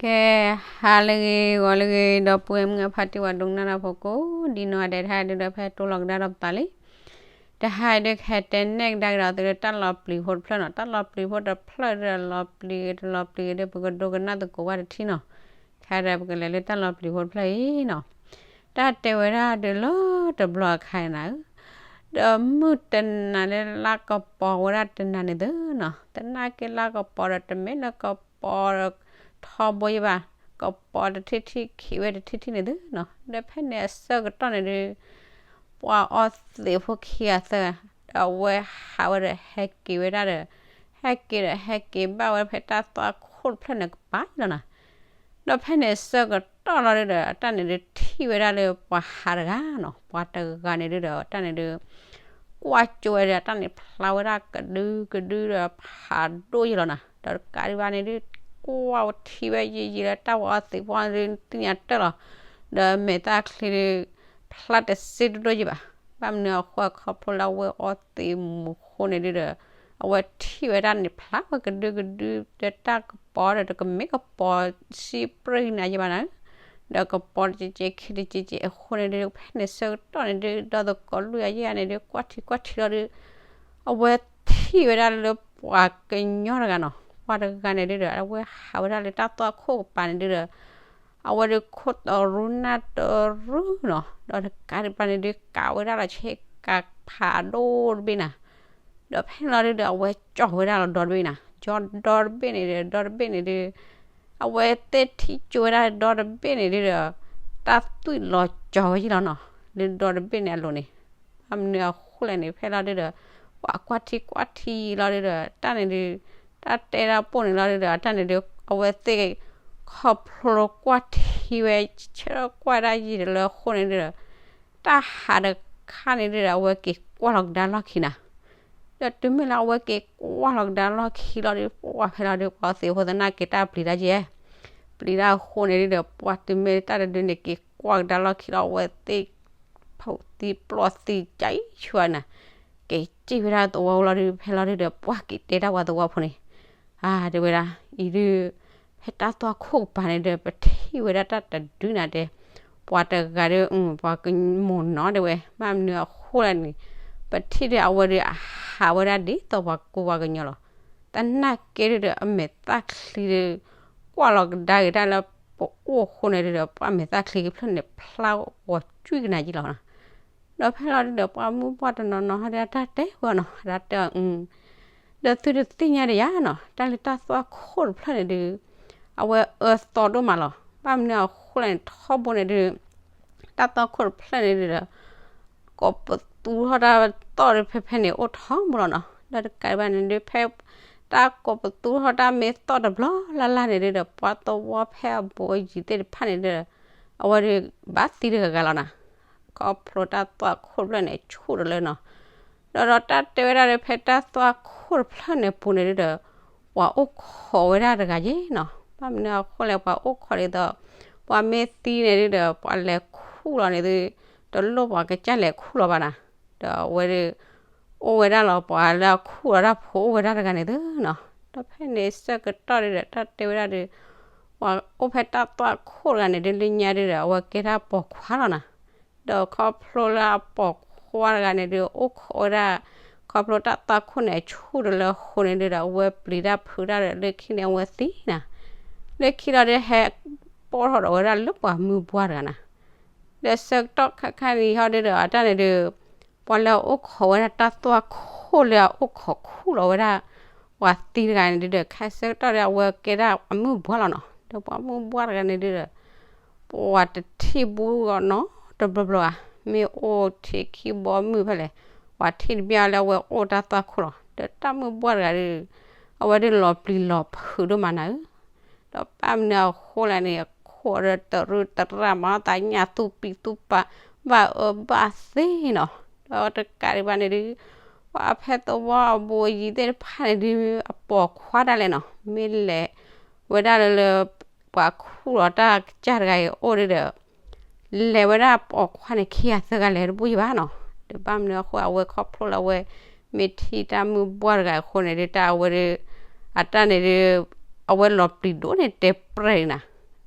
ကဲ, ဟါလၢအဂ့ၤ ဂီၤလၢအဂ့ၤ ဒီပုၢ်ဝဲၢ်မုၣ်အဖါတံၢ် ပှၤဒိကနၣ်တၢ်ဖိကိးဒံနီၢ်ဂၤဒဲး, တဟါဒုဒီးဖဲတိလီၤကဒါဒီးပသးလံ. တဟါဒု ကဟဲတဲနဲၣ်ကဒါကဒီးသုလၢတၢ်လီၤပျံၤဖိတဖျၢၣ်နီၤ. တၢ်လီၤပျံၤဖိတဖျၢၣ်ဒီး လီၤပျံၤတလီၤပျံၤဒီး ပကဒိကနၣ်သကိးဝဲတထံၣ်နီၤ. ခဲဒီးပကလဲၤလၢတၢ်လီၤပျံၤဖိတဖျၢၣ်အံၤနီၤ. တၢ်တဲဝဲဒၣ်ဒုလၢတဘျီအခါနၤဧၢ, ဒီးမုၢ်တနၤလၢလါကပီၤဝဲဒၣ်တနၤန့ၣ်သုနီၤ, သနာ်က့လါကပီၤဒီး တမ့ၢ်လၢကပီၤဒီး ထီဘိယဘၣ်, ကပီၤတထံၣ်ထံၣ် ခံးဝဲတထံၣ်ထံၣ်န့ၣ်သုနီၤ. ဒီးဖဲန့ၣ်အဆၢကတီၢ်န့ၣ်ဒု ပှၤအီသံးဖိခံဂၤသၢဂၤ ဒီးအဝဲဟးဝဲဒီးဟဲက့ၤဝဲဒၣ်ဒီး ဟဲက့ၤဒီးဟဲက့ၤဘၣ်ဝဲဖဲတၢ်သွၣ်ခိၣ်တဖျၢၣ်န့ၣ်ကပၤလီၤနီၤ. ဒီးဖဲန့ၣ်အဆၢကတီၢ်လီၤဒုဒီး အတၢ်န့ၣ်ဒုထံၣ်ဝဲဒၣ်လၢပှၤဟးတဂၤနီၤ, ပှၤတဂၤန့ၣ်ဒုဒီး အတၢ်န့ၣ်ဒု ကွၢ်ကၠိဝဲဒီး အတၢ်န့ၣ်ဖျါဝဲဒၣ်ကဒုကဒုဒီးဖးဒိၣ်ယလီၤနီၤ. ဒီးတကးဒံးဘၣ်န့ၣ်ဒု ကွၢ်ထံဝဲယံာ်ယံာ်လၢတၢ်ဝဲအီသံးဖိန့ၣ်ဒု သ့ၣ်ညါတၢၢ်လီၤ. ဒီးမဲာ်သၣ်ချံဒု ဖျါတစ့ဒိၣ်ဒိၣ်ယဘၣ်. ဘၣ်မနုၤအဃိအခီဖျိလၢအဝဲအီသံးမူးဃိန့ၣ်ဒုဒီး အဝဲထံၣ်ဝဲဒၣ်န့ၣ်ဖျါဝဲကဒုကဒု ဒီးတၢ်ကပီၤဒီး တကမ့ၢ်ကပီၤစံးပြ့ၣ်နၤယဘၣ်နီၤ, ဒီးကပီၤတကဲကဲခံတကဲကဲအဃိန့ၣ်ဒု ဖဲန့ၣ်ဆၢကတီၢ်န့ၣ်ဒု ဒီးသကိးလွံၢ်ဂၤယဲၢ်ဂၤန့ၣ်ဒု ကွၢ်ထံကွၢ်ထံလီၤဒု အဝဲထံၣ်ဝဲဒၣ်လၢပှၤကညီတဂၤနီၤ, ပှၤတဂၤန့ၣ်ဒုဒီး အဝဲဟးဝဲဒၣ်လၢတၢ်သွၣ်ခိၣ်ကပၤန့ၣ်ဒုဒီး အဝဲဒုခိၣ်တရူနၢ်တရူနီၤ, ဒီးတကးဒံးဘၣ်န့ၣ်ဒု ကးဝဲဒၣ်လီၤဆ့ကၤဖးဒိၣ်တဘ့ၣ်နၤ. ဒီးဖဲန့ၣ်လီၤဒုဒီး အဝဲကၠီၤဝဲဒၣ်လီၤဒီတဘ့ၣ်နၤ, ကၠီၤဒီတဘ့ၣ်န့ၣ်ဒီး ဒီတဘ့ၣ်န့ၣ်ဒု အဝဲသ့ၣ်ထံၣ်ကၠိဝဲဒၣ်ဒီတဘ့ၣ်န့ၣ်ဒုဒီး တၢ်သွံၣ်လီၤကၠီၤဝဲယလီၤနီၤ, လၢဒီတဘ့ၣ်န့ၣ်အလိၤန့ၣ် ဘၣ်မနုၤအဃိလဲၣ်န့ၣ် ဖဲလီၤဒုဒီး ပှၤကွၢ်ထံကွၢ်ထံလီၤဒုဒီး တၢ်န့ၣ်ဒု တၢ်တဲတၢ်ပိၢ်န့ၣ်လီၤဒုဒီး တၢ်န့ၣ်ဒု အဝဲသ့ၣ် ခီဖျိကွၢ်ထံဝဲ ဆၢထၢၣ်ကွၢ်ဒၣ်ယံာ်တလၢအဃိန့ၣ်ဒုဒီး တၢ်ဟးတခါန့ၣ်ဒုဒီး အဝဲက့ၤကွၢ်လီၤကဒါလီၢ်ခံနၤ. ဒီးတုၤမ့ၢ်လၢအဝဲက့ၤကွၢ်လီၤကဒါလီၢ်ခံလီၤဒု ပှၤဖဲလီၤဒု ပှၤသ့ၣ်ဖိသနာ်က့ တၢ်ပျံၤတၢ်ယဲၢ် ပျံၤတၢ်အဃိန့ၣ်ဒုဒီး ပှၤတုၤမ့ၢ်တၢ်တဒုန့ၣ် က့ၤကွၢ်ကဒါလီၢ်ခံလီၤ အဝဲသ့ၣ် ဖီၣ်သံပျီၢ်သံကၠံဆူနၤ, က့ၤစံၣ်ဝဲဒၣ်သဝီလီၤဒု ဖဲလီၤဒုဒီး ပှၤက့ၤတဲတၢ်ပှၤသဝီဖိန့ၣ် အါ တဲဝဲဒၣ် အံၤဒု ဖဲတၢ်သွၣ်ခိၣ်ကပၤန့ၣ်ဒီး ပထံၣ်ဝဲဒၣ်တၢ်တဒုနၤတဲ, ပှၤတဂၤဒီး ပှၤကမိၢ်နီၤတဲဝဲ ဘၣ်မနုၤအဃိလဲၣ်န့ၣ် ပထံၣ်ဒီးအဝဲဒီး အဟးဝဲဒၣ်ဒ်သိးပှၤကူပှၤကညီလီၤ. သနာ်က့ဒုဒီး အမဲာ်သၣ်ချံဒီး ကွၢ်လီၤကဒါက့ၤတၢ်လၢပအိၣ်အဃိန့ၣ်ဒုဒီး ပှၤမဲာ်သၣ်ချံကဖျၢၣ်န့ၣ် ဖျါဂီၤကွံာ်ကနၤယံလီၤနီၤ. ဒီးဖဲလီၤဒုဒီး ပှၤမုၢ်ပှၢ်တနီၤနီၤဟီဒု တၢ်တဲဝဲနီၤ တၢ်တဲအီၤ ဒီးသုတသ့ၣ်ညါဒံးယါနီၤ တၢ်လၢတၢ်သွၣ်ခိၣ်တဖျၢၣ်န့ၣ်ဒု အဝဲအၢသီဒိၣ်မးလီၤ. ဘၣ်မနုၤအဃိလဲၣ်န့ၣ် ထီဘိန့ၣ်ဒု တၢ်သွၣ်ခိၣ်တဖျၢၣ်န့ၣ်ဒုဒီး ကိးပသူထီၣ်တၢ်သီၣ်ဒုဖဲဖဲန့ၣ် အိၣ်ထီဘိလီၤနီၤ. ဒီးတကးဒံးဘၣ်န့ၣ်ဒု ဖဲတၢ်ကိးပသူထီၣ်တၢ်မ့ၢ်သီၣ်တဘျီလၢ်လၢ်န့ၣ်ဒုဒီး ပှၤသဝီဖဲအဘူးအယံၤသ့ၣ်တဖၣ်န့ၣ်ဒု အဝဲဒု ဘၣ်သံတဂၤဂၤလီၤနၤ. ခီဖျိတၢ်သွၣ်ခိၣ်တဖျၢၣ်န့ၣ် ဆူၣ်တလၢနီၤ. ဒီးဒီးတၢ်တဲဝဲဒၣ်လၢဖဲတၢ်သွၣ်ခိၣ်တဖျၢၣ်န့ၣ်ပူၤန့ၣ်ဒုဒီး ပှၤအိၣ်ခိးဝဲဒၣ်တဂၤယဲၢ်နီၤ. ဘၣ်မနုၤအဃိလဲၣ် ပှၤအိၣ်ခိးဒ်သိး ပှၤမ့ၢ်သံန့ၣ်ဒုဒီး ပှၤလဲၤခူၣ်လီၤန့ၣ်ဒု တလိၣ်ပှၤကစၢ်လဲၤခူၣ်လီၤဘၣ်နၤ. ဒီးအဝဲဒု အိၣ်ဝဲဒၣ်လီၤ ပှၤလၢအခူၣ်လီၤတၢ်ဖိအိၣ်ဝဲဒၣ်တဂၤန့ၣ်သုနီၤ. ဒီးဖဲန့ၣ်ဆၢကတီၢ်ဒုဒီး တၢ်တဲဝဲဒၣ်ဒု ပှၤအိၣ်ဖဲတၢ်သွၣ်ခိၣ်တဂၤန့ၣ်ဒု လၢညါဒုဒီး အဝဲကဲဒၣ်ပိာ်ခွါလီၤနၤ. ဒီးခီဖျိလၢအပိာ်ခွါတဂၤန့ၣ်ဒု အိၣ်ခိးဝဲဒၣ် ခီဖျိတၢ်သွၣ်ခိၣ်န့ၣ် ဆူၣ်တလၢအဃိန့ၣ်ဒုဒီး အဝဲပျံၤတၢ်ဖုးတၢ်ဒီး လၢခံန့ၣ်အဝဲသံနၤ. လၢခံလီၤဒု ဟဲပိာ်ထီၣ်ဒီးဝဲဒၣ်လၢပှၤမုၢ်ပှၢ်တဂၤနၤ. ဒီးဆၢကတီၢ်ခါခါန့ၣ်ဟီဒုဒီး အတၢ်န့ၣ်ဒု ပှၤလၢအအိၣ်ခိးဝဲဒၣ်တၢ်သွၣ်ခိၣ်လၢအအိၣ်ခိးခူၣ်လီၤဝဲဒၣ် ပှၤသံတဂၤန့ၣ်ဒုဒီး ခဲဆၢကတီၢ်ဒု အဝဲကဲဒၣ်ပှၤမုၢ်ပှၢ်လီၤနီၤ. ဒီးပှၤမုၢ်ပှၢ်တဂၤန့ၣ်ဒုဒီး ပှၤတထံၣ်ဘူးဂီၤနီတဘျီဘျီဧါ, မ့ၢ်အိၣ်ထံခံဘီမုၢ်ဖဲလဲၣ်, ပှၤထံၣ်တဘျီလၢအဝဲအိၣ်တၢ်သွၣ်ခိၣ်လီၤ. ဒီးတၢ်မုၢ်ပှၢ်တဂၤဒု အဝဲဒုလီၤပျံၤလီၤဖုးဒိၣ်မးနၤဧၢ. ဒီးဘၣ်မနုၤအဃိလဲၣ်န့ၣ် အခိၣ်ဒီးတရူးတရၣ်မၤသးညၣ်သူၣ်ပံးသူၣ်ပာ် ဘၣ်အၢဘၣ်သီနီၤ. ဒီးတကးဒံးဘၣ်န့ၣ်ဒု ပှၤဖဲသဝီအဘူးအယံၤသ့ၣ်တဖၣ်န့ၣ်ဒု အပိာ်ခွါဒၣ်လဲာ်နီၤ, မ့ၢ်လဲၤဝဲဒၣ်လၢ ပှၤခူၣ်လီၤတၢ်ကစၢ်တဂၤအံၤအိၣ်ဒုဒီး လဲၤဝဲဒၣ်ပိာ်ခွါန့ၣ် ခံဂၤသၢဂၤလဲၤတဘူၣ်ယဘၣ်နီၤ. ဒီးဘၣ်မနုၤအဃိ အဝဲခီဖျိလၢအဝဲ မ့ၢ်ထံၣ်တၢ်မုၢ်ပှၢ်တဂၤအဃိန့ၣ်ဒု တၢ်အဝဲဒု အတၢ်န့ၣ်ဒု အဝဲလီၤပျံၤဒိၣ်န့ၣ်တဲပြဲၢ်နၤ,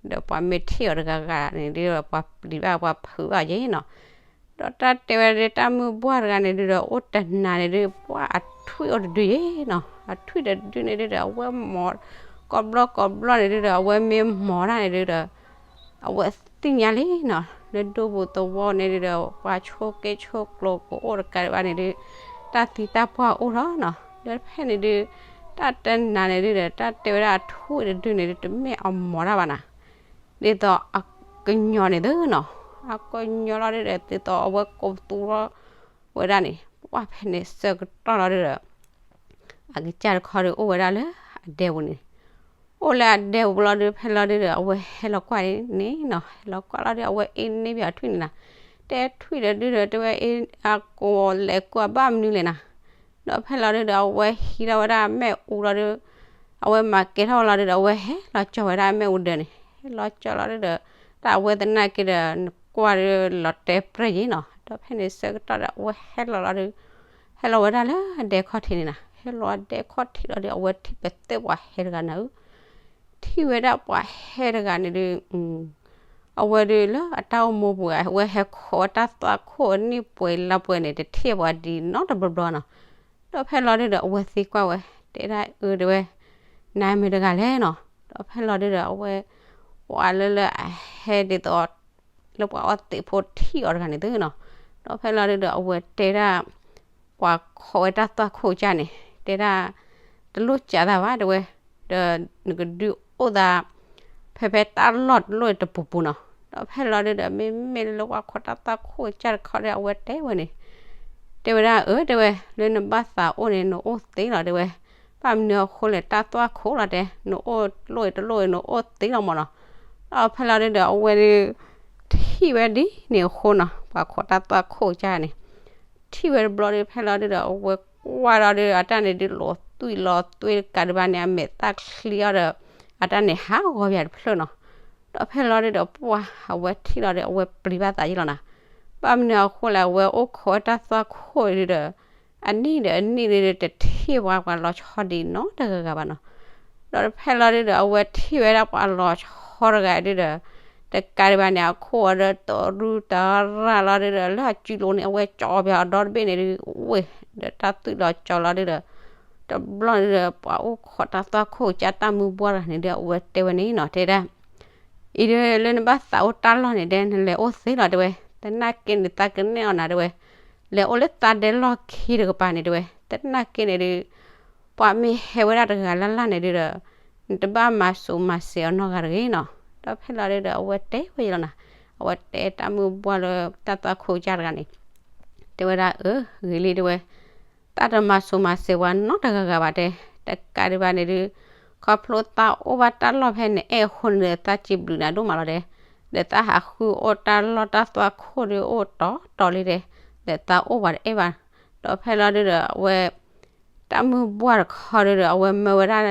ဒီးပှၤမ့ၢ်ထံၣ်အီၤတဂၤဂၤန့ၣ်ဒုး ပှၤပျံၤဘၣ်ပှၤဖုးဘၣ်ယဲနီၤ. ဒီးတၢ်တဲဝဲဒၣ်တၢ်မုၢ်ဘှၢ်တဂၤန့ၣ်ဒုးဒီး အိၣ်တနၤန့ၣ်ဒုး ပှၤအထွံၣ်အိၣ်တဒုယဲနီၤ, အထွံၣ်တဒုန့ၣ်ဒုးဒီး အဝဲမိၤ ကိးဘျီကိးဘျီန့ၣ်ဒုးဒီး အဝဲမ့ၢ်မိၤတၢ်န့ၣ်ဒုးဒီး အဝဲသ့ၣ်ညါလံနီၤ, လၢဒိပူၤသဝီန့ၣ်ဒုးဒီး ပှၤဆိးက့ဆိးကျိၤကအိၣ်တကးဒံးဘၣ်န့ၣ်ဒုး တၢ်သံတၢ်ပှၢ်အိၣ်ထီၣ်နီၤ. ဒီးဖဲန့ၣ်ဒုး တၢ်တနၤန့ၣ်ဒုးဒီး တၢ်တဲဝဲဒၣ်အထွံၣ်တဒုန့ၣ်ဒုး တမ့ၢ်အမိၤတၢ်ဘၣ်နၤ, ဒ်သိးအကညီၤန့ၣ်သုနီၤ, အကညီၤလီၤဒုးဒီး ဒ်သိးအဝဲကိးသူထီၣ်ဝဲဒၣ်န့ၣ် ပှၢ်ဖဲန့ၣ်ဆၢကတီၢ်လီၤဒုးဒီး အကစၢ်တခီဒုးအိၣ်ဝဲဒၣ်လၢအဒဲပူၤန့ၣ်, အိၣ်လၢအဒဲပူၤလီၤဒုး ဖဲလီၤဒုးဒီး အဝဲဟဲလီၤကွၢ်န့ၣ်နီၤ, ဟဲလီၤကွၢ်လီၤဒုး အဝဲအ့န့ၢ်ဘၣ်အထွံၣ်န့ၣ်နၤ, တဲထွံၣ်ဒီးဒုးဒီး တဲဝဲအ့ အကိးလဲၤကွၢ်ဘၣ်မနုၤလဲၣ်နၤ. ဒီးဖဲလီၤဒုးဒီး အဝဲဟံးထီၣ်ဝဲဒၣ်အမဲၣ်အူလီၤဒုး အဝဲမၤကဲထီၣ်ဝဲလီၤဒုးဒီး အဝဲဟဲလီၤကၠီၤဝဲဒၣ်အမဲၣ်အူဒၢးန့ၣ်, ဟဲလီၤကၠီၤလီၤဒုးဒီး တၢ်အဝဲသနာ်က့ဒီး နကွၢ်ဒုးလီၤတဲပြဲၢ်ယဲနီၤ. ဒီးဖဲန့ၣ်ဆၢကတီၢ်ဒီး အဝဲဟဲလီၤလီၤဒုး ဟဲလီၤဝဲဒၣ်လၢအဒဲခီၣ်ထံးန့ၣ်နၤ, ဟဲလီၤအဒဲခီၣ်ထံးလီၤဒုး အဝဲထံၣ်ပသ့ၣ်ပှၤဟဲတဂၤနၤဧၢ, ထံၣ်ဝဲဒၣ်ပှၤဟဲတဂၤန့ၣ်ဒုး အဝဲဒုးလၢအတၢ်အိၣ်မူပူၤ အဝဲဟဲခိးဝဲတၢ်သွၣ်ခိၣ်အနံၣ်ပှဲၤလါပှဲၤန့ၣ် တထံၣ်ပှၤဒ်နီတဘျီဘျီနီၤ. ဒီးဖဲလီၤဒုးဒီး အဝဲသံကွၢ်ဝဲ တဲဒၣ်အၢ တဲဝဲ နမ့ၢ်တဂၤလဲၣ်နီၤ. ဒီးဖဲလီၤဒုးဒီး အဝဲ ပှၤလၢလၢအဟဲဒ်သိး လၢပှၤအီသံးဖိထံၣ်အီၤတဂၤန့ၣ်သုနီၤ. ဒီးဖဲလီၤဒုးဒီး အဝဲတဲဒၣ် ပှၤခိးဝဲတၢ်သွၣ်ခိၣ်ကစၢ်န့ၣ် တဲဒၣ် တလိၣ်စးသးဘၣ် တဲဝဲ, ဒီးနကဒုးအိၣ်သး ဖဲဖဲတၢ်လီၢ်တလီၢ်တပူၤပူၤနီၤ. ဒီးဖဲလီၤဒုးဒီး မ့မ့ၢ်လၢပှၤခိးတၢ်သွၣ်ခိၣ်ကစၢ်တခီဒီး အဝဲတဲဝဲန့ၣ် တဲဝဲဒၣ်အၢ တဲဝဲ လၢနဘၣ်သးအိၣ်န့ၣ် နအိၣ်သ့လီၤ တဲဝဲ, ဘၣ်မနုၤအဃိလဲၣ် တၢ်သွၣ်ခိၣ်လီၤတဲ နအိၣ်တလိၣ်တလိၣ် နအိၣ်သ့လီၤမးနီၤ. ဒီးဖဲလီၤဒုးဒီး အဝဲဒုး ထံၣ်ဝဲဒ်န့ၣ်အဃိနီၤ ပှၤခိးတၢ်သွၣ်ခိၣ်ကစၢ်န့ၣ် ထံၣ်ဝဲတဘျီဒုး ဖဲလီၤဒုးဒီး အဝဲကွၢ်လီၤဒုး အတၢ်န့ၣ်ဒုး လီၤသွံၣ်လီၤသွ့တကးဒံးဘၣ်န့ၣ် အမဲာ်သၣ်ချံအီၤဒီး အတၢ်န့ၣ်ဟးဂီၤပၠးတဖျၢၣ်နီၤ. ဒီးဖဲလီၤဒုးဒီး ပှၤ အဝဲထံၣ်လီၤဒုး အဝဲပျံၤဘၣ်သးယဲလီၤနၤ. ဘၣ်မနုၤအဃိလဲၣ် အဝဲအိၣ်ခိးဝဲတၢ်သွၣ်ခိၣ်ဒုးဒီး အနံၣ်ဒီးအနံၣ်ဒုးဒီး တထံၣ်ပှၤ ပှၤလီၤဆီဒံးနီတဂၤဂၤဘၣ်နီၤ. ဒီးဖဲလီၤဒုးဒီး အဝဲထံၣ်ဝဲဒၣ်ပှၤလီၤဆီတဂၤဒုးဒီး တကးဒံးဘၣ်န့ၣ် အခိၣ်အီၤဒီးတရူတရၢ်လီၤဒုးဒီး လၢအစုလိၤန့ၣ် အဝဲကၠီပၠးအီၤဒီတဘ့ၣ်န့ၣ်ဒုး ဝ့ၢ် ဒီးတၢ်သွံၣ်လီၤကၠီလီၤဒုးဒီး တဘျီန့ၣ်ဒီး ပှၤအိၣ်ခိးတၢ်သွၣ်ခိၣ်ကစၢ်တၢ်မုၢ်ဘှၢ်တဂၤန့ၣ်ဒီး အဝဲတဲဝဲန့ၣ်နီၤ တဲဒၣ် အံၤဒုး လၢနဘၣ်သးအိၣ်တၢ်လီၢ်န့ၣ်ဒီး နလဲၤအိၣ်သ့လီၤ တဲဝဲ, သနာ်က့န့ၣ် သးကနဲၣ်အီၤနၤ တဲဝဲ, လဲၤအိၣ်လၢသးဒဲလီၢ်ခံတကပၤန့ၣ် တဲဝဲ, သနာ်က့န့ၣ်ဒုး ပှၤမ့ၢ်ဟဲဝဲဒၣ်တဂၤလၢ်လၢ်န့ၣ်ဒုးဒီး နတဘၣ်မၤစိၤမၤစဲးအီၤနီတဂၤတဂ့ၤနီၤ. ဒီးဖဲလီၤဒုးဒီး အဝဲတဲဝဲယဲလီၤနၤ, အဝဲတဲတၢ်မုၢ်ဘှၢ်လၢတၢ်သွၣ်ခိၣ်ကစၢ်တဂၤန့ၣ် တဲဝဲဒၣ် အၢ ဂ့ၤလံ တဲဝဲ, သးတမၤစိၤမၤစဲးပှၤနီတဂၤဂၤဘၣ်တဲ, တကးဒံးဘၣ်န့ၣ်ဒုး ခီဖျိသးအိၣ်ဘၣ်တၢ်လီၢ်ဖဲန့ၣ် အဲၣ်အဃိန့ၣ်ဒီး သးစံးဘျုးနၤဒိၣ်မးလီၤတဲ, ဒီးသးဟးဃုအိၣ်တၢ်လီၢ်တၢ်သွၣ်ခိၣ်ဒုးအိၣ်တီတီလံတဲ, ဒီးသးအိၣ်ပှၤတအဲၣ်ဘၣ်. ဒီးဖဲလီၤဒုးဒီး အဝဲ တၢ်မုၢ်ဘှၢ်တခီဒုးဒီး အဝဲမၢဝဲဒၣ်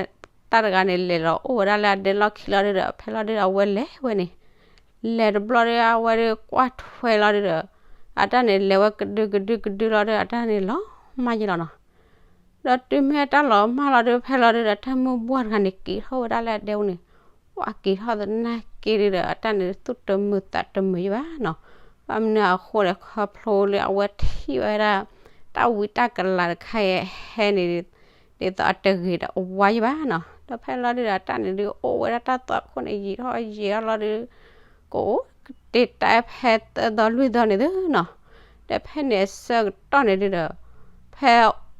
တၢ်တဂၤန့ၣ် လဲၤလီၤအိၣ်ဝဲဒၣ်လၢအဒဲလီၢ်ခံလီၤဒုးဒီး ဖဲလီၤဒုးဒီး အဝဲလဲၤဝဲန့ၣ် လဲၤတဘျီဒီး အဝဲဒုးကွၢ်ထွဲလီၤဒုးဒီး အတၢ်န့ၣ်လဲၤဝဲကဒုကဒုကဒုလီၤဒီး အတၢ်န့ၣ်လီၤမၢ်ယဲလီၤနီၤ. ဒီးတုၤမ့ၢ်တၢ်လီၤမၢ်လီၤဒုး ဖဲလီၤဒုးဒီး တၢ်မုၢ်ဘှၢ်တဂၤန့ၣ် က့ၤထီၣ်ဝဲဒၣ်လၢအဒဲပူၤန့ၣ်, ပှၤက့ၤထီၣ်သနာ်က့ဒုးဒီး အတၢ်န့ၣ်သူၣ်တမုာ်သးတမုာ်ယဲဘၣ်နီၤ. ဘၣ်မနုၤအဃိလဲၣ် ခီဖျိလၢအဝဲထံၣ်ဝဲဒၣ် တၢ်ဝံတၢ်ကလၤတခါအံၤဟဲန့ၣ် ဒ်သိးအတဂ့ၤဒီးအဝါယဲဘၣ်နီၤ. ဒီးဖဲလီၤဒုးဒီး အတၢ်န့ၣ်ဒုး အိၣ်ဝဲဒၣ်တၢ်သွၣ်ခိၣ်န့ၣ် ယံာ်ထီၣ်ယံာ်ထီၣ်လီၤဒုး ကအိၣ်ကတ့တၢ်ဖဲသၢသီလွံၢ်သီန့ၣ်သုနီၤ. ဒီးဖဲန့ၣ်အဆၢကတီၢ်န့ၣ်ဒုးဒီး ဖဲ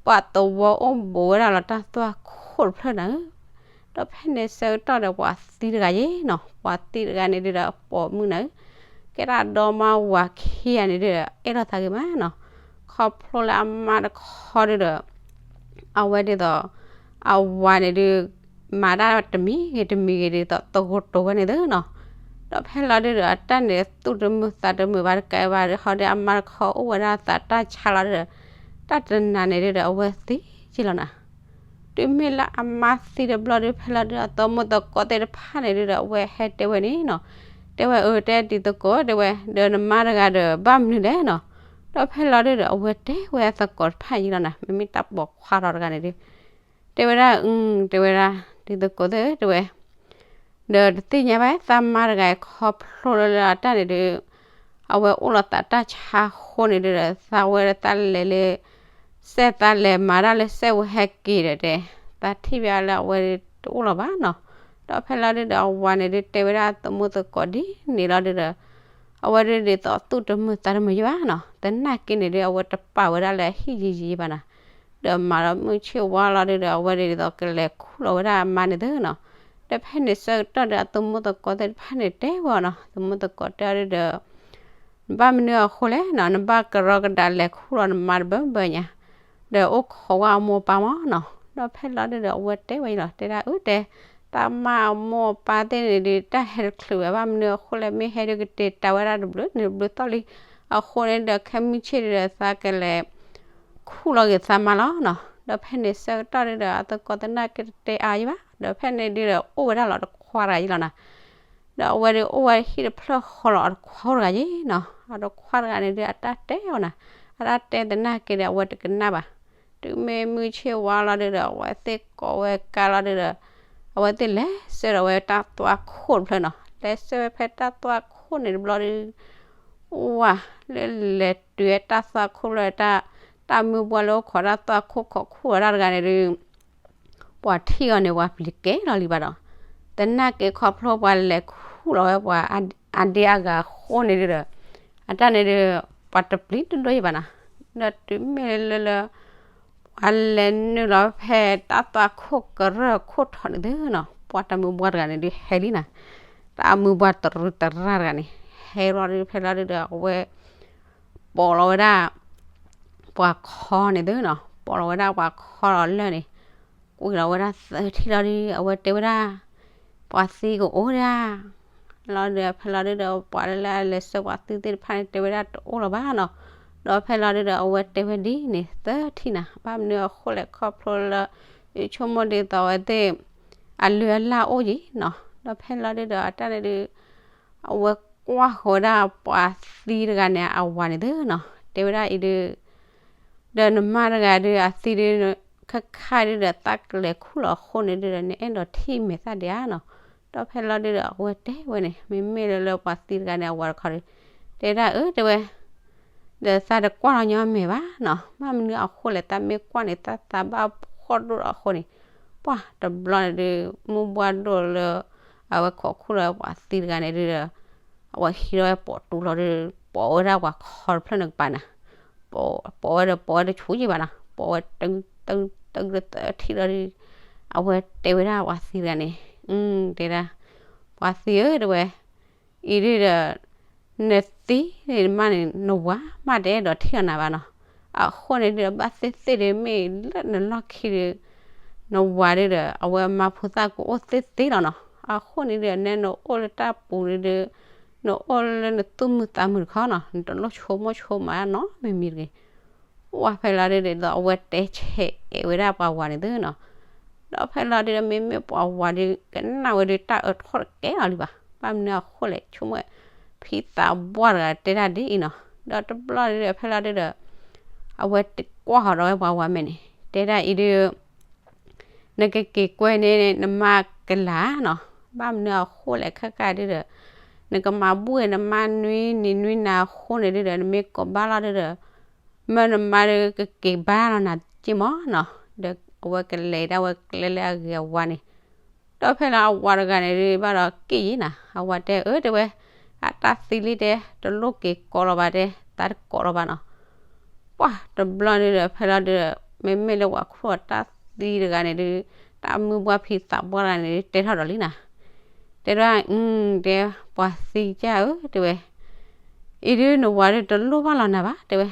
ပှၤသဝီအိၣ်ဘူးဝဲဒၣ်လီၤတၢ်သွၣ်ခိၣ်တဖျၢၣ်နၤဧၢ, ဒီးဖဲန့ၣ်ဆၢကတီၢ်ဒီး ပှၤသံတဂၤယဲနီၤ, ပှၤသံတဂၤန့ၣ်ဒုးဒီး အပိာ်မုၣ်နၤဧၢ, ကဲဒၣ်ဒီမါဝၤခံဂၤန့ၣ်ဒုးဒီး အဲၣ်လိာ်သးဂ့ၤမးနီၤ. ခီဖျိလၢအမါတခီဒုးဒီး အဝဲဒ်သိး အဝၤန့ၣ်ဒုး မၤတၢ်တမံၤဂ့ၤတမံၤဂ့ၤဒ်သိးသကိးတိၤဝဲန့ၣ်သုနီၤ. ဒီးဖဲလီၤဒုးဒီး အတၢ်န့ၣ်သူၣ်တမုာ်သးတမုာ်ဘၣ်တကးဘၣ်ဒီး ဟီဒီးအမါတခီအိၣ်ဝဲဒၣ်သးတၢ်ဆါလီၤဒုးဒီး တၢ်တနၤန့ၣ်ဒုးဒီး အဝဲသံယဲလီၤနၤ. တုၤမ့ၢ်လၢအမါသံတဘျီဒုး ဖဲလီၤဒုးဒီး အသီမိၢ်သကိးသ့ၣ်တဖၣ်န့ၣ်ဒုးဒီး အဝဲဟဲတဲဝဲန့ၣ်နီၤ, တဲဝဲအၢ တဲတံၤသကိး တဲဝဲ ဒီးနမါတဂၤဒီး ဘၣ်မနုၤလဲၣ်နီၤ. ဒီးဖဲလီၤဒုးဒီး အဝဲတဲဝဲအသကိးတဖၣ်ယဲလီၤနၤ, မ့မ့ၢ်တၢ်ပိာ်ခွါထီၣ်တဂၤန့ၣ်ဒုး တဲဝဲဒၣ် အု တဲဝဲဒၣ် ဒ်သိးကိးသ့ၣ်ဧၢ တဲဝဲ, ဒီးတသ့ၣ်ညါဘၣ် သးမါတဂၤအံၤ ခီဖျိလၢလၢအတၢ်န့ၣ်ဒုး အဝဲအိၣ်လီၤသးတၢ်ဆါအဃိန့ၣ်ဒုးဒီး သးဝဲဒၣ်သးလဲၤလၢ စဲၣ် သးလဲၤမၤတၢ်လၢစဲၣ်ဝဲဟဲက့ၤဒီးတဲ, သးထံၣ်ဘၣ်လၢအဝဲတအိၣ်လီၤဘၣ်နီၤ. ဒီးဖဲလီၤဒုးဒီးအဝၤန့ၣ်ဒုး တဲဝဲဒၣ်သမူသကိးဒ်န့ၣ်လီၤဒုးဒီး အဝဲဒၣ်ဒ်သိးသူၣ်တမုာ်သးတမုာ်ယံၤဘၣ်နီၤ. သနာ်က့န့ၣ်ဒုး အဝဲတပာ်ဝဲဒၣ်လၢအဟံၣ်ယံၤယံၤဘၣ်နီၤ. ဒီးမၤဒီးမုၢ်ဆ့ၣ်ဝါလီၤဒုးဒီး အဝဲဒၣ်ဒ်သိးကလဲၤခူၣ်လီၤဝဲဒၣ်အမါန့ၣ်သ့နီၤ. ဒီးဖဲန့ၣ်ဆၢကတီၢ်ဒီး အသမူသကိးသ့ၣ်တဖၣ်န့ၣ်တဲဝဲအီၤနီၤ, သမူသကိးတဲအီၤဒုးဒီး နဘၣ်မနုၤအဃိလဲၣ်နီၤ, နဘၣ်ကရီကဒါလဲၤခူၣ်လီၤနမါတဘၢဘၢညါ, ဒီးအိၣ်ခိးဝဲအမိၢ်အပၢ်မၢ်နီၤ. ဒီးဖဲလီၤဒုးဒီး အဝဲတဲဝဲအံၤလီၤ, တဲဒၣ်အၢ တဲ, တၢ်မါအမိၢ်အပၢ်သ့ၣ်န့ၣ်ဒုး တၢ်ဟဲတချုးဝဲ ဘၣ်မနုၤအဃိလဲၣ်, မ့ၢ်ဟဲဒုးကတဲာ်တၢ်ဝဲဒၣ်တဘျုးန့ၣ်တဘျုးသီၣ်လံ. အဃိန့ၣ်ဒီး ခဲမုၢ်ဆ့ၣ်ဒုးဒီး သးကလဲၤ ခူၣ်လီၤက့ၤသးမါလီၤနီၤ. ဒီးဖဲန့ၣ်ဆၢကတီၢ်ဒုးဒီး အသကိးသနာ်က့တတဲအါယံၤဘၣ်. ဒီးဖဲန့ၣ်ဒုးဒီး အိၣ်ဝဲဒၣ်လီၤတခွါတဂၤယံၤလီၤနီၤ. ဒီးအဝဲဒုးအိၣ်ဝဲဟံၣ်တဖျၢၣ်ဃီလီၤ အတခွါတဂၤယံၤနီၤ. အတခွါတဂၤန့ၣ်ဒုး အတၢ်တဲအီၤနီၤ, အတၢ်တဲသနာ်က့ဒီး အဝဲတကနၣ်ဘၣ်. တုၤမ့ၢ်မုၢ်ဆ့ၣ်ဝါလီၤဒုးဒီး အဝဲသ့ၣ်ကိးဝဲကါလီၤဒုးဒီး အဝဲသ့ၣ်လဲၤဆှၢဒီးဝဲတၢ်သွၣ်ခိၣ်တဖျၢၣ်နီၤ. လဲၤဆှၢဝဲဖဲတၢ်သွၣ်ခိၣ်န့ၣ်တဘျီဒုး ဝါ, လၢလဲၤတုၤဝဲတၢ်သွၣ်ခိၣ်လၢတၢ်, တၢ်မုၢ်ပှၢ်လၢအိၣ်ခိးတၢ်သွၣ်ခိၣ်ခိးခူၣ်ဝဲဒၣ်တဂၤန့ၣ်ဒုး ပှၤထံၣ်အီၤန့ၣ် ပှၤပျံၤကဲလီၤလံဘၣ်ဒီး, သနာ်က့ခီဖျိပှၤလဲၤခူၣ်လီၤဝဲပှၤအဒ့အါဂၤအဃိန့ၣ်ဒုးဒီး အတၢ်န့ၣ်ဒုး ပှၤတပျံၤတဒိၣ်ယံၤဘၣ်နီၤ. ဒီးတုၤမ့ၢ်လၢလၢ ပှၤလဲၤနုာ်လီၤဖဲတၢ်သွၣ်ခိၣ်ကရၢၢ်ခိၣ်ထီၣ်န့ၣ်သ့နီၤ, ပှၤတၢ်မုၢ်ပှၢ်တဂၤန့ၣ်ဒုးဟဲလံနီၤ. တၢ်မုၢ်ပှၢ်တရူးတရၢ်တဂၤန့ၣ် ဟဲလီၤဒုး ဖဲလီၤဒုးဒီး အဝဲ ပိာ်လီၤဝဲဒၣ် ပှၤခီန့ၣ်သ့နီၤ, ပိာ်လီၤဝဲဒၣ်ပှၤခီလီၤလၢာ်န့ၣ် ကွံာ်လီၤဝဲဒၣ်သၢထံၣ်လီၤဒုး အဝဲတဲဝဲဒၣ် ပှၤသံကအိၣ်ဒၣ် လီၤဒုး ဖဲလီၤဒုးဒီး ပှၤလၢလၢအလဲၤဆှၢပှၤသံသ့ၣ်တဖၣ်န့ၣ် တဲဝဲဒၣ်တအိၣ်လၢၤဘၣ်နီၤ. ဒီးဖဲလီၤဒုးဒီး အဝဲတဲဝဲဒ်န့ၣ် သၢထံၣ်နၤ, ဘၣ်မနုၤအဃိလဲၣ် ခီဖျိလၢ ယဆိကမိၣ်ဒ်သိးအဝဲသ့ၣ် အလုၢ်အလၢ်အိၣ်ယံၤနီၤ. ဒီးဖဲလီၤဒုးဒီး အတၢ်န့ၣ်ဒုး အဝဲကွၢ်ဃီၤဝဲဒၣ်ပှၤသံတဂၤန့ၣ် အဝၤန့ၣ်သ့နီၤ, တဲဝဲဒၣ်အံၤဒုး ဒီးနမါတဂၤဒုး အသံဒုး ခါခါဒုးဒီး သးကလဲၤခူၣ်လီၤအဃိန့ၣ်ဒုးဒီး နအဲၣ်ဒိးထံၣ်မဲာ်သၣ်ဒံးဧါနီၤ. ဒီးဖဲလီၤဒုးဒီး အဝဲတဲဝဲန့ၣ် မ့မ့ၢ်လၢလၢပှၤသံတဂၤန့ၣ် အဝၤတခီဒုး တဲဒၣ်အၢ တဲဝဲ ဒီးသးတကွၢ်လီၤညီမဲာ်ဘၣ်နီၤ, ဘၣ်မနုၤအဃိလဲၣ် သးမ့ၢ်ကွၢ်န့ၣ် သးသးဘၣ်ဖှီၣ်ဒိၣ်လီၤအဃိန့ၣ်, ပှၢ်တဘျီန့ၣ်ဒုး မုၢ်ဘှၢ်ဒိၣ်လၢ အဝဲခိးခူၣ်လီၤပှၤသံတဂၤန့ၣ်ဒုးဒီး အဝဲဟံးထီၣ်ဝဲပိာ်တူလီၤဒုး ပိာ်ဝဲဒၣ်ပှၤခီတဖျၢၣ်န့ၣ်ကပၤနၤ, ပိာ်ဝဲဒီးပိာ်ဝဲတဆူၣ်ယံၤဘၣ်နီၤ, ပိာ်ဝဲတၢ်တၢ်တၢ်ထံၣ်လီၤဒုး အဝဲတဲဝဲဒၣ်ပှၤသံတဂၤန့ၣ်, တဲဒၣ် ပှၤသံဧၢ တဲဝဲ အံၤဒုးဒီး နသံန့ၣ်မးန့ၣ် နဝၤမးတအဲၣ်ဒိးထံၣ်အီၤနၤဘၣ်နီၤ. အဃိန့ၣ်ဒုးဒီး ဘၣ်သ့ၣ်သ့ၣ်ဒုး မ့ၢ်လၢနလီၢ်ခံဒုး နဝၤဒုးဒီး အဝဲမါဖိသၣ်ကအိၣ်သ့သ့လီၤနီၤ. အဃိန့ၣ်ဒုးဒီး နဲနအိၣ်လၢတၢ်ပူၤဒုးဒီး နအိၣ်လၢနသူၣ်မုာ်သးမုာ်တခီနီၤ, နတလိၣ်ဆိကမိၣ်ဆိကမးနီတမံၤမံၤတဂ့ၤ. ပှၢ်ဖဲလီၤဒုးဒီး အဝဲတဲဆဲးအဲၣ်ဝဲဒၣ်ပှၤဝၤန့ၣ်သ့နီၤ. ဒီးဖဲလီၤဒုးဒီး မ့မ့ၢ်ပှၤဝၤဒုး ကနၣ်ဝဲဒုး တၢ်အၢထီၣ်တကဲလီၤလံဘၣ်. ဘၣ်မနုၤအဃိလဲၣ် ဆိကမိၣ် ဖံသးပှၢ်တဂၤတဲဒၣ်ဒ်အံၤနီၤ. ဒီးတဘျီဒုးဒီး ဖဲလီၤဒုးဒီး အဝဲကွၢ်ဃီၤဒီးဝဲပှၤဝၤမဲာ်န့ၣ် တဲဒၣ်အံၤဒုး နကက့ၤကွဲန့ၣ် နမါကလၤနီၤ. ဘၣ်မနုၤအဃိလဲၣ် ခဲကါဒုးဒီး နကမၤဘူၣ်နမါနွံနံၤနွံနၤအဃိန့ၣ်ဒုးဒီး နမ့ၢ်ကိးဘၣ်လီၤဒုးဒီး မၢနမါဒုးကက့ၤဘါလီၤနၤက့မၢ်နီၤ. ဒီးအဝဲကလဲၤဒၣ်ဝဲကျဲလၢအဂ့ၤအဝါန့ၣ် ဒီးဖဲလီၤအဝၤတဂၤန့ၣ်ဒုး ဘၣ်ဒီးက့ၣ်ယံၤနၤ, အဝၤတဲအၢ တဲဝဲ အတၢ်သံလံတဲ တလိၣ်က့ၤကိးလီၤဘၣ်တဲ သးတကိးလီၤဘၣ်နီၤ. ပှၢ်တဘျီန့ၣ်ဒီး ဖဲလီၤဒုးဒီး မ့မ့ၢ်လၢပှၤခူၣ်အတၢ်သံတဂၤန့ၣ်ဒုး တၢ်မုၢ်ပှၢ်ဖံသးပှၢ်တဂၤန့ၣ်ဒုး တဲထီၣ်ဒီးလံနၤ. တဲဒၣ် တဲ ပှၤသံကၢ်ဧၢ တဲဝဲ အံၤဒုးနဝၤဒုးတလိၣ်ဘၣ်လီၤနၤဘၣ် တဲဝဲ.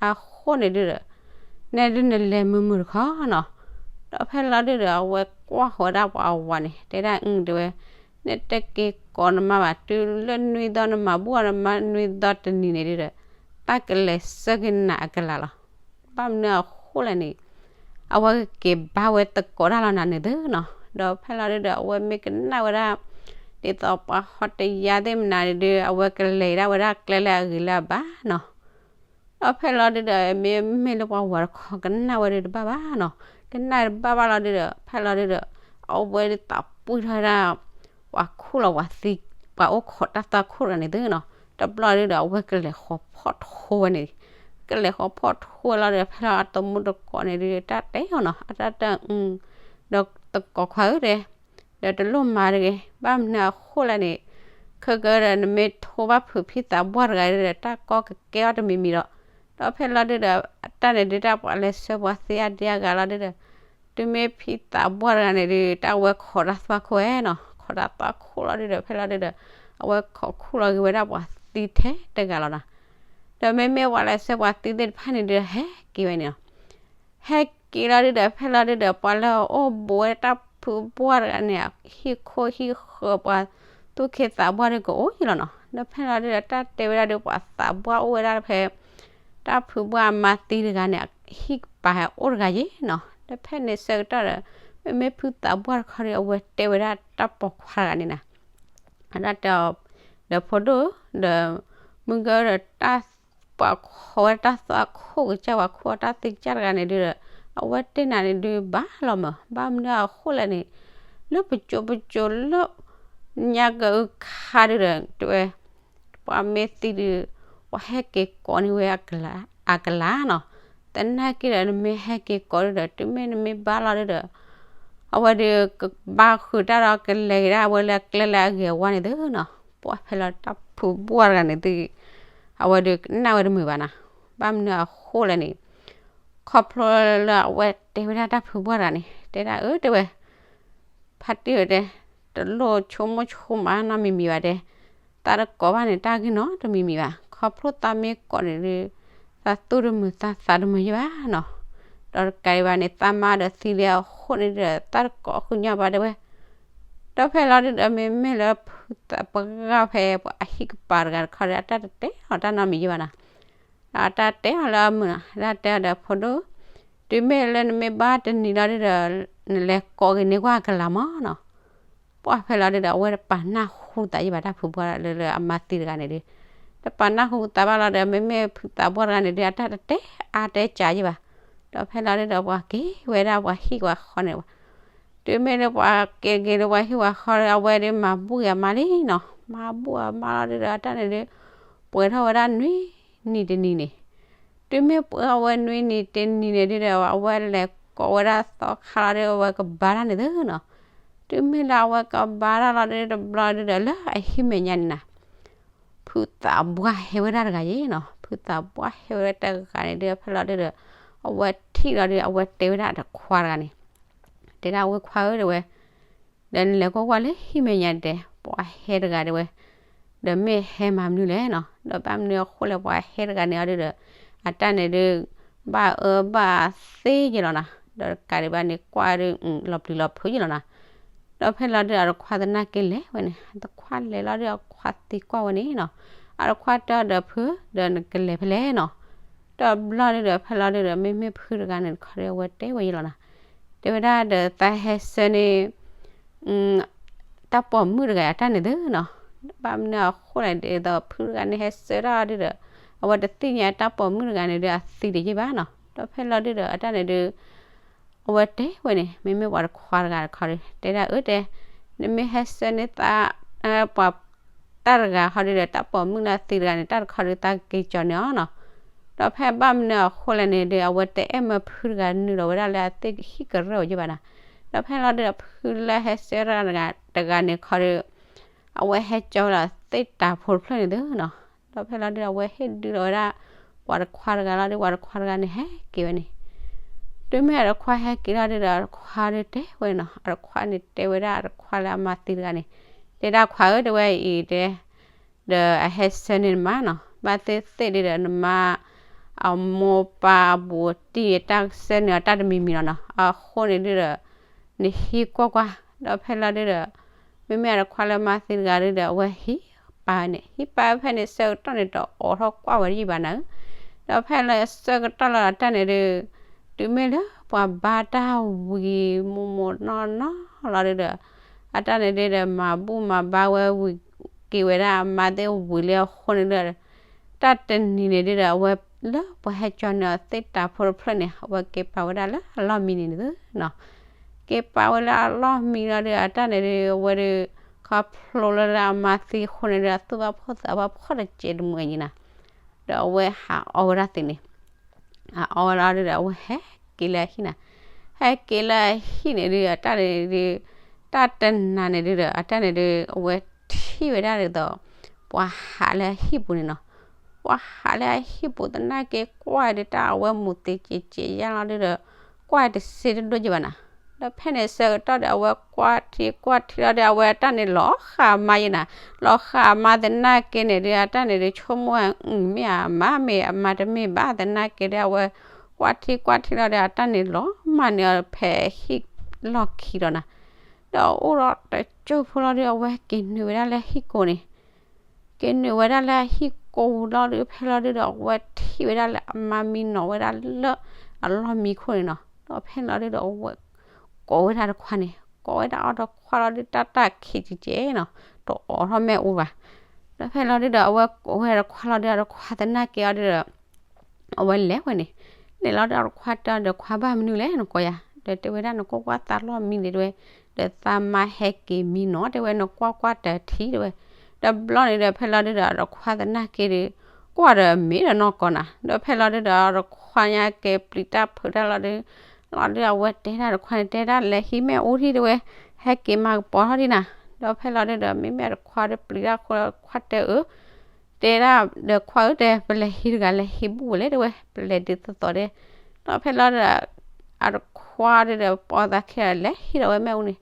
အဃိန့ၣ်ဒုးဒီး နဲဒုးနလဲၤမုာ်မုာ်တခီနီၤ. ဒီးဖဲလီၤဒုးဒီး အဝဲကွၢ်ဃီၤဝဲဒၣ်ပှၤအဝၤန့ၣ် တဲဒၣ် တဲဝဲ နတက့ၤကိးနမါဘၣ် တုၤလၢနွံသီနမၤဘူၣ်အီၤနမါနွံသီတနံၤန့ၣ်ဒုးဒီး တၢ်ကလဲၤဆှၢက့ၤနၤအကလၤလီၤ. ဘၣ်မနုၤအဃိလဲၣ်န့ၣ် အဝဲကက့ၤဘါဝဲသကိးတၢ်လီၤနၤန့ၣ်သ့နီၤ. ဒီးဖဲလီၤဒုးဒီး အဝဲမ့ၢ်ကနၣ်ဝဲဒၣ် ဒ်သိးပှၤဟီတယါသ့ၣ်မနုၤန့ၣ်ဒုး အဝဲကလဲၤဒၣ်ဝဲဒၣ်ကျဲလၢအဂ့ၤလၢအဘၣ်နီၤ. ဒီးဖဲလီၤဒုးဒီး မ့မ့ၢ်လၢပှၤဝၤတခီကနၣ်ဝဲဒုးတဘၣ်ဘၣ်နီၤ. ကနၣ်တဘၣ်ဘၣ်လီၤဒုးဒီး ဖဲလီၤဒုးဒီး အဝဲဒၣ်သးပှ့ၤထီၣ်ဝဲဒၣ် ပှၤခိၣ်လီၤပှၤသံ, ပှၤအိၣ်ခိးတၢ်သွၣ်ခိၣ်တဂၤန့ၣ်သုနီၤ, တဘျီဒုဒီး အဝဲကလဲၤဃီၤဖီၣ်ထိဝဲန့ၣ်, ကလဲၤဃီၤဖီၣ်ထိဝဲလီၤဒီး ဖဲလီၤအတမူတကိးန့ၣ်ဒု တၢ်တဲအီၤနီၤ, အတၢ်တဲအီၤ, ဒီးတကိးခွါဧၢတဲ ဒီးတလိၣ်မၤတဂ့ၤ, ဘၣ်မနုၤအဃိလဲၣ်န့ၣ်, ခဲကဒီးနမ့ၢ်ထိဘၣ်ဖုးဖံသးပှၢ်တဂၤဒီး တၢ်ကီကကဲအီၤတမံၤမံၤဒီး, ဒီးဖဲလီၤဒုဒီး အတၢ်န့ၣ်ဒု တၢ်ပှၤလဲၤဆှၢပှၤသ့အါဒံအါဂၤလီၤဒုဒီး, တုၤမ့ၢ်ဖံသးပှၢ်တဂၤန့ၣ်ဒု တၢ်ဝဲခိးတၢ်သွၣ်ခိၣ်ဝဲနီၤ, ခိးတၢ်သွၣ်ခိၣ်လီၤဒုဒီး ဖဲလီၤဒုဒီး အဝဲခိးခူၣ်လီၤက့ၤဝဲဒၣ်ပှၤသံထဲတဂၤလီၤနီၤ, ဒီးမ့မ့ၢ်ပှၤလဲၤဆှၢပှၤသံသ့ၣ်တဖၣ်န့ၣ်ဒု ဟဲက့ၤဝဲန့ၣ်နီၤ ဟဲက့ၤလီၤဒုဒီး ဖဲလီၤဒုဒီး ပှၤလၢအအိၣ်ဘူးဝဲတၢ်ဖုဘှၢ်တဂၤန့ၣ် ဟံၣ်ခိၣ်ဟံၣ်ဃၢၤပှၤသူၣ်က့သးပှၢ်ဒုကအိၣ်ယံၤလီၤနီၤ, ဒီးဖဲလီၤဒုဒီး တၢ်တဲဝဲဒၣ်ဒု ပှၤသးပှၢ်အိၣ်ဝဲဒၣ်ဖဲ တၢ်ဖုဘှၢ်အမါသံတဂၤန့ၣ် ဟံၣ်ကပၤဟဲအိၣ်တဂၤယံၤနီၤ, ဒီးဖဲန့ၣ်ဆၢကတီၢ်ဒီး မ့မ့ၢ်ဖုသးပှၢ်တခီဒီး အဝဲတဲဝဲဒၣ်တၢ်ပိာ်ခွါတဂၤန့ၣ်နီၤ အတၢ်တဲအီၤ, ဒီးဖိဒိၣ်, ဒီးမုၢ်ဂၢၢ်ဒီးတၢ်, ပှၤခိးဝဲတၢ်သွၣ်ခိၣ်ကစၢ် ပှၤခိးတၢ်သံကစၢ်တဂၤန့ၣ်ဒုဒီး, အဝဲတဲနၤန့ၣ်ဒုဘၣ်လီၤမး, ဘၣ်မနုၤအဃိလဲၣ်န့ၣ်, လၢပစိၤပစိၤလၢ ညါကအုခါဒုဒီး တဲဝဲ ပှၤမ့ၢ်သံဒုး, ပှၤဟဲက့ၤကိးန့ၢ်ဝဲအကလၤနီၤ, သနာ်က့ဒီး နမ့ၢ်ဟဲက့ၤကိးဒုဒီး တုၤမ့ၢ်နမ့ၢ်ဘါလီၤဒုဒီး, အဝဲဒုးကဘါဃုာ်တၢ်ဒီးကလဲၤက့ၤဒၣ်အဝဲလၢအကျဲလၢအဂ့ၤအဝါန့ၣ်သုနီၤ, ပှၤဖဲလီၤတၢ်ဖုဘှၢ်တဂၤန့ၣ်သု, အဝဲဒုးကနၣ်ဝဲတမုာ်ဘၣ်နီၤ, ဘၣ်မနုၤအဃိလဲၣ်န့ၣ်, ခီဖျိလၢအဝဲတဲဝဲဒၣ်တၢ်ဖုဘှၢ်တဂၤန့ၣ် တဲဒၣ်အၢတဲဝဲ ဖါတံၢ်ဝဲတဲ, တလိၣ်ဆိကမိၣ်ဆိကမးနီတမံၤမံၤဘၣ်တဲ, သးတကိးဘၣ်န့ၣ် တၢ်ဂ့ၢ်နီတမံၤမံၤဘၣ်, ခီဖျိသးမ့ၢ်ကိးန့ၣ်ဒုး, သးသူၣ်တမုာ်သးသးတမုာ်ယဲၢ်ဘၣ်နီၤ, ဒီးတကးဒံးဘၣ်န့ၣ် သးမါဒီးသံလံအဃိန့ၣ်ဒီး သးတကိးဃုာ်ညီဘၣ်တဲဝဲ, ဒီးဖဲလီၤဒုဒီး မ့မ့ၢ်လၢဖုသးပှၢ်ဖဲပှၤအဟံၣ်ကပၤတဂၤတခီဒီး အတၢ်တတဲအီၤတၢ်နီတမံၤယဲၢ်ဘၣ်နီၤ ဒီးတၢ်တဲအီၤလၢအမုာ်နီၤ, တၢ်တဲအီၤဒီးဖိဒိၣ်, တုၤမ့ၢ်လၢနမ့ၢ်ဘါတနံၤလီၤဒုဒီး, နလဲၤကိးက့ၤန့ၢ်ကွၢ်အကလၤမးနီၤ, ပှၤဖဲလီၤဒုဒီး အဝဲတပာ်နၢ်ဟူသးယဲၢ်ဘၣ်တၢ်ဖုဘှၢ်လၢလၢအမါသံတဂၤန့ၣ်ဒု, တပာ်နၢ်ဟူသးဘၣ်လီၤဒီး မ့မ့ၢ်ဖုသးပှၢ်တဂၤန့ၣ်ဒု အတၢ်တတဲအါတဲကးယဲၢ်ဘၣ်, ဒီးဖဲလီၤဒုဒီး ပှၤက့ၤဝဲဒၣ်ပှၤဟံၣ်ပှၤဃီန့ၣ် တုၤမ့ၢ်လၢပှၤက့ၤက့ၤလၢပှၤဟံၣ်ပှၤဃီဒီး အဝဲဒုးမၤဘူၣ်က့ၤအမါလံနီၤ, မၤဘူၣ်အမါလီၤဒုဒီး အတၢ်န့ၣ်ဒုး, ပှဲၤထီၣ်ဝဲဒၣ်နွံနံၤတနံၤန့ၣ်, တုၤမ့ၢ်ပှဲၤအဝဲနွံနံၤတနံၤန့ၣ်ဒုဒီး အဝဲလဲၤကိးဝဲဒၣ်သီခါလီၤဒီး အဝဲကဘါတၢ်န့ၣ်သုနီၤ, တုၤမ့ၢ်လၢအဝဲကဘါတၢ်လီၤဒုတဘျီဒုဒီး လၢအဟံၣ်မဲာ်ညါန့ၣ်နီၤ ဖုသးပှၢ်ဟဲဝဲဒၣ်တဂၤယဲၢ်နီၤ, ဖုသးပှၢ်ဟဲဝဲဒၣ်တဂၤန့ၣ်ဒု ဖဲလီၤဒုဒီး, အဝဲထံၣ်လီၤဒု အဝဲတဲဝဲဒၣ်အတခွါတဂၤန့ၣ်, တဲဒၣ်ဝဲခွါဧၢတဲဝဲ, ဒီးနလဲၤကွၢ်ကွၢ်လၢဟံၣ်မဲာ်ညါတဲ, ပှၤဟဲတဂၤတဲဝဲ, ဒီးမ့ၢ်ဟဲမၤမနုၤလဲၣ်နီၤ, ဒီးဘၣ်မနုၤအဃိလဲၣ်ပှၤဟဲတဂၤန့ၣ်အီၤဒုဒီး, အတၢ်န့ၣ်ဒုး, ဘၣ်အၢဘၣ်သီယဲၢ်လီၤနီၤ, ဒီးတကးဒံးဘၣ်န့ၣ်ကွၢ်ဒုး, လီၤပျံၤလီၤဖုးယဲၢ်လီၤနီၤ ဒီးဖဲလီၤဒုဒီး အတခွါသနာ်က့လဲၤဝဲန့ၣ်, အတခွါလဲၤလီၤဒုးအခွါသံကွၢ်ဝဲန့ၣ်နီၤ, အတခွါတဲအီၤဒီးဖု, ဒီးနကလဲၤဖဲလဲၣ်နီၤ, ဒီးဘျီဒုဒီးဖဲလီၤဒုဒီး မ့မ့ၢ်ဖုတဂၤန့ၣ်တခီဒီး အဝဲတဲဝဲယဲၢ်လီၤနီၤ, တဲဝဲဒၣ်ဒီးသးဟဲဆှၢန့ၢ် တၢ်ပိာ်မုၣ်တဂၤအတၢ်န့ၣ်သုနီၤ, ဘၣ်မနုၤအဃိလဲၣ်ဒ်သိးဖုတဂၤန့ၣ်ဟဲဆှၢတၢ်ဒုဒီး, အဝဲတသ့ၣ်ညါတၢ်ပိာ်မုၣ်တဂၤန့ၣ်ဒုး အသံဒံးယဲၢ်ဘၣ်နီၤ, ဒီးဖဲလီၤဒုဒီး အတၢ်န့ၣ်ဒုး, အဝဲတဲဝဲန့ၣ် မ့မ့ၢ်ပှၤတခွါတဂၤတခီဒီး တဲဒၣ်အၢတဲ, နမ့ၢ်ဟဲဆှၢန့ၢ်သး, ပှၤ, တၢ်တဂၤခီဒုဒီး တၢ်ပိာ်မုၣ်လၢအသံတဂၤန့ၣ် တၢ်တခီဒုးသးက့ၤကၠီန့ၢ်အီၤနီၤ, ဒီးဖဲဘၣ်မနုၤအဃိလဲၣ်န့ၣ်ဒုး အဝဲတအဲၣ်မၢဖုတဂၤနုာ်လီၤဝဲဒၣ်လၢအသ့ၣ်ကဟံၣ်ကရၢၢ်အီၤယဲၢ်ဘၣ်နီၤ, ဒီးဖဲလီၤဒုဒီးဖုလၢဟဲဆှၢတၢ်တဂၤန့ၣ်ခီဒီး အဝဲဟဲကၠီဝဲလီၤသ့ၣ်တၤဖိတဖျၢၣ်န့ၣ်သုနီၤ, ဒီးဖဲလီၤဒုဒီး အဝဲဟ့ၣ်ဒုးလီၤဝဲဒၣ် ပှၤတခွါတဂၤလီၤဒုး ပှၤတခွါတဂၤန့ၣ်ဟဲက့ၤဝဲန့ၣ်, တုၤမ့ၢ်အတခွါဟဲက့ၤလီၤဒုဒီး အတခွါဒုးတဲဝဲနီၤ, အတခွါန့ၣ်တဲဝဲဒၣ်အတခွါလၢအမါသံတဂၤန့ၣ်, တဲဒၣ်ခွါဧၢတဲဝဲအံၤတဲ ဒီးအဟဲဆှၢန့ၢ်နမါနီၤ, ဘၣ်သ့ၣ်သ့ၣ်ဒုဒီးနမါ အမိၢ်ပၢ်အဘူးအတံၢ်အတၢ်ဆှၢန့ၢ်အီၤတၢ်တမံၤမံၤလီၤနီၤ, အဃိန့ၣ်ဒုဒီး နဟံးကွၢ်ကွၢ်, ဒီးဖဲလီၤဒုဒီး မ့မ့ၢ်အတခွါလၢမါသံတဂၤဒုဒီး အဝဲဟံးပာ်န့ၣ် ဟံးပာ်ဖဲန့ၣ်ဆၢကတီၢ်န့ၣ် တအိးထီၣ်ကွၢ်ဝဲဒ်ယံာ်ဘၣ်နၤဧၢ, ဒီးဖဲလၢဆၢကတီၢ်လီၤအတၢ်န့ၣ်ဒု တုၤမ့ၢ်လၢပှၤဘါတၢ်ဝံၤမိၢ်မိၢ်နီၢ်နီၢ်လီၤဒုဒီး အတၢ်န့ၣ်ဒုဒီး မၤဘူၣ်မၤဘါဝဲဝံၤက့ၤဝဲဒၣ်အမါသ့ၣ်ဝံၤလံအဃိန့ၣ်ဒု တၢ်တနံၤန့ၣ်ဒုဒီး အဝဲလၢပှၤဟဲကၠီန့ၢ်အီၤသ့ၣ်တၤဖိတဖျၢၣ်န့ၣ် အဝဲက့ၤပာ်ဝဲဒၣ်လၢအလီၢ်မံန့ၣ်န့ၣ်သုနီၤ, ဟဲက့ၤပာ်ဝဲလၢအလီၢ်မံလီၤဒီး အတၢ်န့ၣ်ဒုး အဝဲဒုး ခီဖျိလၢအမါသံအဃိန့ၣ်ဒုး အသူၣ်ဘၣ်ဖှီၣ်သးဘၣ်ဖှီၣ်တစဲးတမှဲၤညါနၤ, ဒီးအဝဲဟးအီဝဲဒၣ်သ့န့ၣ် အအီဝဲလီၤဒုးဒီး အဝဲဟဲက့ၤလၢအဟံၣ်နၤ, ဟဲက့ၤလၢအဟံၣ်န့ၣ်ဒုး အတၢ်န့ၣ်ဒုး တၢ်တနၤန့ၣ်ဒုးဒီး အတၢ်န့ၣ်ဒုး အဝဲထံၣ်ဝဲဒၣ်ဒ်သိး ပှၤဟးလၢအဟံၣ်ပူၤန့ၣ်နီၤ, ပှၤဟးလၢအဟံၣ်ပူၤသနာ်က့ ကွၢ်ဒုးတၢ်အဝဲမူးသ့ကဲးကဲးယါလီၤဒုးဒီး ကွၢ်တစ့တဒိၣ်ကဘၣ်နၤ, ဒီးဖဲန့ၣ်ဆၢကတီၢ်ဒီး အဝဲကွၢ်ထံကွၢ်ထံလီၤဒီး အဝဲအတၢ်န့ၣ်လီၤဃာ်မါယဲနၤ, လီၤဃာ်မါသနာ်က့န့ၣ်ဒုး အတၢ်န့ၣ်ဒုး ဆိကမိၣ်အမ့ၢ်အမါ မ့ၢ်အမါတမ့ၢ်ဘၣ်သနာ်က့ဒီး အဝဲကွၢ်ထံကွၢ်ထံလီၤဒီး အတၢ်န့ၣ်လီၤမၢ်န့ၢ်အီၤဖဲဟံၣ်လီၢ်ခံလီၤနၤ, ဒီးအိၣ်ဒီးတစိၢ်ဖိလီၤဒုး အဝဲက့ၤနုာ်ဝဲဒၣ်လၢဟံၣ်ကိးန့ၣ် က့ၤနုာ်ဝဲဒၣ်လၢအဟံၣ်ကိးလီၤဒုး ဖဲလီၤဒုးဒီး အဝဲထံၣ်ဝဲဒၣ်လၢအမါမံနီၤဝဲဒၣ်လၢအလီၢ်မံခိၣ်န့ၣ်နီၤ, ဒီးဖဲလီၤဒုးဒီး အဝဲကိးဝဲဒၣ်တခွါန့ၣ် ကိးဝဲဒၣ်အီၤတခွါလီၤဒုး တၢ်တၢ်ခံးကဲကဲနီၤ, တအိးထီၣ်မ့ၣ်အူဘၣ်, ဒီးဖဲလီၤဒုးဒီး အဝဲကိးဝဲဒၣ်တခွါလီၤဒုး အတခွါသနာ်က့အီၤဒုးဒီး အဝဲလဲၤဝဲန့ၣ်, လဲၤလီၤဒီးအတခွါတဲအီၤဒီး ခွါဘၣ်မနုၤလဲၣ်နကိးယၤ, ဒီးတဲဝဲဒၣ် နကွၢ်ကွၢ်သးလီၢ်မံန့ၣ်တဲဝဲ, ဒီးသးမါဟဲက့ၤမံနီၤတဲဝဲ နကွၢ်ကွၢ်တထံၣ်တဲဝဲ, ဒီးဘျီန့ၣ်ဒီး ဖဲလီၤဒုးဒီး အတခွါသနာ်က့ဒုး ကွၢ်ဒီးမ့ၢ်ဒီးနီၢ်ကီၢ်နၤ, ဒီးဖဲလီၤဒုးဒီး အတခွါညါက့ၤပျံၤတၢ်ဖုးတၢ်လီၤဒုး, လီၤဒုးအဝဲတဲဒၣ်တခွါန့ၣ် တဲဒၣ်လဲၤဟံးမ့ၣ်အူထံၣ်တဲဝဲ, ဟဲက့ၤမၤကပီၤထီၣ်ဒံးနၤ, ဒီးဖဲလီၤဒုးဒီး မ့မ့ၢ်အတခွါဒုးပျံၤတၢ်ဃိလီၤ ခွါတဲအၢ တဲဒၣ်ဒီးခွါဧၢတဲ ပလဲၤဟံးတဂၤ လဲၤဟံးဘူၣ်ဝဲလဲၣ်တဲဝဲ ပလဲၤဒုးသီသီတဲ, ဒီးဖဲလီၤဒုးဒီး အတခွါဒုးဒီး ပိာ်သးခံဂၤ လဲၤဟံးဒီးဝဲမ့ၣ်အူန့ၣ်,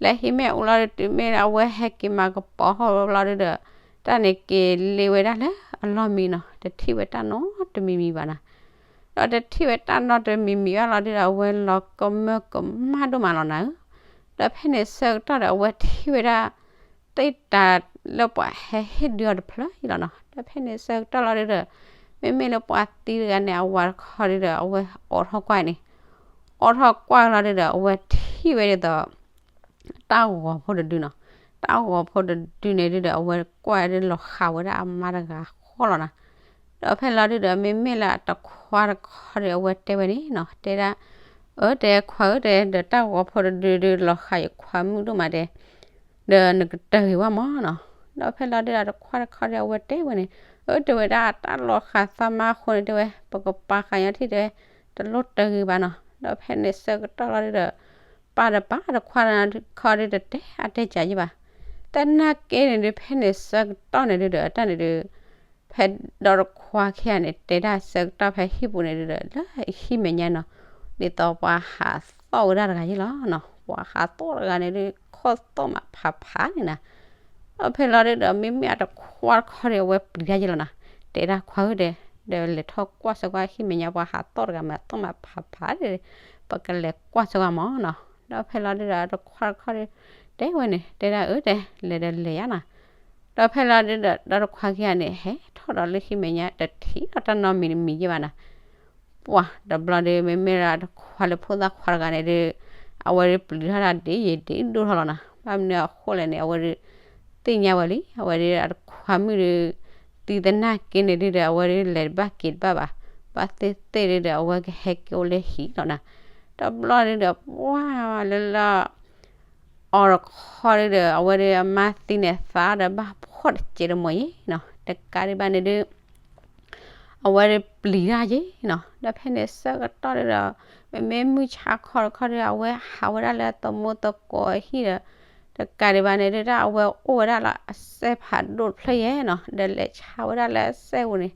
လဲၤဟံးမ့ၣ်အူလီၤဒုး တုၤမ့ၢ်အဝဲဟဲက့ၤမၤကပီၤဟီၣ်လီၤဒုးဒီး တၢ်န့ၣ်က့ၤလ့ဝဲဒၣ်လၢအလီၢ်မံနီၤ, တထံၣ်ဝဲတၢ်နီတမံၤမံၤဘၣ်နၤ, ဒီးတထံၣ်ဝဲတၢ်နီတမံၤမံၤဘၣ်လီၤဒုးဒီး အဝဲလီၤကမၢကမၣ်ဒိၣ်မးလီၤနၤဧၢ, ဒီးဖဲန့ၣ်ဆၢကတီၢ်ဒီး အဝဲထံၣ်ဝဲဒၣ် တၢ်တၢ်လၢပှၤဟဲဟ့ၣ်ဒုးအီၤတဖျၢၣ်အံၤလီၤနီၤ, ဒီးဖဲန့ၣ်ဆၢကတီၢ်လီၤဒုးဒီး မ့မ့ၢ်လၢပှၤသံတဂၤန့ၣ် အဝၤတခီဒုးဒီး အဝဲအိးထီၣ်ကွၢ်န့ၣ်, အိးထီၣ်ကွၢ်လီၤဒုးဒီး အဝဲထံၣ်ဝဲဒ်သိး တၢ်ဂီၤဖိတဒုနီၤ, တၢ်ဂီၤဖိတဒုန့ၣ်ဒုးဒီး အဝဲကွၢ်ဒုးလီၤဃာ်ဝဲဒၣ်အမါတဂၤဃီလီၤနၤ, ဒီးဖဲလီၤဒုးဒီး မ့မ့ၢ်လၢအတခွါတခီဒီး အဝဲတဲဝဲန့ၣ်နီၤ, တဲဒၣ် အၢ တဲခွါဧၢတဲ ဒီးတၢ်ဂီၤဖိတဒုဒုး လီၤဃာ်ယခွါမုၣ်ဒိၣ်မးတဲ ဒီးနကတၢၢ်ဂ့ၤဝဲမၢ်နီၤ, ဒီးဖဲလီၤဒုးဒီး တခွါတခီဒီး အဝဲတဲဝဲန့ၣ်, အၢ တဲဝဲဒၣ် တၢ်လီၤဃာ်သးမါအဃိန့ၣ် တဲဝဲ ပကပာ်ဃာ်ညီထံၣ်တဲဝဲ တလိၣ်တၢၢ်ဂ့ၤဘၣ်နီၤ, ဒီးဖဲန့ၣ်ဆၢကတီၢ်လီၤဒုးဒီး ပာ်တပာ်တခွါတခီဒုး တတဲအါတဲကးယံဘၣ်, တနာ်က့န့ၣ်ဒုး ဖဲန့ၣ်ဆၢကတီၢ်န့ၣ်ဒုးဒီး အတၢ်န့ၣ်ဒုး ဖဲဒီတခွါခံဂၤန့ၣ် တဲဒၣ်ဆၢကတီၢ်ဖဲဟံၣ်ပူၤန့ၣ်ဒုးဒီး လၢဟံၣ်မဲာ်ညါနီၤ, ဒ်သိးပှၤဟးသီၣ်ဝဲဒၣ်တဂၤယ့လီၤနီၤ, ပှၤဟးသီၣ်တဂၤန့ၣ်ဒုး ခီၣ်သီၣ်မးဖးဖးန့ၣ်နၤ, ဒီးဖဲလီၤဒုးဒီး မ့မ့ၢ်အတခွါတခီဒီး အဝဲပျံၤတၢ်ယ့လီၤနၤ, တဲဒၣ်ခွါဧၢတဲ ဒီးလဲၤထီၣ်ကွၢ်ဆၢကွၢ်ဟံၣ်မဲာ်ညါ ပှၤဟးသီၣ်တဂၤမးသီၣ်မးဖးဖးဒီး ပကလဲၤကွၢ်ဆၢကွၢ်မၢ်နီၤ, ဒီးဖဲလီၤဒုးဒီး တခွါတခီဒီး တဲဝဲန့ၣ် တဲဒၣ်အၢတဲ လဲၤဒီးလဲၤယါနီၤ, ဒီးဖဲလီၤဒုးဒီး ဒီတခွါခံဂၤန့ၣ် ဟဲထီၣ်ဒီးလၢဟံၣ်မဲာ်ညါ တထံၣ်ဒီးတၢ်နီတမံၤမံၤယ့ဘၣ်နၤ, ပှၤတဘျီဒုး မ့မ့ၢ်လၢတခွါလၢဖိသၣ်ခွါတဂၤန့ၣ်ဒုး အဝဲဒုးပျံၤထီၣ်တၢ်ဒ်ယံာ်ဒ်ဒိၣ်ထီၣ်လီၤနၤ, ဘၣ်မနုၤအဃိလဲၣ်န့ၣ် အဝဲဒုး သ့ၣ်ညါဝဲလံ အဝဲဒုးအတခွါမုၣ်ဒုး သံသနာ်က့န့ၣ်ဒုးဒီး အဝဲဒုးလဲၤတဘၣ်က့ၤတဘၣ်ဘၣ်, ဘၣ်သ့ၣ်သ့ၣ်ဒုးဒီး အဝဲကဟဲက့ၤအိၣ်လၢဟံၣ်လီၤနၤ, တဘျီဒုးဒီး ပှၤလၢလၢ အီၤတခီဒုးဒီး အဝဲဒုးအမါသံန့ၣ်သးဒီးဘၣ်ဖှီၣ်တစဲးတမှဲၤယ့နီၤ, တကးဒံးဘၣ်န့ၣ်ဒုး အဝဲဒုးပျံၤတၢ်ယ့နီၤ, ဒီးဖဲန့ၣ်ဆၢကတီၢ်ဒုးဒီး မ့မ့ၢ်မုၢ်ဆါခီတခီဒုး အဝဲဟးဝဲဒၣ်လၢသမူသကိးအဟံၣ်ဒီး တကးဒံးဘၣ်န့ၣ်ဒုး တၢ်အဝဲအိၣ်ဝဲဒၣ်လၢအစဲးဖးဒိၣ်တဖျၢၣ်ယဲနီၤ, ဒီးလဲၤဆါဝဲဒၣ်လၢအစဲးပူၤန့ၣ်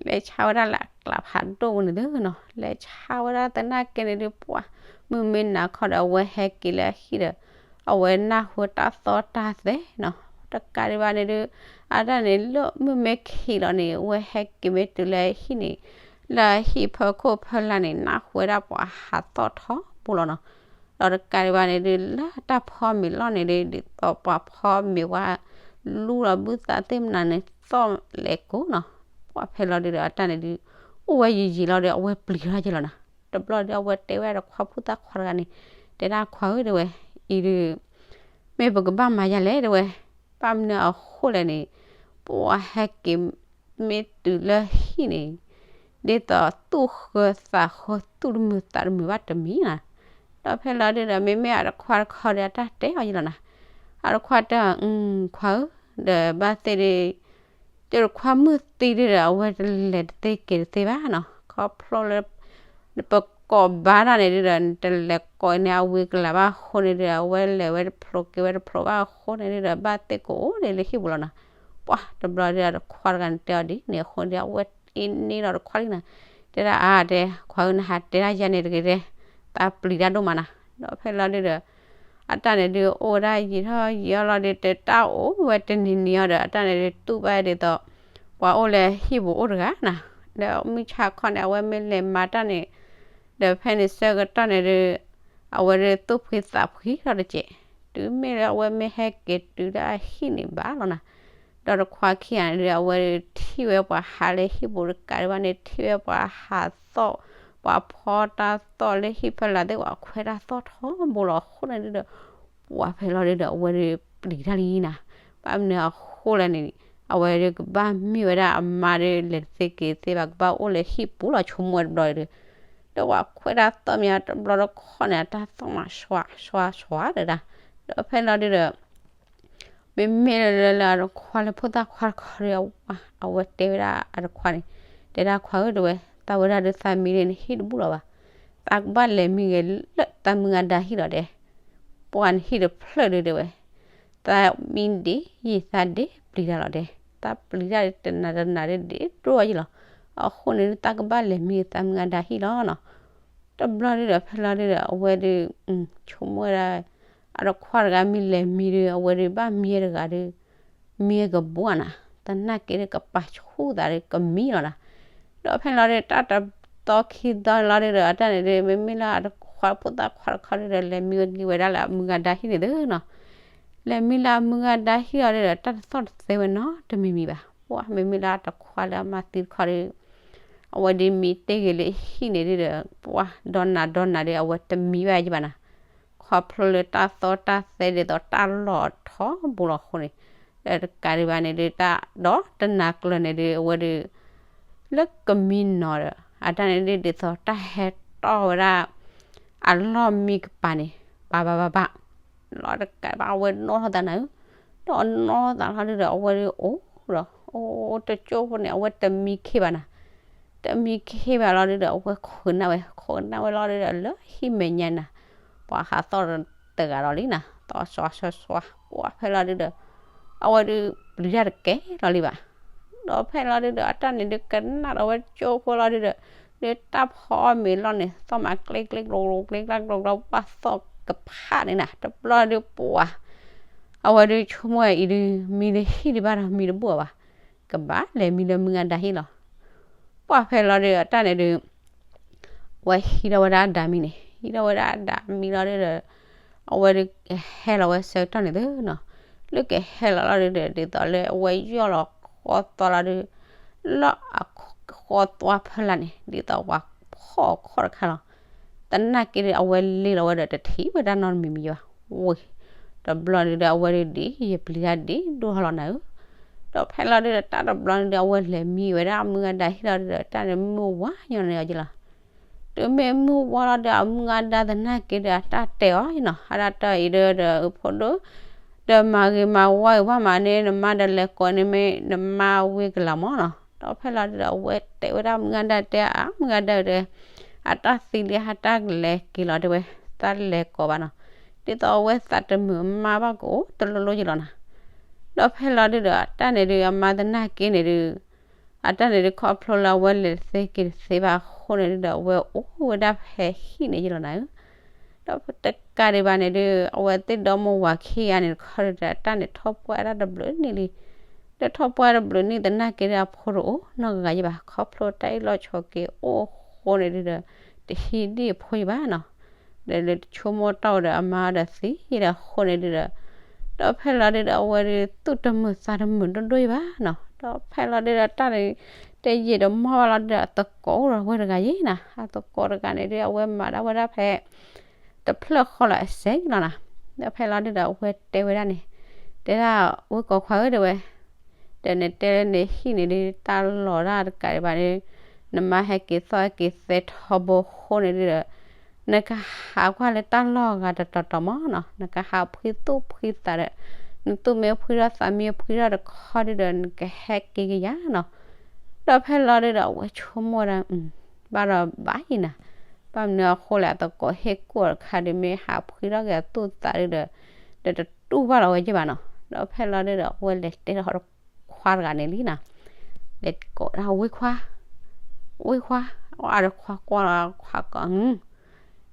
လဲၤဆါဝဲဒၣ်လၢအကျးဖးဒိၣ်ပူၤန့ၣ်သ့နီၤ, လဲၤဆါဝဲဒၣ်သနာ်က့န့ၣ်ဒုး ပှၤမုၢ်မ့ၢ်နၤခီဒီး အဝဲဟဲက့ၤလၢအဟံၣ်ဒီး အဝဲနၢ်ဟူတၢ်သီတၢ်သဲနီၤ, တကးဒံးဘၣ်န့ၣ်ဒုး အတၢ်န့ၣ်လၢမုၢ်မ့ၢ်ခံးလီၤန့ၣ် အဝဲဟဲက့ၤမ့ၢ်တုၤလၢအဟံၣ်န့ၣ် လၢအဟံၣ်ဖၢခိၣ်ဖၢလာ်န့ၣ် နၢ်ဟူဝဲဒၣ်ပှၤဟးသီၣ်ထီဘိလီၤနီၤ, ဒီးတကးဒံးဘၣ်န့ၣ်ဒုး လၢတၢ်ဖီမ့ၤလီၢ်န့ၣ်ဒုး ဒ်သိးပှၤဖီမ့ၤဝဲ လူလီၤဘုသးသ့ၣ်မနုၤန့ၣ် သီၣ်လဲၤကိးနီၤ, ပှၤဖဲလီၤဒုးဒီး အတၢ်န့ၣ်ဒုး အိၣ်ဝဲယံာ်ယံာ်လီၤဒီး အဝဲပျံၤထီၣ်ယ့လီၤနီၤ, တဘျီဒီး အဝဲတဲဝဲဒၣ်တခွါဖိသၣ်ခွါတဂၤန့ၣ် တဲဒၣ်ခွါဧၢတဲဝဲ အံၤဒုး မ့ၢ်ပကဘၣ်မၤယၤလဲၣ်တဲဝဲ, ဘၣ်မနုၤအဃိလဲၣ်န့ၣ် ပှၤဟဲက့ၤမ့ၢ်တုၤလၢဟံၣ်န့ၣ် ဒ်သိးသူၣ်ဃၢသးဃၢ သူၣ်တမုာ်သးတမုာ်ဘၣ်တမံၤနီၤ, တ ဒီးဖဲလီၤဒုဒီး မ့မ့ၢ်အတခွါတခီဒီး အတၢ်တဲအီၤယလီၤနၤ, အတခွါတဲအီၤ ခွါဧၢ, ဒီးဘၣ်သ့ၣ်ဒီး တခွါမုၢ်သံဒုဒီး အဝဲတလဲၤတသ့က့ၤတသ့ဘၣ်နီၤ, ခီဖျိလၢ ပကိးဘါတၢ်န့ၣ်ဒုဒီး နတလဲၤကိးန့ၢ်အဝံၤကလၤဘၣ်အဃိန့ၣ်ဒုဒီး အဝဲလဲၤဝဲတဖျိက့ၤဝဲတဖျိဘၣ်အဃိန့ၣ်ဒုဒီး ဘၣ်သ့ၣ်ကိးအိၣ်ဒံးလၢဟံၣ်ပူၤလီၤနီၤ. ပှၤတဘျီဒုဒီး တခွါတဂၤန့ၣ်တဲအီၤဒ်န့ၣ်အဃိန့ၣ်ဒီး အဝဲအ့န့ၢ်လီၤတခွါလံနီၤ, တဲဒၣ်အါတဲ ခွါဧၢ နဟးတဲဒၣ်ယၤန့ၣ်တဂ့ၤတဲ, သးပျံၤတၢ်ဒိၣ်မးနီၤ. ဒီးဖဲလီၤဒုဒီး အတၢ်န့ၣ်ဒုးအိၣ်ဝဲဒၣ်ယံာ်ထီၣ်ယံာ်အီၤလီၤဒုး တၢ်အိၣ်ဝဲတနံၤနံၤအီၤဒီး အတၢ်န့ၣ်ဒုးတူၢ်ဘၣ်ဒ်သိး ပှၤအိၣ်လၢဟံၣ်ပူၤအိၣ်တဂၤနီၤ, ဒီးမုၢ်ဆါခီန့ၣ် အဝဲမ့ၢ်လဲၤမၤတၢ်န့ၣ် ဒီးဖဲန့ၣ်ဆၢကတီၢ်န့ၣ်ဒုး အဝဲဒုးသူၣ်ဖှံသးဖှံထီၣ်တစဲး, တုၤမ့ၢ်လၢအဝဲမ့ၢ်ဟဲက့ၤတုၤလၢအဟံၣ်န့ၣ်ဘၣ်လီၤနီၤ. ဒီးတခွါခံဂၤန့ၣ်ဒုး အဝဲဒုးထံၣ်ဝဲပှၤဟးလၢဟံၣ်ပူၤတကးဒံးဘၣ်န့ၣ် ထံၣ်ဝဲပှၤဟးသီၣ် ပှၤဖီတၢ်သီၣ်လၢဟံၣ်ဖီလာ်သ့ၣ် ပှၤခွဲးတၢ်သီၣ်ထီဘိလီၤအဃိန့ၣ်ဒုဒီး ပှၤဖဲလီၤဒုဒီး အဝဲဒုးပျံၤတၢ်လံနီၤ. ဘၣ်မနုၤအဃိလဲၣ်န့ၣ် အဝဲဒုးကဘၣ်မ့ၢ်ဝဲဒၣ်အမါဒုး လဲၤတသ့က့ၤတသ့ဘၣ် ကဘၣ်အိၣ်လၢဟံၣ်ပူၤလီၤ ဆိကမိၣ်ဝဲတဘျီဒုး, ဒီးပှၤခွဲးတၢ်သီၣ်မ့ၢ်တဘျီတခီၣ်န့ၣ် အတၢ်သီၣ်မး ဆွး ဆွး ဆွးတဒၣ်, ဒီးဖဲလီၤဒုဒီး မ့မ့ၢ်လၢလၢလၢအတခွါလၢဖိသၣ်ခွါတခီဒီး အဝဲတဲဝဲဒၣ်အတခွါန့ၣ်, တဲဒၣ်ခွါဧၢ တဲဝဲ, သးဝဲဒၣ်ဒုးသးမံလၢနဟံၣ်တဘူၣ်လီၤဘၣ်, သးကဘၣ်လဲၤမံဂ့ၤလၢသးမုၢ်ဂၤဒါဟံၣ်လီၤတဲ, ပှၤနဟံၣ်တဖျၢၣ်ဒုးတဲဝဲ, သးမံဒ်ယံာ်သးဒ့ပျံၤတၢ်လီၤတဲ, သးပျံၤတၢ်တနၤတနၤဒ်ဒ့ဒိၣ်အီၤယလီၤ, အဃိန့ၣ်ဒုးသးကဘၣ်လဲၤမံဂ့ၤသးမုၢ်ဂၤဒါဟံၣ်လီၤနီၤ. တဘျီဒုဒီး ဖဲလီၤဒုဒီး အဝဲဒုး ဆိကမိၣ်ဝဲဒၣ် အတခွါတဂၤမ့ၢ်လဲၤမံဒုး အဝဲဒုးဘၣ်မံတဂၤဒုး မံကဘှၢ်နၤ, သနာ်က့ဒုးကပာ်ဆူၣ်သးဒုးကမံလီၤနၤ. ဒီးဖဲလီၤဒုး တၢ်တသီခံသီန့ၣ်လီၤဒုဒီး အတၢ်န့ၣ်ဒုး မ့မ့ၢ်လၢအတခွါဖိသၣ်ခွါတခီဒုဒီး လဲၤမံဝဲက့ၤဝဲဒၣ်လၢအမုၢ်ဂၤဒါဟံၣ်န့ၣ်သုနီၤ. လဲၤမံလၢအမုၢ်ဂၤဒါဟံၣ်လီၤဒုဒီး တၢ်တသီၣ်တသဲဝဲနီတမံၤမံၤဘၣ်. ပှၤမ့မ့ၢ်လၢအတခွါလၢအမါသံတခီဒုး အဝဲဒုးမံတ့ၢ်ဂ့ၤလၢဟံၣ်န့ၣ်ဒုဒီး ပှၤဒီနၤဒီနၤဒုး အဝဲတမံဘၣ်ယဘၣ်နၤ. ခီဖျိလၢတၢ်သီတၢ်သဲဒ်သိးတၢ်လီၢ်ထီဘိလီၤအဃိန့ၣ်, ဒီးတကးဒံးဘၣ်န့ၣ်ဒုး တၢ်ဒီတနၤကျၢၤန့ၣ်ဒုး အဝဲဒုး လၢကမံနီၤဒီး အတၢ်န့ၣ်ဒုးဒ်သိးတၢ်ဟဲတီၢ်ဝဲဒၣ် အလီၢ်မံကပၤန့ၣ် ဘၣ်ဘၣ်ဘၣ်ဘၣ် လီၤတကးဘၣ် အဝဲနီၣ်ထီၣ်သးနၤဧၢ, ဒီးနီၣ်ထီၣ်သးလီၤဒုဒီး အဝဲဒုးအိၣ်ဒီး အိၣ်တကၠိၢ်ဖိန့ၣ် အဝဲတမံခ့ဘၣ်နၤ, တမံခ့ဘၣ်လီၤဒုဒီး အဝဲခိးကနၣ်ဝဲ ခိးကနၣ်ဝဲလီၤဒုဒီး လၢဟံၣ်မဲာ်ညါနၤ ပှၤဟးသီၣ်တဂၤဒီးလံနၤ သီၣ်စွါစွါစွါ ပှၤဖဲလီၤဒုဒီး အဝဲဒုးပျံၤတၢ်တကဲလီၤလံဘၣ်. ဒီးဖဲလီၤဒုဒီး အတၢ်န့ၣ်ဒုးကနၣ်ဒီးဝဲကၠိဖိလီၤဒုဒီး ဒုးတၢ်ဖီအီၣ်မ့ၤလီၢ်န့ၣ် သီၣ်မးကျ့ကျ့ကျိကျိ ကျ့ကျိကျိ ပှၤသီၣ်ကဖးန့ၣ်နၤ တဘျီဒုးပှၤ အဝဲဒုးဆိကမိၣ်အံၤဒုး မံလၢဟံၣ်ဒုးဘၣ်ဒီးမံတဘူၣ်အီၤဘၣ်, ကဘၣ်လဲၤမံလၢမုၢ်ဂၤဒါဟံၣ်လီၤ. ပှၤဖဲလီၤဒုး အတၢ်န့ၣ်ဒုး အဝဲဟံးထီၣ်ဝဲဒၣ်အဒါမံန့ၣ် ဟံးထီၣ်ဝဲဒၣ်အဒါမံလီၤဒုဒီး အဝဲဒုးကဟဲလီၤဝဲဆၢကတီၢ်န့ၣ်သုနီၤ, လၢကဟဲလီၤလီၤဒုဒီး ဒ်သိးလၢအဝဲယီၢ်လီၤဃီသွါလီၤဒုး လၢအဃီသွါဖီလာ်န့ၣ် ဒ်သိးပှၤဖီၣ်ခီၣ်တခါလီၤ. သနာ်က့ဒုး အဝဲလ့လီၤဝဲဒီးတထံၣ်ဝဲဒၣ်နီတမံၤမံၤဘၣ်. ဝ့ၢ် တဘျီဒုဒီး အဝဲဒုးဒ်ယပျံၤတၢ်ဒ်ဒိၣ်ထီၣ်လီၤနၤဧၢ, ဒီးဖဲလီၤဒုဒီး တၢ်တဘျီန့ၣ်ဒုး အဝဲလဲၤမံဝဲဒၣ်အမုၢ်ဂၤဒါဟံၣ်လီၤဒုဒီး တၢ်န့ၣ်မုၢ်ဝါညီန့ၣ်အီၤက့လီၤ. တုၤမ့ၢ်မုၢ်ဝါလီၤဒီး အမုၢ်ဂၤဒါသနာ်က့ဒီး အတၢ်တဲအီၤနီၤ အတၢ်တဲအီၤအံၤဒီး ဒီးဖိဒိၣ် ဒီးမၤဂ့ၤမၤဝါဂ့ၤဘၣ်မးန့ၣ် နမါဒီးလဲၤကိးန့ၢ်မ့ၢ်နမါဝံၤကလၤမၢ်နီၤ. ဒီးဖဲလီၤဒုဒီး အဝဲတဲဝဲဒၣ်မုၢ်ဂၤဒါတဲအါ မုၢ်ဂၤဒါဒီး အတၢ်သံလံ အတၢ်ကလဲၤက့ၤလီၤတဲဝဲ သးလဲၤကိးဘၣ်နီၤ, ဒ်သိးအဝဲသးတမုာ်မါဘၣ်ကအိၣ်တလိၣ်လိၣ်ယလီၤနၤ. ဒီးဖဲလီၤဒုဒီး အတၢ်န့ၣ်ဒုး အမါသနာ်က့န့ၣ်ဒုး အတၢ်န့ၣ်ဒုးခီဖျိလၢအဝဲလဲၤတသ့က့ၤတသ့ဘၣ်အဃိန့ၣ်ဒုဒီး အဝဲအိၣ်ဝဲဒၣ်ဖဲဟံၣ်န့ၣ်ယလီၤနၤဧၢ. ဒီးတကးဒံးဘၣ်န့ၣ်ဒုး အဝဲသ့ၣ်ဒီမါဝၤခံဂၤန့ၣ်တခီဒုဒီး အတၢ်န့ၣ်ထီၣ်ပှၢ်ဒၣ်တဘျုးနံၣ်လံ. ဒီးထီၣ်ပှၢ်တဘျုးနံၣ်သနာ်က့ဒီး အဖိတအိၣ်နီတဂၤယဘၣ် ခီဖျိတၢ်အ့ၣ်လိာ်ဆိးက့အိၣ်အဃိန့ၣ်ဒုဒီး တဟံးဒံၣ်အဖိယဘၣ်နီၤ. ဒီးလၢတဆိကမိၣ်တၢ်ဝဲဒီး အမါဒီးသံဒီးအဃိန့ၣ်ဒုဒီး ဒီးဖဲလီၤဒုဒီး အဝဲဒုးသူၣ်တမုာ်သးတမုာ်ဒိၣ်ဒိၣ်ယဘၣ်နီၤ. ဒီးဖဲလီၤဒုဒီး တၢ်န့ၣ် တယံာ်တမီၢ်ဘၣ်လီၤဒုဒီး အသကိးအိၣ်ဒီးဝဲတဂၤယဲနီၤ. အသကိးတဂၤန့ၣ်ဒုး အဝဲမၤဒၣ်ဝဲဒၣ်ဖဲ တဖျၢၣ်ဃီလီၤအစဲးလီၤနၤ. ဒီးဖဲလီၤဒုဒီး အဝဲတဲဝဲဒၣ်န့ၣ် တဲဒၣ် ဝ့ၢ်ကိးခွါဧၢ တဲဝဲ ဒီးနတဲလၢနဟံၣ်န့ၣ်ဒုး တၢ်လီၤတၢ်တကးဒံးဘၣ်န့ၣ် နမါဟဲက့ၤသီၣ်ဟဲက့ၤသဲထီဘိအဃိန့ၣ်ဒုဒီး နကဟးကွၢ်လၢတၢ်လီၢ်ဂၤတတီၤတီၤမးနီၤ, နကဟးဖှံသူၣ်ဖှံသးဒီး နသူၣ်မ့ၢ်ဖှံထီၣ်သးမ့ၢ်ဖှံထီၣ်တခီဒီး နကဟဲက့ၤကယၤနီၤ. ဒီးဖဲလီၤဒုဒီး အဝဲဆိကမိၣ်ဒၣ် ဘၣ်ဒီးဘၣ်ယံၤနၤ, ဘၣ်မနုၤအဃိလဲၣ် အသကိးဟ့ၣ်ကူၣ်အီၤတခါဒီး မ့ၢ်ဟးဖှံထီၣ်က့ၤအသူၣ်သးဒုဒီး ဒီးတတူၢ်ဘၣ်လီၤဝဲက့ၤဘၣ်နီၤ. ဒီးဖဲလီၤဒုဒီး အဝဲလဲၤတဲထီၣ်တခွါတဂၤန့ၣ်လံနီၤ, လဲၤကိးဒၣ်ဝ့ၢ်ခွါ, ဝ့ၢ်ခွါ, အတခွါကွၢ်လီၤခွါကိး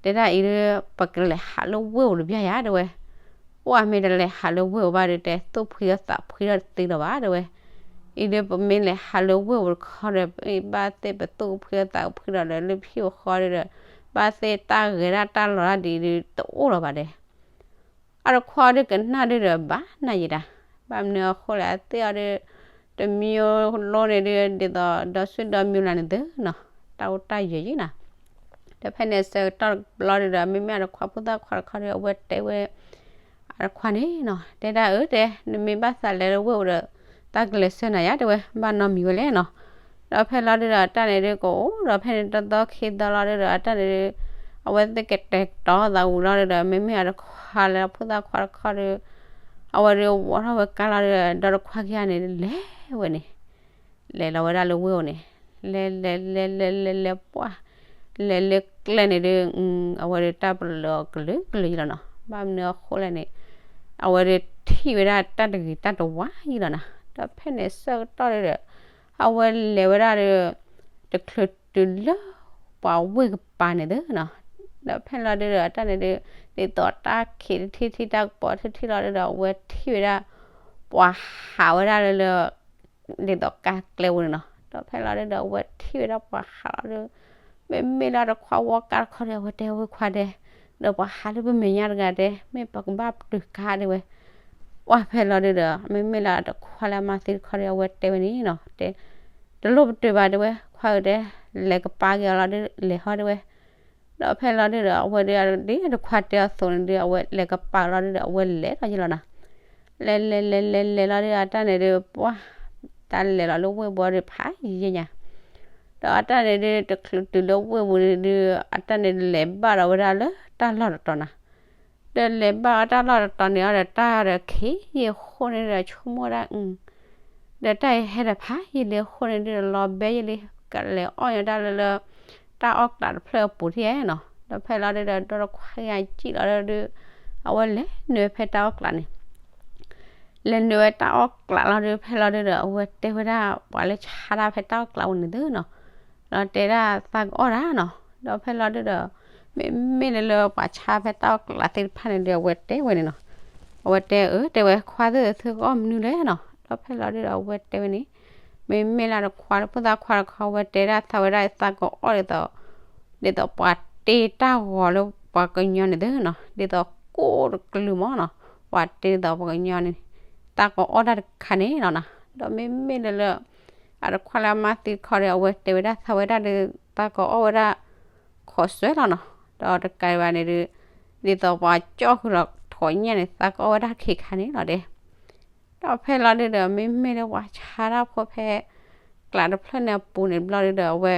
တဲဒၣ်အံၤဒီး ပကလဲၤဟးလၢဝ့ၢ်အိၣ်တဘျီယၤ တဲဝဲ. အိၣ်အမ့ၢ်တလဲၤဟးလၢဝ့ၢ်အိၣ်ဘၣ်ဒီး တဲသူၣ်ဖှံထီၣ်သးဖှံထီၣ်တသ့လၢၤဘၣ် တဲဝဲ. အံၤဒီးပမ့ၢ်လဲၤဟးလၢဝ့ၢ်အိၣ်တခီဒီး ဘၣ်သ့ၣ်ပသူၣ်ဖှံထီၣ်သးဖှံထီၣ်ဒီး လၢဖံၣ်ပဃီဒီး ဘၣ်သ့ၣ်တၢ်ဂဲၤတၢ်တၢ်လီၤတၢ်ဒ်အံၤဒီး တအိၣ်လၢၤဘၣ်တဲ အတခွါဒုကနၣ်ဒုဒီး ဘၣ်နၤယံၤဒၣ်, ဘၣ်မနုၤအဃိလဲၣ် အသ့ၣ်အီၤဒု တမံၤလိန့ၣ်ဒု ဒ်သိးဒီးစုဒီးမံၤလၢ်န့ၣ်သုနီၤ, တၢ်အိၣ်တၢ်ယၢၤယံၤနီၤ. ဒီးဖဲန့ၣ်ဆၢကတီၢ်တဘျီဒုဒီး မ့မ့ၢ်အတခွါဖိသၣ်ခွါတခီဒီး အဝဲတဲဝဲ အတခွါန့ၣ်နီၤ, တဲဒၣ်အၢတဲ နမ့ၢ်ဘၣ်သးလဲၤလၢဝ့ၢ်အိၣ်ဒီး သးကလဲၤဆှၢနၤယၤ တဲဝဲ, ဘၣ်နီတမံၤဝဲလဲၣ်နီၤ. ဒီးဖဲလီၤဒုဒီး အတၢ်န့ၣ်ဒုကအိၣ်ဒီး ဖဲန့ၣ်တသီခံသီလီၤဒုဒီး အတၢ်န့ၣ်ဒု အဝဲသ့ၣ်ကတဲာ်ကတီၤသးဝံၤလီၤဒုဒီး မ့မ့ၢ်အတခွါလၢဖိသၣ်ခွါတခီဒီး အဝဲဒုဝီထီၣ်ဝဲကါလီၤဒုဒီး ဒီးတခွါခံဂၤန့ၣ် လဲၤဝဲန့ၣ် လဲၤလီၤဝဲဒၣ်လၢဝ့ၢ်အိၣ်န့ၣ်, လဲၤလဲၤလဲၤလဲၤလဲၤလဲၤပှၢ်, လဲၤလၢကျဲန့ၣ်ဒု အဝဲဒုတၢ်ပလၢၤအီၤကလုာ်ကလုာ်ယံၤလီၤနီၤ, ဘၣ်မနုၤအဃိလဲၣ်န့ၣ် အဝဲဒုထံၣ်ဝဲဒၣ်တၢ်တဂ့ၤတၢ်တဝါယံၤလီၤနီၤ. ဒီးဖဲန့ၣ်ဆၢကတီၢ်ဒုဒီး အဝဲလဲၤဝဲဒၣ်ဒီး တချုးတုၤလၢ ပှၤဝ့ၢ်ကပၤန့ၣ်သုနီၤ. ဒီးဖဲလီၤဒုဒီး အတၢ်န့ၣ်ဒု ဒ်သိးတၢ်ခံးတထံၣ်ထံၣ် တၢ်ကပီၤထံၣ်ထံၣ်လီၤဒုဒီး အဝဲထံၣ်ဝဲဒၣ် ပှၤဟးဝဲဒၣ်လၢလၢ ဒ်သိးကါကျဲပူၤန့ၣ်နီၤ. ဒီးဖဲလီၤဒုဒီး အဝဲထံၣ်ဝဲဒၣ်ပှၤဟးလီၤဒု မ့မ့ၢ်လၢတခွါဝီကါတခီဒီး အဝဲတဲဝဲခွါတဲ ဒီးပှၤဟးလၢပမဲာ်ညါတဂၤတဲ မ့ၢ်ပကဘၣ်ပတုာ်ကါတဲဝဲ. ပှၢ်ဖဲလီၤဒုဒီး မ့မ့ၢ်လၢတခွါလၢအမါသံတခီဒီး အဝဲတဲဝဲန့ၣ်နီၤ, တဲ တလိၣ်ပတုာ်ဘၣ်တဲဝဲ ခွါဧၢတဲ, လဲၤကပၤက့ၤအီၤလီၤဒု လဲၤဟီတဲဝဲ. ဒီးဖဲလီၤဒုဒီး အဝဲဒု ဒ်တခွါတဲအီၤအသိးန့ၣ်ဒု အဝဲလဲၤကပၤလီၤဒုဒီး အဝဲလဲၤထီၣ်ယံၤလီၤနီၤ. လဲၤလဲၤလဲၤလဲၤလဲၤလီၤဒု အတၢ်န့ၣ်ဒု ပှၢ် တၢ်လဲၤလီၤလၢဝ့ၢ်ဘီဒု ဖးယံၤညါ ဒီးအတၢ်န့ၣ်ဒု တချုးတုၤလၢဝ့ၢ်ပူၤန့ၣ်ဒု အတၢ်န့ၣ်လဲၤဘၣ်ဒီးဝဲဒၣ်လၢတၢ်လီၢ်တတီၤနီၤ. ဒီးလဲၤဘၣ်အီၤတၢ်လီၢ်တတီၤန့ၣ်အီၤဒီး တၢ်ဒီးခံးယံၤအဃိန့ၣ်ဒီး ဆိကမိၣ်ဒၣ် ဒီးတၢ်အံၤဟဲဒီးဖးယံၤလံအဃိန့ၣ်ဒုဒီး လီၤဘဲယံၤလံ ကလဲၤအီၣ်ညါဒၣ်လၢလၢ တၢ်အီၣ်ကျးတဖျၢၣ်အပူၤထံၣ်ဧါနီၤ. ဒီးဖဲလီၤဒုဒီး ဒီတခွါခံဂၤစံၣ်လီၤဒု အဝဲလဲၤနုာ်ဝဲဖဲတၢ်အီၣ်ကျးန့ၣ် လဲၤနုာ်ဝဲတၢ်အီၣ်ကျးလီၤဒု ဖဲလီၤဒုဒီး အဝဲတဲဝဲဒၣ်ပှၤလၢဆါတၢ်ဖဲတၢ်အီၣ်ကျးပူၤန့ၣ်သုနီၤ, ဒီးတဲဒၣ်သးကအီၣ်တၢ်နီၤ. ဒီးဖဲလီၤဒုဒီး မ့မ့ၢ်လၢလၢပှၤဆါဖဲတၢ်အီၣ်ကျးသ့ၣ်တဖၣ်န့ၣ်ဒီး အဝဲတဲဝဲန့ၣ်နီၤ, အဝဲတဲအၢ တဲဝဲခွါသ့ၣ်သုကအီၣ်မနုၤလဲၣ်နီၤ. ဒီးဖဲလီၤဒုဒီး အဝဲတဲဝဲန့ၣ် မ့မ့ၢ်လၢတခွါလၢဖိသၣ်ခွါတခီ အဝဲတဲဒၣ်သးဝဲဒၣ်သးကအီၣ်ဒ်သိး ဒ်သိးပှၤတ့တၢ်ဂီၤလၢပှၤကညီန့ၣ်သုနီၤ, ဒ်သိးကိၣ်တကလုာ်မးနီၤ, ပှၤတ့ဒ်သိးပှၤကညီန့ၣ် သးကအီၣ်တၢ်တခါန့ၣ်လီၤနီၤ. ဒီးမ့မ့ၢ်လၢလၢ အတခွါလၢအမါသံတခီဒီး အဝဲတဲဝဲဒၣ်သးဝဲဒၣ်ဒီး သးကအီၣ်ဝဲဒၣ် ခိးစွဲလီၤနီၤ. ဒီးတကးဒံးဘၣ်န့ၣ်ဒု ဒ်သိးပှၤကၠီၣ်ဃုာ်လီၤထိးညၣ်န့ၣ် သးကအီၣ်ဝဲဒၣ်ခံခါန့ၣ်လီၤတဲ ဒီးဖဲလီၤဒုဒီး မ့မ့ၢ်လၢပှၤဆါတၢ်ဖိဖဲ ကျးတဖျၢၣ်န့ၣ်အပူၤန့ၣ်ဘျီဒုဒီး အဝဲ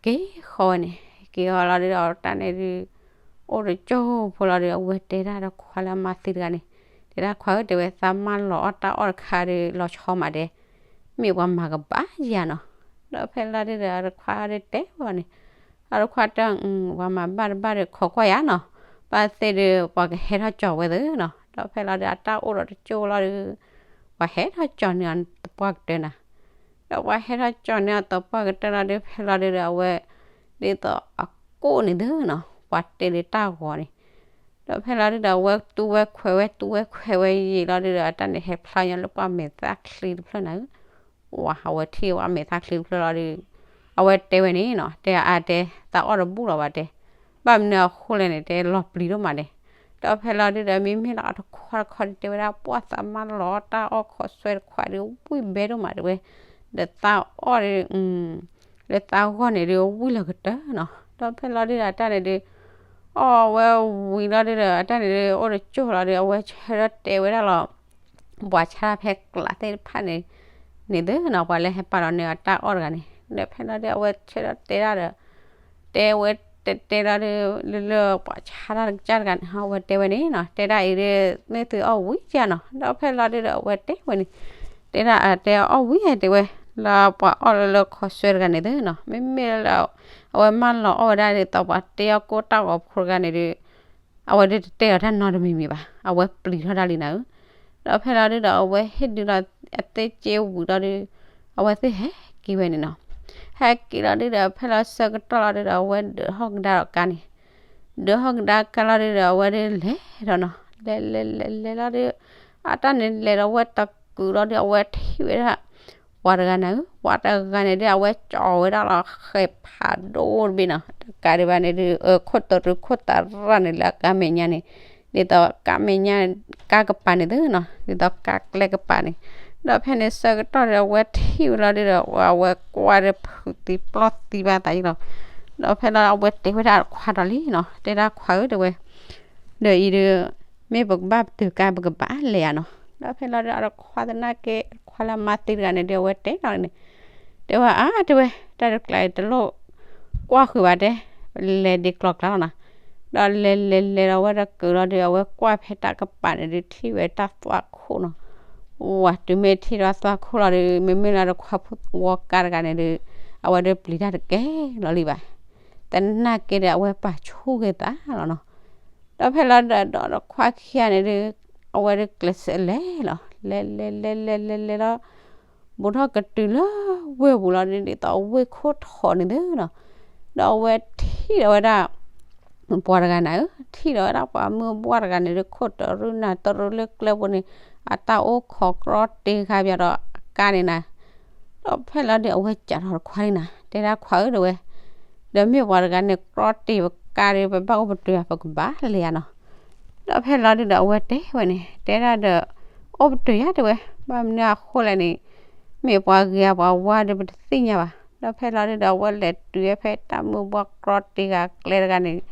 က့ၤဃီဝဲန့ၣ် က့ၤဃီလီၤဒုဒီး တၢ်န့ၣ်ဒု အိၣ်တကၠိၢ်ဖိလီၤဒု အဝဲတဲဒၣ်တခွါလၢအမါသံတဂၤန့ၣ် တဲဒၣ်ခွါဧၢ တဲဝဲသးမၢလီၤအီၣ်တၢ်အီၣ်တခါဒု လီၤဆီမးတဲ မ့ၢ်ပှၤမၤကဘၣ်ယၤနီၤ. ဒီးဖဲလီၤဒုဒီး အတခွါဒုတဲဝဲန့ၣ် အတခွါတဲ ပှၤမၤဘၣ်တဘၣ်ဒီး ခိးကွၢ်ယၤနီၤ, ဘၣ်သ့ၣ်ဒု ပှၤကဟဲထီၣ်ကၠီၤဝဲသ့နီၤ. ဒီးဖဲလီၤဒု အတၢ်အိၣ်ဒီးတကၠိၢ်လီၤဒု ပှၤဟဲထီၣ်ကၠီၤန့ၢ်အီၤသပှၢ်ကတၢၢ်နၤ. ဒီးပှၤဟဲထီၣ်ကၠီၤန့ၢ်အီၤသပှၢ်ကတၢၢ်လီၤဒု ဖဲလီၤဒုဒီး အဝဲ ဒ်သိးအကိၣ်န့ၣ်သ့နီၤ ပှၤတ့လၢတၢ်ဂီၤန့ၣ် ဒီးဖဲလီၤဒုဒီး အဝဲတူၢ်ဝဲခွဲးဝဲ တူၢ်ဝဲခွဲးဝဲယံာ်လီၤဒုဒီး အတၢ်န့ၣ်ဟဲဖျါညီလၢပှၤမဲာ်သၣ်ချံတဖျၢၣ်နၤဧၢ ဝၤ အဝဲထံၣ်ဝဲမဲာ်သၣ်ချံတဖျၢၣ်လီၤဒု အဝဲတဲဝဲန့ၣ်နီၤ တဲအါတဲ သးအီၣ်တဘူၣ်လီၤဘၣ်တဲ ဘၣ်မနုၤအဃိလဲၣ်န့ၣ် တဲလီၤပျံၤဒိၣ်မးတဲ ဒီးဖဲလီၤဒုဒီး မ့မ့ၢ်လၢအတခွါတခီဒု တဲဝဲဒၣ် ပှၢ်သးမၢလီၤတၢ်အီၣ်ခိးစွဲတခွါဒု ဝံၣ်ဘဲဒိၣ်မးတဲဝဲ ဒီးသးအီၣ်ဒု လၢသးဂီၢ်န့ၣ်ဒု ဝံၣ်လၢကတၢၢ်နီၤ ဒီးဖဲလီၤဒုဒီး အတၢ်န့ၣ်ဒု အီၣ်ဝဲဝံၤလီၤဒုဒီး အတၢ်န့ၣ်ဒု အိၣ်တကၠိၢ်လီၤဒု အဝဲဆၢထၢၣ်တဲဝဲဒၣ်လီၤ ပှၤဆါဖဲကျးသ့ၣ်တဖၣ်န့ၣ် န့ၣ်သ့နီၤ ပှၤလၢဟဲပာ်လီၤန့ၢ်အတၢ်အီၣ်တဂၤန့ၣ် ဒီးဖဲလီၤဒု အဝဲဆၢထၢၣ်တဲဒၣ်ဒီး တဲဝဲ အဝဲတဲတဲလီၤဒုး လၢလၢပှၤဆါတၢ်တကစၢ်တဂၤန့ၣ် အဝဲတဲဝဲန့ၣ်နီၤ, တဲဒၣ်အံၤဒုး မ့ၢ်သုအီၣ်ဝံၤကနီၤ, ဒီးဖဲလီၤဒုးဒီး အဝဲတဲဝဲန့ၣ်, တဲဒၣ်အတဲအီၣ်ဝံၤတဲဝဲ, လၢပှၤအီၣ်လၢလၢခီဆွဲတဂၤန့ၣ်သနီၤ, မ့မ့ၢ်လၢ အဝဲမၢလီၤအီၣ်ဝဲဒၣ်ဒ်သိးပှၤတဲအီၣ်ကိၢ်တၢ်ဂီၤဖိတဂၤန့ၣ်ဒုး အဝဲဒုးတတဲအီၤတၢ်နီတမံၤမံၤဘၣ်, အဝဲပျံၤထီၣ်တၢ်လံနၤဧၢ. ဒီးဖဲလီၤဒုးဒီး အဝဲဟ့ၣ်ဒုးလီၤအသ့ၣ်က့ဝံၤလီၤဒုး အဝဲသ့ၣ်ဟဲက့ၤဝဲန့ၣ်နီၤ, ဟဲက့ၤလီၤဒုးဒီး ဖဲလီၤဆၢကတီၢ်လီၤဒုးဒီး အဝဲဒုးဟီၣ်ကဒါဒီးကါန့ၣ်, ဒုးဟီၣ်ကဒါကါလီၤဒုးဒီး အဝဲဒုးလဲၤဒီးနီၤ, လဲၤလဲၤလဲၤလဲၤလီၤဒုး အတၢ်န့ၣ်လဲၤဒီး အဝဲတကုာ်လီၤဒုး အဝဲထံၣ်ဝဲဒၣ် ပှၤတဂၤန့ၣ်ဧၢ, ပှၤတဂၤန့ၣ်ဒုး အဝဲကၠီဝဲဒၣ်လီၤဃဲးဖးဒိၣ်တဘ့ၣ်နီၤ, တကးဒံးဘၣ်န့ၣ်ဒုး ခိၣ်တရူးခိၣ်သရၣ်န့ၣ်လၢအကါမဲာ်ညါန့ၣ်, ဒ်သိးကါမဲာ်ညါ ကါကပၤန့ၣ်သနီၤ, ဒ်သိးကါကျဲကပၤန့ၣ်, ဒီးဖဲန့ၣ်ဆၢကတီၢ်ဒီး အဝဲထံၣ်ဝဲလီၤဒုးဒီး အဝဲကွၢ်ဒီးဖုးသံပျီၢ်သံဘၣ်သးယံလီၤ, ဒီးဖဲလီၤအဝဲတဲဝဲဒၣ်အတခွါဒီးလံနီၤ, တဲဒၣ်ခွါဧၢ တဲဝဲ ဒီးအံၤဒုး မ့ၢ်ပကဘၣ်ပတုာ်ကါ ပကဘၣ်လဲၤဧါနီၤ, ဒီးဖဲလီၤဒုး အတခွါသနာ်က့ တခွါလၢအမါသံတဂၤန့ၣ်ဒုး အဝဲတဲလီၤန့ၣ်, တဲဝဲအါ တဲဝဲ တၢ်တကျါအံၤတလိၣ်ကွၢ်ဃုာ်ဘၣ်တဲ, လဲၤဒံးကျီၤကျါလီၤနီၤ, ဒီးလဲၤလဲၤလဲၤဒီး အဝဲတကုာ်လီၤဒုး အဝဲကွၢ်ဖဲတၢ်ကပၤန့ၣ်ဒုး ထံၣ်ဝဲတၢ်သွၣ်ခိၣ်နီၤ, ဝၤတုၤမ့ၢ်ထံၣ်တၢ်သွၣ်ခိၣ်လီၤဒုး မ့မ့ၢ်လၢတခွါဖိဝီကါတဂၤန့ၣ်ဒုး အဝဲဒုးပျံၤတၢ်တကဲလီၤလံဘၣ်, သနာ်က့ဒီး အဝဲပာ်ဆူၣ်ဂ့ၤသးလီၤနီၤ, ဒီးဖဲလီၤဒုးဒီး တခွါခံဂၤန့ၣ်ဒုး အဝဲဒုးကျဲးစၢးလဲၤလီၤ, လဲၤလဲၤလဲၤလဲၤလဲၤလဲၤလီၤ, ဘူးထီၣ်ကတုၤလၢဝ့ၢ်ပူၤလီၤဒုး ဒ်သိးဝ့ၢ်ခိၣ်ထိးန့ၣ်သနီၤ, ဒီးအဝဲထံၣ်ဒီးဝဲဒၣ် ပှၤတဂၤန့ၣ်ဧၢ, ထံၣ်ဒီးဝဲဒၣ်ပှၤမုၢ်ဘှၢ်တဂၤန့ၣ်ဒုး ခိၣ်တရူၢ်နၢ်တရူၢ်လၢကျဲပူၤန့ၣ် အတၢ်အိၣ်ခိးကြီတ့ဃာ်ပၠးဒီးအကါန့ၣ်နၤ, ဒီးဖဲလီၤဒုး အဝဲစံးထီၣ်တခွါန့ၣ်နၤ, တဲဒၣ်ခွါဧၢ တဲဝဲ, ဒီးမ့ၢ်ပှၤတဂၤန့ၣ်ကြီတ့ပကါဒီး ပဘၣ်အိၣ်ပတုာ်ယၤ ပကဘၣ်လဲၤယၤနီၤ, ဒီးဖဲလီၤဒုးဒီး အဝဲတဲဝဲန့ၣ် တဲဒၣ်ဒီး အိၣ်ပတုာ်ယၤ တဲဝဲ, ဘၣ်မနုၤအဃိလဲၣ်န့ၣ် မ့ၢ်ပှၤဂ့ၤဧါပှၤဝါဒီး ပတသ့ၣ်ညါဘၣ်, ဒီးဖဲလီၤဒုးဒီး အဝဲလဲၤတုၤဝဲဖဲတၢ်မုၢ်ဘှၢ်ကြီတ့ဃာ်ကျဲတဂၤန့ၣ်,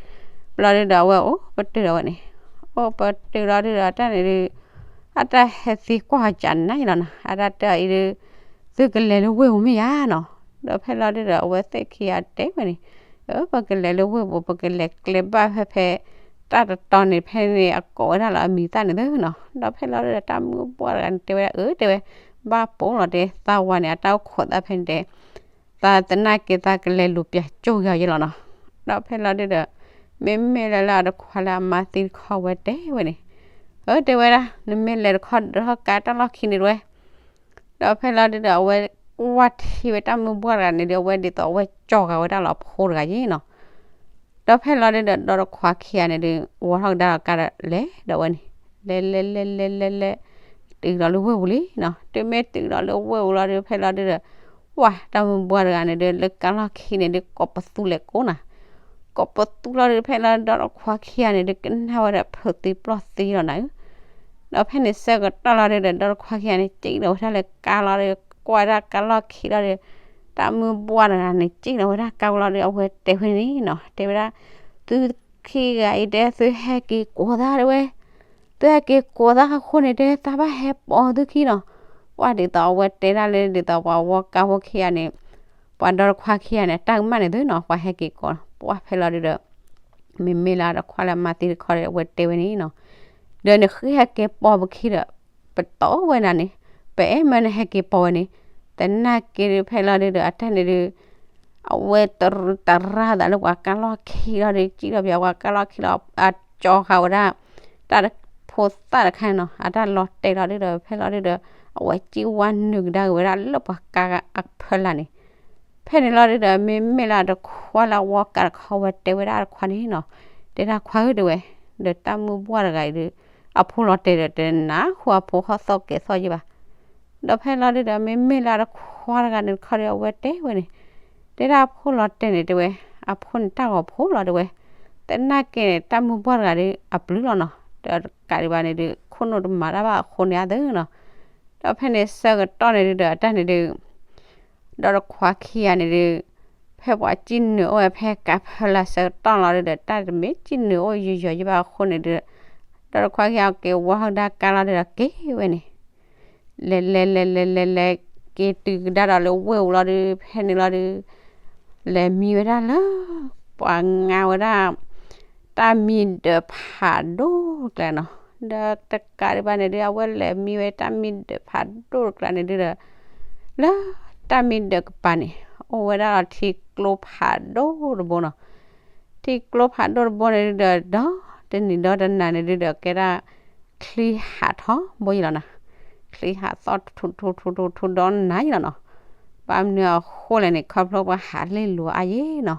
ဖဲလီၤဒုးဒီး အဝဲအိၣ်ပတုာ်ဒီးဝဲန့ၣ်, အိၣ်ပတုာ်လီၤဒုးဒီး တၢ်န့ၣ်ဒုး အတၢ်ဟဲသံကွၢ်ကနၤအံၤလီၤနီၤ, အတၢ်တဲအီၤအံၤဒုး သုကလဲၤလၢဝ့ၢ်ပူၤမ့ၢ်ယါနီၤ, ဒီးဖဲလီၤဒုးဒီး အဝဲသ့ၣ်ခံဂၤတဲဝဲန့ၣ်, အၢ ပကလဲၤလၢဝ့ၢ်ပူၤ ပကလဲၤကျဲဘၣ်ဖဲဖဲ တၢ်တတီၤန့ၣ် ဖဲန့ၣ်အကိးဝဲဒၣ်လၢအမံၤသၣ်န့ၣ်သနီၤ, ဒီးဖဲလီၤဒုးဒီး တၢ်မုၢ်ဘှၢ်တဂၤန့ၣ် တဲဝဲဒၣ် အၢ တဲဝဲ, ဘၣ်ပိာ်လီၤတဲ သးဝၤန့ၣ် အတၢ်အိၣ်ခိးသးဖဲန့ၣ်တဲ သးသနာ်က့ သးကလဲၤလူၤပၠးကၠိၢ်က့ၤအီၤယဲလီၤနီၤ, ဒီးဖဲလီၤဒုးဒီး မ့မ့ၢ်လၢလၢအတခွါလၢအမါသံတခီဝဲတဲဝဲန့ၣ်, အၢ တဲဝဲဒၣ် နမ့ၢ်လဲၤတခီဒီး ဟီၣ်ကါတၢ်လီၢ်ခံန့ၣ်တဲဝဲ ဒီးဖဲလီၤဒုးဒီး အဝဲကွၢ်ထံဝဲတၢ်မုၢ်ဘှၢ်တဂၤန့ၣ်ဒီး အဝဲဒ်သိးအဝဲကၠီဃာ်ဝဲဒၣ်လၢအဖိတဂၤယဲနီၤ, ဒီးဖဲလီၤဒုးဒီး ဒီးတခွါခံဂၤန့ၣ်ဒုး ဝီထီၣ်ကဒါလီၤကါဒီးလဲၤဒီးဝဲန့ၣ်, လဲၤလဲၤလဲၤလဲၤလဲၤလဲၤ တုၤဒီးလၢဝ့ၢ်ပူၤလံနီၤ, တုၤမ့ၢ်တုၤဒီးလၢဝ့ၢ်ပူၤလီၤဒုး ဖဲလီၤဒုးဒီး ဝါ တၢ်မုၢ်ဘှၢ်တဂၤန့ၣ်ဒုး လၢကါလီၢ်ခံန့ၣ်ဒုး ကိးပသူလဲၤကိးနၤ, ကိးပသူလီၤဒုး ဖဲလီၤဒီးတခွါခံဂၤန့ၣ်ဒုး ကနၣ်ဝဲဒီးဖုးသံပျီၢ်သံလီၤနၤဧၢ, ဒီးဖဲန့ၣ်ဆၢကတီၢ်လီၤဒုးဒီး ဒီးတခွါခံဂၤန့ၣ် စံၣ်လီၤဝဲဒၣ်လၢကါလီၤဒီး ကွၢ်ဝဲဒၣ်ကါလီၢ်ခံလီၤဒီး တၢ်မုၢ်ဘှၢ်တဂၤန့ၣ် စံၣ်လီၤဝဲဒၣ်ကါဝံၤလီၤဒီး အဝဲတဲဝဲန့ၣ်နီၤ, တဲဝဲဒၣ် သုခံဂၤအံၤတဲ သုဟဲက့ၤကိးသးတဲဝဲ သုဟဲက့ၤကိးသးအဃိန့ၣ်တဲ သးဘၣ်ဟဲပိာ်သုခံနီၤ, ဝါ ဒ်သိးအဝဲတဲဒၣ်လၢ ဒ်သိးပှၤဝီကါဖိခံဂၤန့ၣ် ပှၤဒီးတခွါခံဂၤန့ၣ် တၢ်ကမၣ်န့ၣ်သုနီၤ ပှၤဟဲက့ၤကိး ပှၤဖဲလီၤဒုးဒီး မ့မ့ၢ်လၢတခွါလၢအမါသံတခီဒီး အဝဲတဲဝဲန့ၣ်နီၤ, ဒီးနဃ့ဟဲက့ၤပိာ်ပခံဒီး ပတီၢ်ဝဲဒၣ်န့ၣ် ပအဲၣ်မၢနဟဲက့ၤပိာ်ဝဲန့ၣ်, သနာ်က့ဒုးဖဲလီၤဒုးဒီး အတၢ်န့ၣ်ဒုး အဝဲတရူးတရၣ်သးလၢပှၤကါလီၢ်ခံလီၤဒီး စံၣ်လီၤပၠးပှၤကါလီၢ်ခံလီၤ အကၠီဃာ်ဝဲဒၣ် တၢ်ဖိသၣ်တခါန့ၣ်နီၤ အတၢ်လီၤတဲာ်လီၤဒုးဒီး ဖဲလီၤဒုးဒီး အဝဲစံၣ်ဝါနုာ်ကဒါက့ၤဝဲဒၣ်လၢပှၤကါအဖီလာ်န့ၣ်, ဖဲန့ၣ်လီၤဒုးဒီး မ့မ့ၢ်လၢတခွါလၢအဝီကါတခီဝဲတဲဝဲဒၣ်တခွါန့ၣ်နီၤ, တဲဒၣ်ခွါဧၢတဲဝဲ, ဒီးတၢ်မုၢ်ဘှၢ်တဂၤအံၤဒုး အဖိလီၤတဲာ်ဒီး တနၢ်ဟူအဖိဟီၣ်သီၣ်ကဲၤသီၣ်ယဲဘၣ် ဒီးဖဲလီၤဒုးဒီး မ့မ့ၢ်လၢအတခွါတဂၤန့ၣ်တခီဒီး အဝဲတဲဝဲန့ၣ်, တဲဒၣ်အဖိလီၤတဲာ်န့ၣ်တဲဝဲ, အဖိန့ၣ်တၢ်ဂီၤဖိလီၤတဲဝဲ, သနာ်က့န့ၣ် တၢ်မုၢ်ဘှၢ်တဂၤဒုး အပျုၢ်လီၤနီၤ, ဒီးတကးဒံးဘၣ်န့ၣ်ဒုး ခိၣ်နူာ်တမၤတၢ်ဘၣ်အဃိန့ၣ်အသိးနီၤ, ဒီးဖဲန့ၣ်ဆၢကတီၢ်န့ၣ်ဒုးဒီး အတၢ်န့ၣ်ဒုး ဒီးတခွါခံဂၤန့ၣ်ဒုး ဖဲပှၤစံၣ်နုာ်အိၣ်ဝဲဖဲကးဖၢလာ်ဆၢကတီၢ်လီၤဒုးဒီး တၢ်တမ့ၢ်စံၣ်နုာ်အိၣ်ယိာ်ယိာ်ယဲဘၣ်အဃိန့ၣ်ဒုး ဒီးတခွါခံဂၤက့ၤဝီထီၣ်ကဒါကါလီၤဒုးဒီးက့ၤဝဲန့ၣ်, လဲၤလဲၤလဲၤလဲၤလဲၤလဲၤ က့ၤတုၤကဒါဒီးလၢဝ့ၢ်ပူၤလီၤဒုး ဖဲန့ၣ်လီၤဒုး လဲၤမံဝဲဒၣ်လၢ ပှၤငါဝဲဒၣ် တၢ်မံဒၢးဖးဒိၣ်တကျါနီၤ, ဒီးတကးဒံးဘၣ်န့ၣ်ဒုး အဝဲလဲၤမံဝဲတၢ်မံဒၢးဖးဒိၣ်တကျါန့ၣ်ဒုးဒီး လၢတၢ်မံဒၢးကပၤန့ၣ် အိၣ်ဝဲဒၣ်လီၤထံကျိဖးဒိၣ်တဘိနီၤ. ထံကျိဖးဒိၣ်တဘိန့ၣ်ဒုးဒီး ဒီတနံၤဒီတနၤန့ၣ်ဒုးဒီး ကဲဒၣ် ချံဟးထီဘိယံၤလီၤနီၤ. ချံဟးသီၣ်ထူထူထူထူထူဒီးနၤယံၤလီၤနီၤ. ဘၣ်မနုၤအဃိလဲၣ်န့ၣ် ခီဖျိပှၤဟးလ့ၣ်လိၤအါယံၤနီၤ.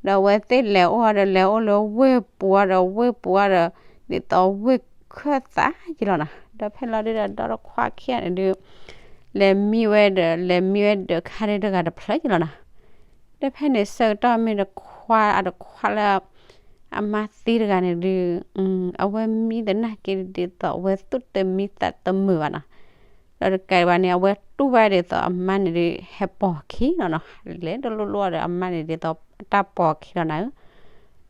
ဒီးအဝဲသ့ၣ်လဲၤအိၣ်ဒီး လဲၤအိၣ်လၢဝ့ၢ်ပူၤအီၤဒီး ဝ့ၢ်ပူၤအီၤဒီး ဒ်သိးဝ့ၢ်ခၢၣ်သးယံၤလီၤနီၤ. ဒီးဖဲလီၤဒုးဒီး ဒီတခွါခံဂၤန့ၣ်ဒုး လဲၤမံဝဲဒီး လဲၤမံဝဲဒၢးခါဒုးတဂၤတဖျၢၣ်ယံၤလီၤနီၤ. ဒီးဖဲန့ၣ်ဆၢကတီၢ်မ့ၢ်တခွါ အတခွါလၢ အမါသံတဂၤန့ၣ်ဒုး အဝဲမံသနာ်က့ဒ်သိးအဝဲသူၣ်တမံသးတမုာ်ဘၣ်နီၤ. ဒီးတကးဒံးဘၣ်န့ၣ် အဝဲတူၢ်ဘၣ်ဒ်သိးအမါန့ၣ်ဒုး ဟဲပိာ်အခံလီၤနီၤ. လဲၤတလိၣ်လိၣ်ဒီးအမါန့ၣ် ဒ်သိးတၢ်ပိာ်အခံလီၤနၤဧၢ.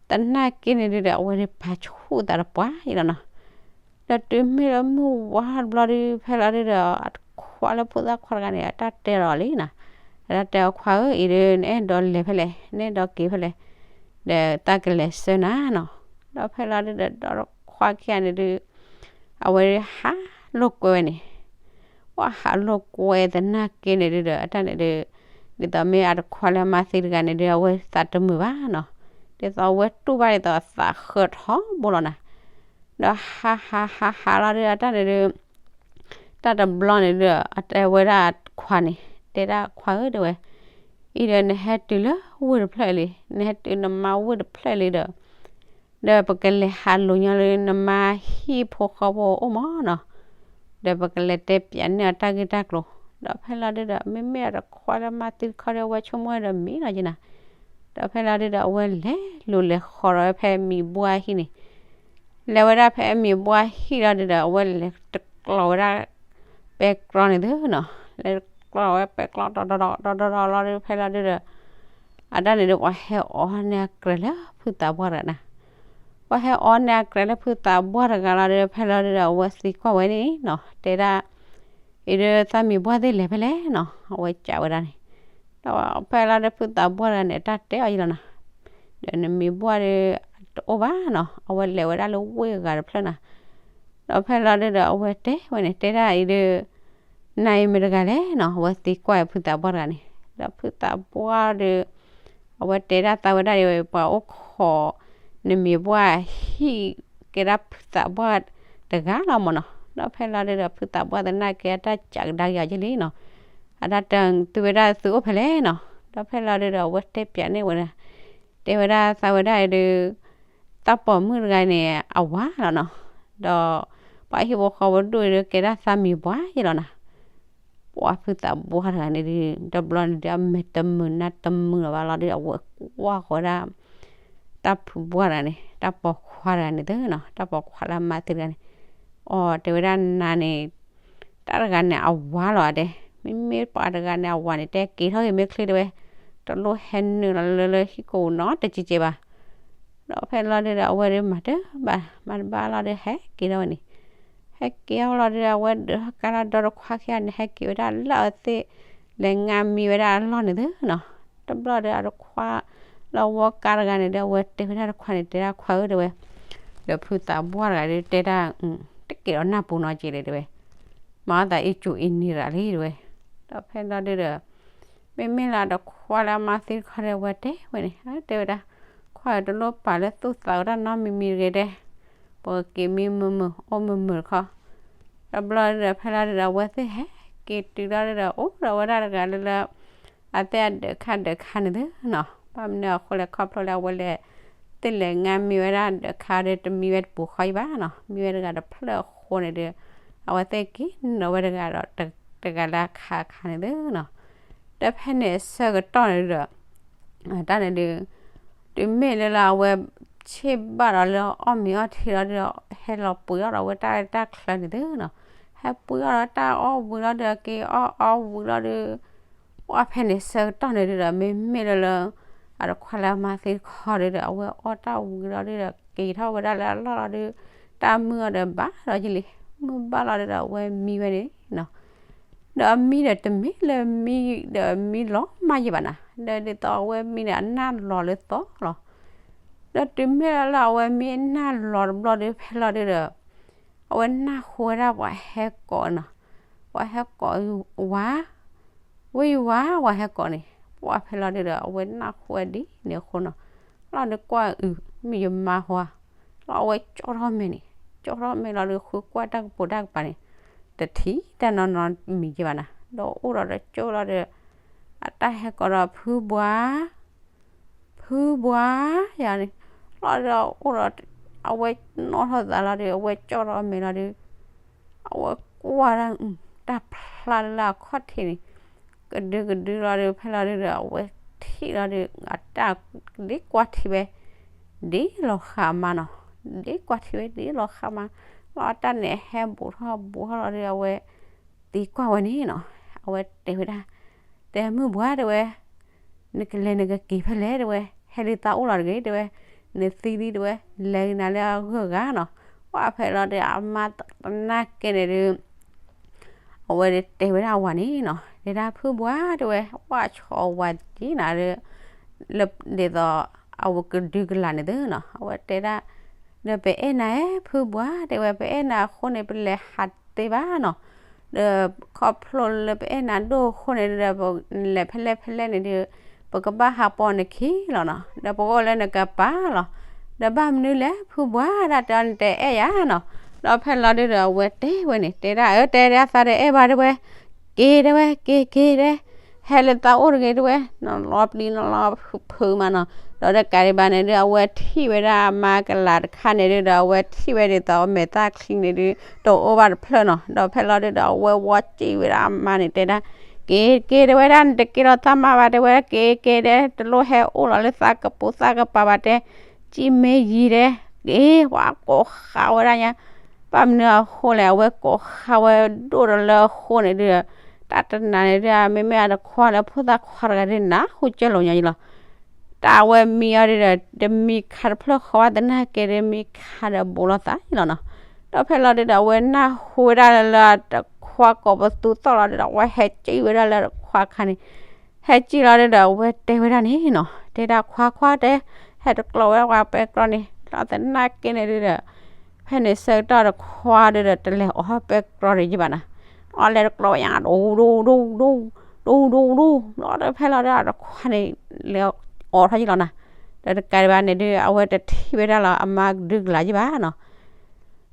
သနာ်က့န့ၣ်ဒုးဒီး အဝဲဒုးပာ်ဆူၣ်သးတပှၢ်ယံၤလီၤနီၤ. ဒီးတုၤမ့ၢ်လၢမုၢ်ဝါတဘျီဒုး ဖဲလီၤဒုးဒီး အတခွါလၢဖိသၣ်ခွါတဂၤန့ၣ် အတၢ်တဲလီၤလံနီၤ. အတၢ်တဲအခွါဧၢ အံၤဒုး နအဲၣ်ဒိးလဲၤဖဲလဲၣ် နအဲၣ်ဒိးက့ၤဖဲလဲၣ် ဒီးတၢ်ကလဲၤဆှၢနၤနီၤ. ဒီးဖဲလီၤဒုးဒီး ဒီတခွါခံဂၤန့ၣ်ဒုး အဝဲဟးလိာ်ကွဲဝဲန့ၣ် ပှၤဟးလိာ်ကွဲသနာ်က့န့ၣ်ဒုးဒီး အတၢ်န့ၣ်ဒုး ဒ်သိးမ့ၢ်အတခွါလၢအမါသံတဂၤန့ၣ်ဒုး အဝဲသးတမုာ်ဘၣ်နီၤ. ဒ်သိးအဝဲတူၢ်ဘၣ်ဒ်သိးအသးဃၢထီဘိလီၤနၤ. ဒီးဟးဟးဟးဟးလီၤဒုး အတၢ်န့ၣ်ဒုး တၢ်တဘျီန့ၣ်ဒုး အတဲဝဲဒၣ်အခွါန့ၣ် တဲဒၣ်ခွါဧၢ တဲဝဲ အံၤဒီးနဟဲတုၤလၢဝ့ၢ်တဖျၢၣ်လံ နဟဲတုၤနမါဝ့ၢ်တဖျၢၣ်လံဒီး ဒီးပကလဲၤဟးလိာ်ညီလၢနမါဟံၣ်ဖိဃီဖိအိၣ်မးနီၤ. ဒီးပကလဲၤတဲပၠးန့ၢ်အီၤတၢ်ဂ့ၢ်တၢ်ကျိၤ. ဒီးဖဲလီၤဒုးဒီး မ့မ့ၢ်အတခွါလၢမါသံတခီဒီး အဝဲဆိကမိၣ်ဝဲဒီးမံလီၤက့ၤနၤ. ဒီးဖဲလီၤဒုးဒီး အဝဲလဲၤလူၤလဲၤဃီၤဒီးဝဲဖဲမံၤဘှၢ်ဟံၣ်န့ၣ် လဲၤဝဲဒၣ်ဖဲမံၤဘှၢ်ဟံၣ်လီၤဒုးဒီး အဝဲလဲၤတကျီဝဲဒၣ် ပဲကျီန့ၣ်သုနီၤ. လဲၤတကျီဝဲပဲကျီ ဒီဒီဒီဒီဒီလီၤဒုး ဖဲလီၤဒုးဒီး အတၢ်န့ၣ်ဒုး ပှၤဟဲအီၣ်န့ၢ်အကြဲးလၢဖုသးပှၢ်တဂၤန့ၣ် ပှၤဟဲအီၣ်န့ၢ်အကြဲးလၢဖုသးပှၢ်တဂၤလီၤဒုး ဖဲလီၤဒုးဒီး အဝဲသံကွၢ်ဝဲန့ၣ်နီၤ တဲဒၣ် အံၤဒုးသးမံၤဘှၢ်သ့ၣ်လဲၤဖဲလဲၣ်နီၤ အဝဲကးဝဲဒၣ်န့ၣ်. ဒီးဖဲလီၤဒုးဖုသးပှၢ်တဂၤန့ၣ် အတၢ်တဲအီၤယံၤလီၤနီၤ. ဒီးနမံၤဘှၢ်ဒုး တအိၣ်ဘၣ်နီၤ အဝဲလဲၤဝဲဒၣ်လၢဝ့ၢ်အဂၤတဖျၢၣ်နီၤ. ဒီးဖဲလီၤဒုးဒီး အဝဲတဲဝဲန့ၣ် တဲဒၣ်အံၤဒုး နၤအံၤမ့ၢ်တဂၤလဲၣ်နီၤ အဝဲသံကွၢ်ဖုသးပှၢ်တဂၤန့ၣ်. ဒီးဖုသးပှၢ်ဒီး အဝဲတဲဒၣ်သးဝဲဒၣ်အံၤ ပှၤအိၣ်ခိး နမံၤဘှၢ်ဟံၣ် ကဲဒၣ်ဖုသးပှၢ်တဂၤလီၤမးနီၤ. ဒီးဖဲလီၤဒုးဒီး ဖုသးပှၢ်သနာ်က့ အတၢ်ကးကဒါက့ၤအီၤက့ၤလံနီၤ. အတၢ်တဲသုဝဲဒၣ်သုအိၣ်ဖဲလဲၣ်နီၤ. ဒီးဖဲလီၤဒုးဒီး အဝဲတဲပၠးန့ၢ်ဝဲဒၣ် တဲဝဲဒၣ်သးဝဲဒၣ်အံၤဒုး သးပိာ်မုၣ်တဂၤန့ၣ် အဝၤလီၤနီၤ. ဒီးပှၤဟံၣ်ဖိဃီဖိဒိၣ်အံၤဒုး ကဲဒၣ်သးမံၤဘှၢ်ယဲလီၤနီၤ. ပှၤဖုသးပှၢ်တဂၤန့ၣ်ဒုး တဘျီန့ၣ်ဒုး အမဲာ်တမုာ်နါတမုာ်လီၤဘၣ်လီၤဒုး အဝဲကွၢ်ဃီဝဲဒၣ် တၢ်ဖုပှၢ်တဂၤန့ၣ် တၢ်ပိာ်ခွါတဂၤန့ၣ်သုနီၤ တၢ်ပိာ်ခွါလၢအမါသံတဂၤန့ၣ် အီၤတဲဝဲဒၣ်နၤန့ၣ် တၢ်တဂၤန့ၣ်အဝၤလီၤတဲ, မ့မ့ၢ်ပှၤတဂၤန့ၣ်အဝၤန့ၣ် တဲက့ၤထီၣ်ဂ့ၤမ့ၢ်ချ့တဲဝဲ, တလိၣ်ဟဲနုာ်လီၤလၢလၢဟံၣ်ကိာ်နီတစဲးကဲးဘၣ်. ဒီးဖဲလီၤဒုးဒီး အဝဲဒုးမၤတဘၣ်, မၤတဘၣ်လီၤဒီး ဟဲက့ၤထီၣ်ဝဲန့ၣ်, ဟဲက့ၤထီၣ်လီၤဒုးဒီး အဝဲဒုးထီၣ်ကါလီၤဒီးတခွါခံဂၤန့ၣ် ဟဲက့ၤဝဲဒၣ်လၢအဝဲသ့ၣ်လဲၤငါမံဝဲဒၣ်အလီၢ်န့ၣ်သုနီၤ. တဘျီဒီးအတခွါလၢအဝီကါတဂၤန့ၣ်ဒီး အဝဲတဲဝဲဒၣ်တခွါန့ၣ် တဲဒၣ်ခွါဧၢတဲဝဲ, ဒီးဖုသးပှၢ်တဂၤဒုးတဲဒၣ် တက့ၤဒီးနၢ်ပူၤနီတစဲးလဲၣ်တဲဝဲ, မၤအီၣ်သးအ့ၣ်ကူအ့ၣ်နံၤရၤလံတဲဝဲ. ဒီးဖဲလီၤဒုးဒီး မ့မ့ၢ်လၢအတခွါလၢအမါသံတခီဒီး အဝဲတဲဝဲန့ၣ် တဲဝဲဒၣ် ခွါဧၢ တလိၣ်ပာ်လၢသူၣ်သးဝဲဒၣ်နီတမံၤမံၤတဂ့ၤတဲ, ပက့ၤမံမုာ်မုာ် အိၣ်မုာ်မုာ်တခီ. တဘျီဒုးဒီး ဖဲလီၤဒုးဒီး အဝဲသ့ၣ်ဟဲက့ၤတုၤလီၤဒုးဒီး အိၣ်ဒီးဝဲဒၣ်တဂၤလၢလၢ အသ့ၣ်အဒၢးခါဒၢးခါန့ၣ်သုနီၤ. ဘၣ်မနုၤအဃိလဲၣ် ခီဖျိလၢအဝဲလဲၤ သ့ၣ်လဲၤငါမံဝဲဒၣ်ဒၢးခါဒီး တမံဝဲတပူၤဃီအံၤဘၣ်နီၤ, မံဝဲတဂၤတဖျၢၣ်အဃိန့ၣ်ဒီး အဝဲသ့ၣ်က့ၤနုာ်ဝဲတဂၤဒီး တဂၤလၢအခါခါန့ၣ်သုနီၤ. ဒီးဖဲန့ၣ်အဆၢကတီၢ်န့ၣ်ဒီး တၢ်န့ၣ်ဒုး တုၤမ့ၢ်လၢလၢအဝဲ ဆ့ၣ်ဘၣ်ဒီးလၢအီၣ်မ့ၤအီထံလီၤဒုးဒီး ဟဲလီၤပှ့ၤအီၣ်ဒီးအဝဲတၢ်တၢ်ချၢန့ၣ်သုနီၤ. ဟဲပှ့ၤအီၣ်ဒီးတၢ်အီၣ်ဝံၤလီၤဒုး က့ၤအီၣ်အီဝံၤလီၤဒုး ပှၤဖဲန့ၣ်ဆၢကတီၢ်န့ၣ်ဒုးဒီး မ့မ့ၢ်လၢလၢ အတခွါလၢအမါသံတခီဒုးဒီး အဝဲအီၣ်တၢ်ဝံၤလီၤဒုးဒီး က့ၤထီၣ်ဝဲဒၣ်လၢအလီၢ်လီၤဒုး တၢ်မုၢ်အီၤဒီးဘၣ်ဒီးကလံၤ မုၢ်ဘၣ်လီၤဒုးဒီး အဝဲမံဝဲန့ၣ်နီၤ. ဒီးအမံဒီးတမ့ၢ်လၢမံဒီးမံလီၤမၢ်ယဲၢ်ဘၣ်နီၤ, ဒီးဒ်သိးအဝဲမံန့ၣ် အနၢ်လီၤလၢသီလီၤ. ဒီးတုၤမ့ၢ်လၢအဝဲမ့ၢ်နၢ်လီၤတဘျီဒီး ဖဲလီၤဒုဒီး အဝဲနၢ်ဟူဝဲဒၣ်ပှၤဟဲကိးနီၤ, ပှၤဟဲကိးဝၤ, ဝဲယဝၤ ပှၤဟဲကိးန့ၣ်, ပှၤဖဲလီၤဒုဒီး အဝဲနၢ်ဟူဝဲဒ်န့ၣ်အဃိနီၤ, လီၤဒုကွၢ်အုး မ့ၢ်ယမါဟါ, လီၤအဝဲကၠီၣ်ထီၣ်မဲာ်န့ၣ်, ကၠီၣ်ထီၣ်မဲာ်လီၤဒု ဃုကွၢ်တၢ်ကပိာ်တၢ်ကပၤန့ၣ်, တထံၣ်တၢ်နီၢ်နီၢ်မံၤက့ဘၣ်နီၤ, ဒီးအိၣ်ဒီးတကၠိၣ်လီၤဒီး အတၢ်ဟဲကိးဒီးဖုဘှါ ဖုဘှါ ယၤန့ၣ်, လီၤဒီးအိၣ်ဒီး အဝဲနီၣ်ထီၣ်သးလီၤဒီး အဝဲကၠီၣ်ထီၣ်မဲာ်လီၤဒီး အဝဲကွၢ်တၢ် တၢ်ဖျါလၢအခီၣ်ထံးန့ၣ် ကဒုကဒုလီၤဒီး ဖဲလီၤဒုဒီး အဝဲထံၣ်လီၤဒီး အတၢ်ဒ့ကွၢ်ထံဝဲ ဒ်လီၤဃးမါနီၤ, ဒ့ကွၢ်ထံဝဲဒ်လီၤဃးမါ, လီၤအတၢ်န့ၣ်ဟဲဘူးထီၣ်ဘူးထီၣ်လီၤဒီး အဝဲသံကွၢ်ဝဲန့ၣ်နီၤ, အဝဲတဲဝဲဒၣ် တဲမုၢ်ဘှါတဲဝဲ နကလဲၤနကက့ၤဖဲလဲၣ်တဲဝဲ, ဟဲဒုးသးအိၣ်လီၤတဂ့ၤတဲဝဲ, နသံလံတဲဝဲ, လဲၤကနၤလၢအဂုၤအဂၤနီၤ, ပှၤဖဲလီၤဒီးအမါတနာ်က့န့ၣ်ဒုး အဝဲတဲဝဲဒၣ်အဝၤန့ၣ်နီၤ, တဲဒၣ်ဖုဘှါတဲဝဲ ပှၤဆီၣ်ဝၤက့နၤဒီး လၢဒ်သိး အဝဲကဒုကလၢ်န့ၣ်သ့နီၤ, အဝဲတဲဒၣ် ဒီးပအဲၣ်နၤဧၢ ဖုဘှါတဲဝဲ ပအဲၣ်နၤအဃိန့ၣ် ပလဲၤဟးတသ့ဘၣ်နီၤ, ဒီးခီဖျိလၢပအဲၣ်နၤဒိၣ်အဃိန့ၣ်ဒီး ပလဲၤဖဲလဲၣ်ဖဲလဲၣ်န့ၣ်ဒီး ပကဘၣ်ဟးပိာ်နခံလီၤနီၤ, ဒီးပကအိၣ်လၢနကပၤလီၤ, ဒီးဘၣ်မနုၤလဲၣ် ဖုဘှါဒၣ်တဲအီၤနတအဲၣ်ယၤနီၤ, ဒီးဖဲလီၤဒုဒီးအဝဲတဲဝဲန့ၣ် တဲဒၣ်အၢ တဲဒၣ်သးတအဲၣ်ဘၣ်တဲဝဲ, က့ၤတဲဝဲ က့ၤက့ၤတဲ ဟဲလၢသးအိၣ်တဂ့ၤတဲဝဲ, နလီၤပျံၤနလီၤဖုးမးနီၤ, ဒီးတကးဒံးဘၣ်န့ၣ်ဒုး အဝဲထံၣ်ဝဲဒၣ်အမါကလၤတခါန့ၣ်ဒုးဒီး အဝဲထံၣ်ဝဲဒ်သိးအမဲာ်သၣ်ချံန့ၣ်ဒုး တအိၣ်ဘၣ်တဖျၢၣ်နီၤ, ဒီးဖဲလီၤဒုဒီး အဝဲဝီစံၣ်ဝဲဒၣ်အမါန့ၣ် တဲဒၣ် က့ၤက့ၤတဲဝဲဒၣ် နတက့ၤလီၤသးမါဘၣ်တဲဝဲ က့ၤက့ၤတဲ တလိၣ်ဟဲအိၣ်လီၤလၢသးကပိာ်သးကပၤဘၣ်တဲ ကံမ့ၢ်ယံၤတဲ က့ၤ ပှၤကိးဃါဝဲဒၣ်ညါ, ဘၣ်မနုၤအဃိလဲၣ် အဝဲကိးဃါဝဲဒိၣ်ဒီးလၢအဃိန့ၣ်ဒုး တၢ်တနၤန့ၣ်ဒုး မ့မ့ၢ်အတခွါလၢဖိသၣ်ခွါတဂၤဒုး နၢ်ဟူကၢလိာ်ညါယံၤလီၤ, တၢ်အဝဲမံအီၤဒုးဒီး တမံခါတဖျၢၣ်ဃီဝဲသနာ်က့ဒုး မံခါဒီးဘူးလိာ်သးယံၤလီၤနီၤ, ဒီးဖဲလီၤဒုးဒီး အဝဲနၢ်ဟူဝဲဒၣ်လၢအတခွါကိးပသူသီၣ်လီၤဒုးဒီး အဝဲဟဲစံၣ်ဝဲဒၣ်လၢအတခွါခါန့ၣ် ဟဲစံၣ်လီၤဒုးဒီး အဝဲတဲဝဲဒၣ်န့ၣ်နီၤ, တဲဒၣ်ခွါခွါတဲ ဟဲတကျိးဝဲပှၤပဲတြီန့ၣ် လီၤသနာ်က့န့ၣ်ဒုးဒီး ဖဲန့ၣ်ဆၢကတီၢ်တခွါဒုးဒီး တလဲၤအီၣ်ဟီၣ်ပဲတြီဒံးယဘၣ်နီၤ, အီၣ်လဲၤတကျိးဝဲညါ ဒိၣ်ဒိၣ်ဒိၣ်ဒိၣ် ဒိၣ်ဒိၣ်ဒိၣ် လီၤဒီးဖဲလီၤဒုးဒီး အတခွါန့ၣ် လဲၤအီၣ်ထီၣ်ယလီၤနီၤ, ဒီးတကးဒံးဘၣ်န့ၣ်ဒုး အဝဲတထံၣ်ဝဲဒၣ်လီၤ အမါကဒုကလၤယဘၣ်နီၤ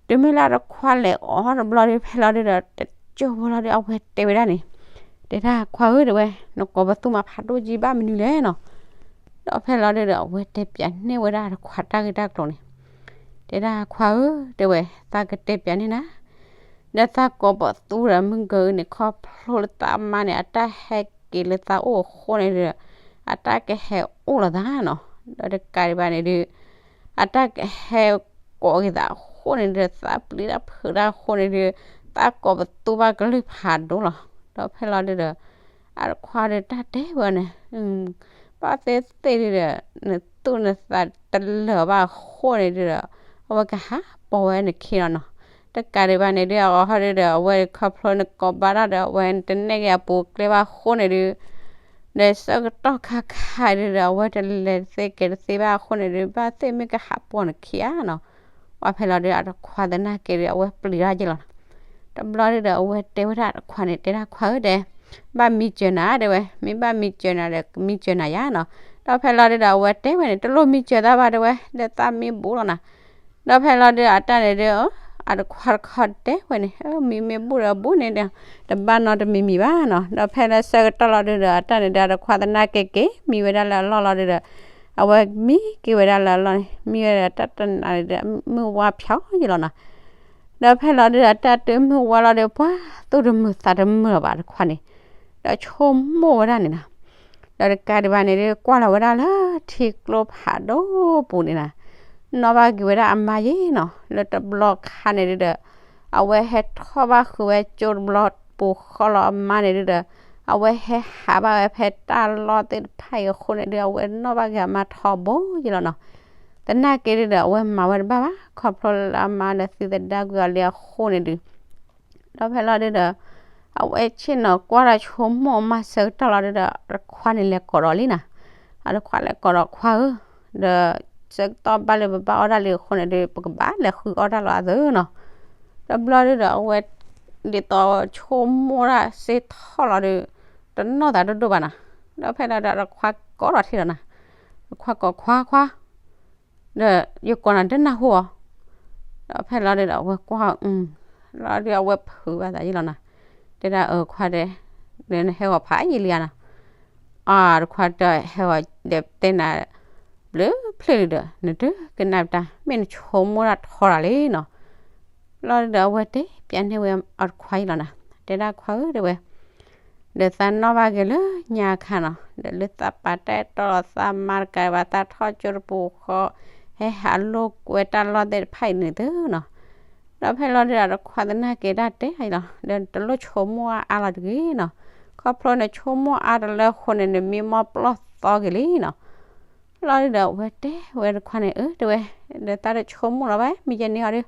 တုၤမ့ၢ်လၢအတခွါလဲၤအီၣ်တဘျီဒုး ဖဲလီၤဒုးဒီး တကၠိဖိလီၤဒုး အဝဲတဲဝဲဒၣ်န့ၣ်, တဲဒၣ်ခွါဧၢ တဲဝဲ နကိးပသူမၤဖးဒိၣ်ကံဘၣ်မနုၤလဲၣ်နီၤ, ဒီးဖဲလီၤဒုးဒီး အဝဲတဲပၠးန့ၢ်ဝဲဒၣ်တခွါတၢ်ဂ့ၢ်တၢ်ကျိၤန့ၣ်, တဲဒၣ်ခွါဧၢ တဲဝဲ သးကတဲပၠးန့ၢ်နၤ ဒီးသးကိးပသူဒီးမုၢ်ကၢန့ၣ် ခီဖျိလၢသးမါန့ၣ် အတၢ်ဟဲက့ၤလၢသးအိၣ်အဃိန့ၣ်ဒီး အတၢ်ကဟဲအိၣ်လီၤသးနီၤ, ဒီးတကးဒံးဘၣ်န့ၣ်ဒုး အတၢ်ကဟဲကိးက့ၤသးအဃိန့ၣ်ဒီး သးပျံၤတၢ်ဖုးတၢ်အဃိန့ၣ်ဒီး သးကိးပသူဘၣ်ကလုၢ်ဖးဒိၣ်လီၤ, ဒီးဖဲလီၤဒုးဒီး အတခွါဒီးတၢ်တဲဝဲန့ၣ် ဘၣ်သ့ၣ်သ့ၣ်ဒုးဒီး နသူၣ်နသးတလၢာ်ဘၣ်အဃိန့ၣ်ဒုးဒီး အဝဲကဟးပိာ်ဝဲနခံလီၤနီၤ, တကးဒံးဘၣ်န့ၣ်ဒုး အဂီၢ်ဟီဒုးဒီး အဝဲခီဖျိနကိးဘၣ်တၢ်ဒီး အဝဲတနဲၣ်က့ၤအပူၤကျဲဘၣ်အဃိန့ၣ်ဒုး ဒီးဆၢကတီၢ်ခါခါဒုးဒီး အဝဲတလဲၤတသ့က့ၤတသ့ဘၣ်အဃိန့ၣ်ဒုး ဘၣ်သ့ၣ်မ့ၢ်ကဟးပိာ်နခံဧါနီၤ, ပှၤဖဲလီၤဒုး အတခွါသနာ်က့ဒုး အဝဲပျံၤတၢ်က့ၤလီၤနီၤ, တဘျီဒုးဒီး အဝဲတဲဝဲဒၣ်တခွါန့ၣ် တဲဒၣ်ခွါဧၢ တဲ ဘၣ်မံစၢၤနၤ တဲဝဲ မ့ၢ်ဘၣ်မံစၢၤနၤဒီး ကမံစၢၤနၤယါနီၤ, ဒီးဖဲလီၤဒုးဒီး အဝဲတဲဝဲန့ၣ် တလိၣ်မံစၢၤသးဘၣ်တဲဝဲ လၢသးမံဘူးလီၤနီၤ, ဒီးဖဲလီၤဒုးဒီး အတၢ်န့ၣ်ဒုး အတခွါတခီတဲဝဲန့ၣ် မံမ့ၢ်ဘူးဒီးဘူးန့ၣ်ဒီး တဘၣ်နီတမံၤမံၤဘၣ်နီၤ, ဒီးဖဲလၢဆၢကတီၢ်လီၤဒုးဒီး အတၢ်န့ၣ်ဒုး အတခွါသနာ်က့က့ၤ မံဝဲဒၣ်လၢအလီၢ်လီၤဒုးဒီး အဝဲမံက့ၤဝဲဒၣ်လၢအလီၢ်န့ၣ် မံဝဲဒၣ်တၢ်တနၤန့ၣ်ဒုး မုၢ်ဝါဖျီယံၤလီၤနီၤ, ဒီးဖဲလီၤဒုးဒီး အတၢ်တုၤမုၢ်ဝါလီၤဒုး ပှၤသူၣ်တမုာ်သးတမုာ်လီၤဘၣ်တခွါန့ၣ်, ဒီးဆိကမိၣ်ဝဲဒၣ်န့ၣ်နီၤ, ဒီးတကးဒံးဘၣ်န့ၣ်ဒုး ကွၢ်လီၤဝဲဒၣ်လၢထံကျိဖးဒိၣ်ပူၤန့ၣ်နီၤ, နီၣ်ဘၣ်က့ၤဝဲဒၣ်အမါယံၤနီၤ, လၢတဘျီခါန့ၣ်ဒုးဒီး အဝဲဟဲထီၣ်ဘၣ်ဃုာ်ဝဲကၠိတဘျီပူၤဃီလီၤအမါန့ၣ်ဒုးဒီး အဝဲဟဲဟးဘၣ်ဝဲဖဲတၢ်လီၢ်သ့ၣ်တဖၣ်အံၤအဃိန့ၣ်ဒုး အဝဲနီၣ်ဘၣ်က့ၤအမါထီဘိယံၤလီၤနီၤ, သနာ်က့ဒုးဒီး အဝဲမၤဝဲတဘၣ်ဘၣ် ခီဖျိလၢအမါဒီးသံသဒၣ်ကွံာ်အီၤလံအဃိန့ၣ်ဒုး, ဒီးဖဲလီၤဒုးဒီး အဝဲဆ့ၣ်နီၤကွၢ်ဒီးဆိကမိၣ်အမါဆၢကတီၢ်လီၤဒုးဒီး အတခွါန့ၣ်လဲၤကိးဒီးလံနီၤ, အတခွါလဲၤကိးဒီးခွါဧၢ, ဒီး ဆၢကတီၢ်ဘၣ်လၢပဘၣ်အီၣ်တၢ်လံအဃိန့ၣ်ဒီး ပကဘၣ်လဲၤဃုအီၣ်တၢ်လီၤအသိးနီၤ. တဘျီဒုဒီး အဝဲဒ်သိးဆိကမိၣ်တၢ်စ့ထီၣ်လီၤဒီး တနီၣ်သးဒိၣ်ဒိၣ်ဘၣ်နီၤ. ဒီးဖဲလီၤဒီး တခွါကိးထီၣ်ထံလီၤနီၤ. တခွါကိးခွါခွါ ဒီးယကိးနၤဒ်နၢ်ဟူအီၤ. ဒီးဖဲလီၤဒုဒီး အဝဲကွၢ် လီၤဒုး အဝဲဖုးဘၣ်သးယံၤလီၤနီၤ. တဲဒၣ်အခွါဒီး ဒီးနဟဲဂီၤဖးယံၤလံဧါနီၤ. အတခွါဒီး ဟဲဂီၤဒီးတဲနၤ ဘျုးဖျၢၣ်လံဒီး နတကနၣ်ပတၢ် မ့ၢ်နဆိကမိၣ်တၢ်ထီတၢ်လံနီၤ. လီၤဒုဒီး အဝဲတဲပျးန့ၢ်ဝဲအတခွါယံၤလီၤနီၤ. တဲဒၣ်ခွါဧၢ တဲဝဲ ဒီးသးနီၣ်ဘၣ်က့ၤလၢညါခါနီၤ, ဒီးလၢသးပာ်တၢ်အဲၣ်တီလီၤသးမါတကးဘၣ် သးထီၣ်ကၠိတပူၤဃီ ဟဲဟးလိာ်ကွဲတၢ်လီၢ်သ့ၣ်တဖၣ်အံၤန့ၣ်သုနီၤ. ဒီးဖဲလီၤဒုဒီး တခွါသနာ်က့ဒၣ်တဲအီၤလီၤ, ဒီးတလိၣ်ဆိကမိၣ်အါအါလီၤတဂ့ၤနီၤ. ခီဖျိနဆိကမိၣ်အါတလၢအဃိန့ၣ် နမံမီၢ်ပျီၢ်သီက့ၤလံနီၤ. လီၤဒုဒီး အဝဲတဲဝဲတခွါန့ၣ် အၢ တဲဝဲ, ဒီးသးတဆိကမိၣ်လီၤဘၣ် မ့ၢ်ယဲန့ၢ်အီၤဒီး.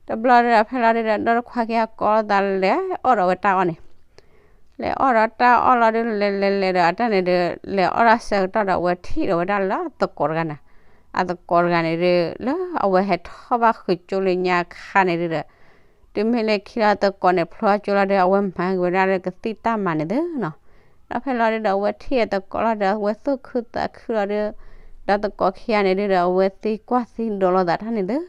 တဘျီဒုဒီး ဖဲလီၤဒုဒီး ဒီးတခွါက့ၤအကိးလိာ်သးလဲၤအီၣ်ဒီးဝဲတၢ်အီၣ်န့ၣ် လဲၤအီၣ်ဒီးတၢ်အီၣ်လီၤဒု လဲၤလဲၤလဲၤဒီး အတၢ်န့ၣ်ဒု လဲၤအီၣ်တၢ်ဆၢကတီၢ်ဒီး အဝဲထံၣ်ဒီးဝဲဒၣ်လၢအသကိးတဂၤန့ၣ်, အသကိးတဂၤန့ၣ်ဒု လၢအဝဲဟဲထီၣ်ဘၣ်ဃုာ်ကၠိလၢညါခါန့ၣ်ဒုဒီး တုၤမ့ၢ်လၢခံလီၤသကိးန့ၣ် ဖျိကၠိလီၤဒု အဝဲမၤက့ၤဝဲဒၣ်လၢကသံၣ်တၢ်မၤန့ၣ်သုနီၤ. ဒီးဖဲလီၤဒုဒီး အဝဲထံၣ်အသကိးလီၤဒီး အဝဲသူၣ်ခုသးခုလီၤဒု, ဒီးသကိးခံဂၤန့ၣ်ဒုဒီး အဝဲသံကွၢ်သံဒိးလိာ်သးတၢ်န့ၣ်သု.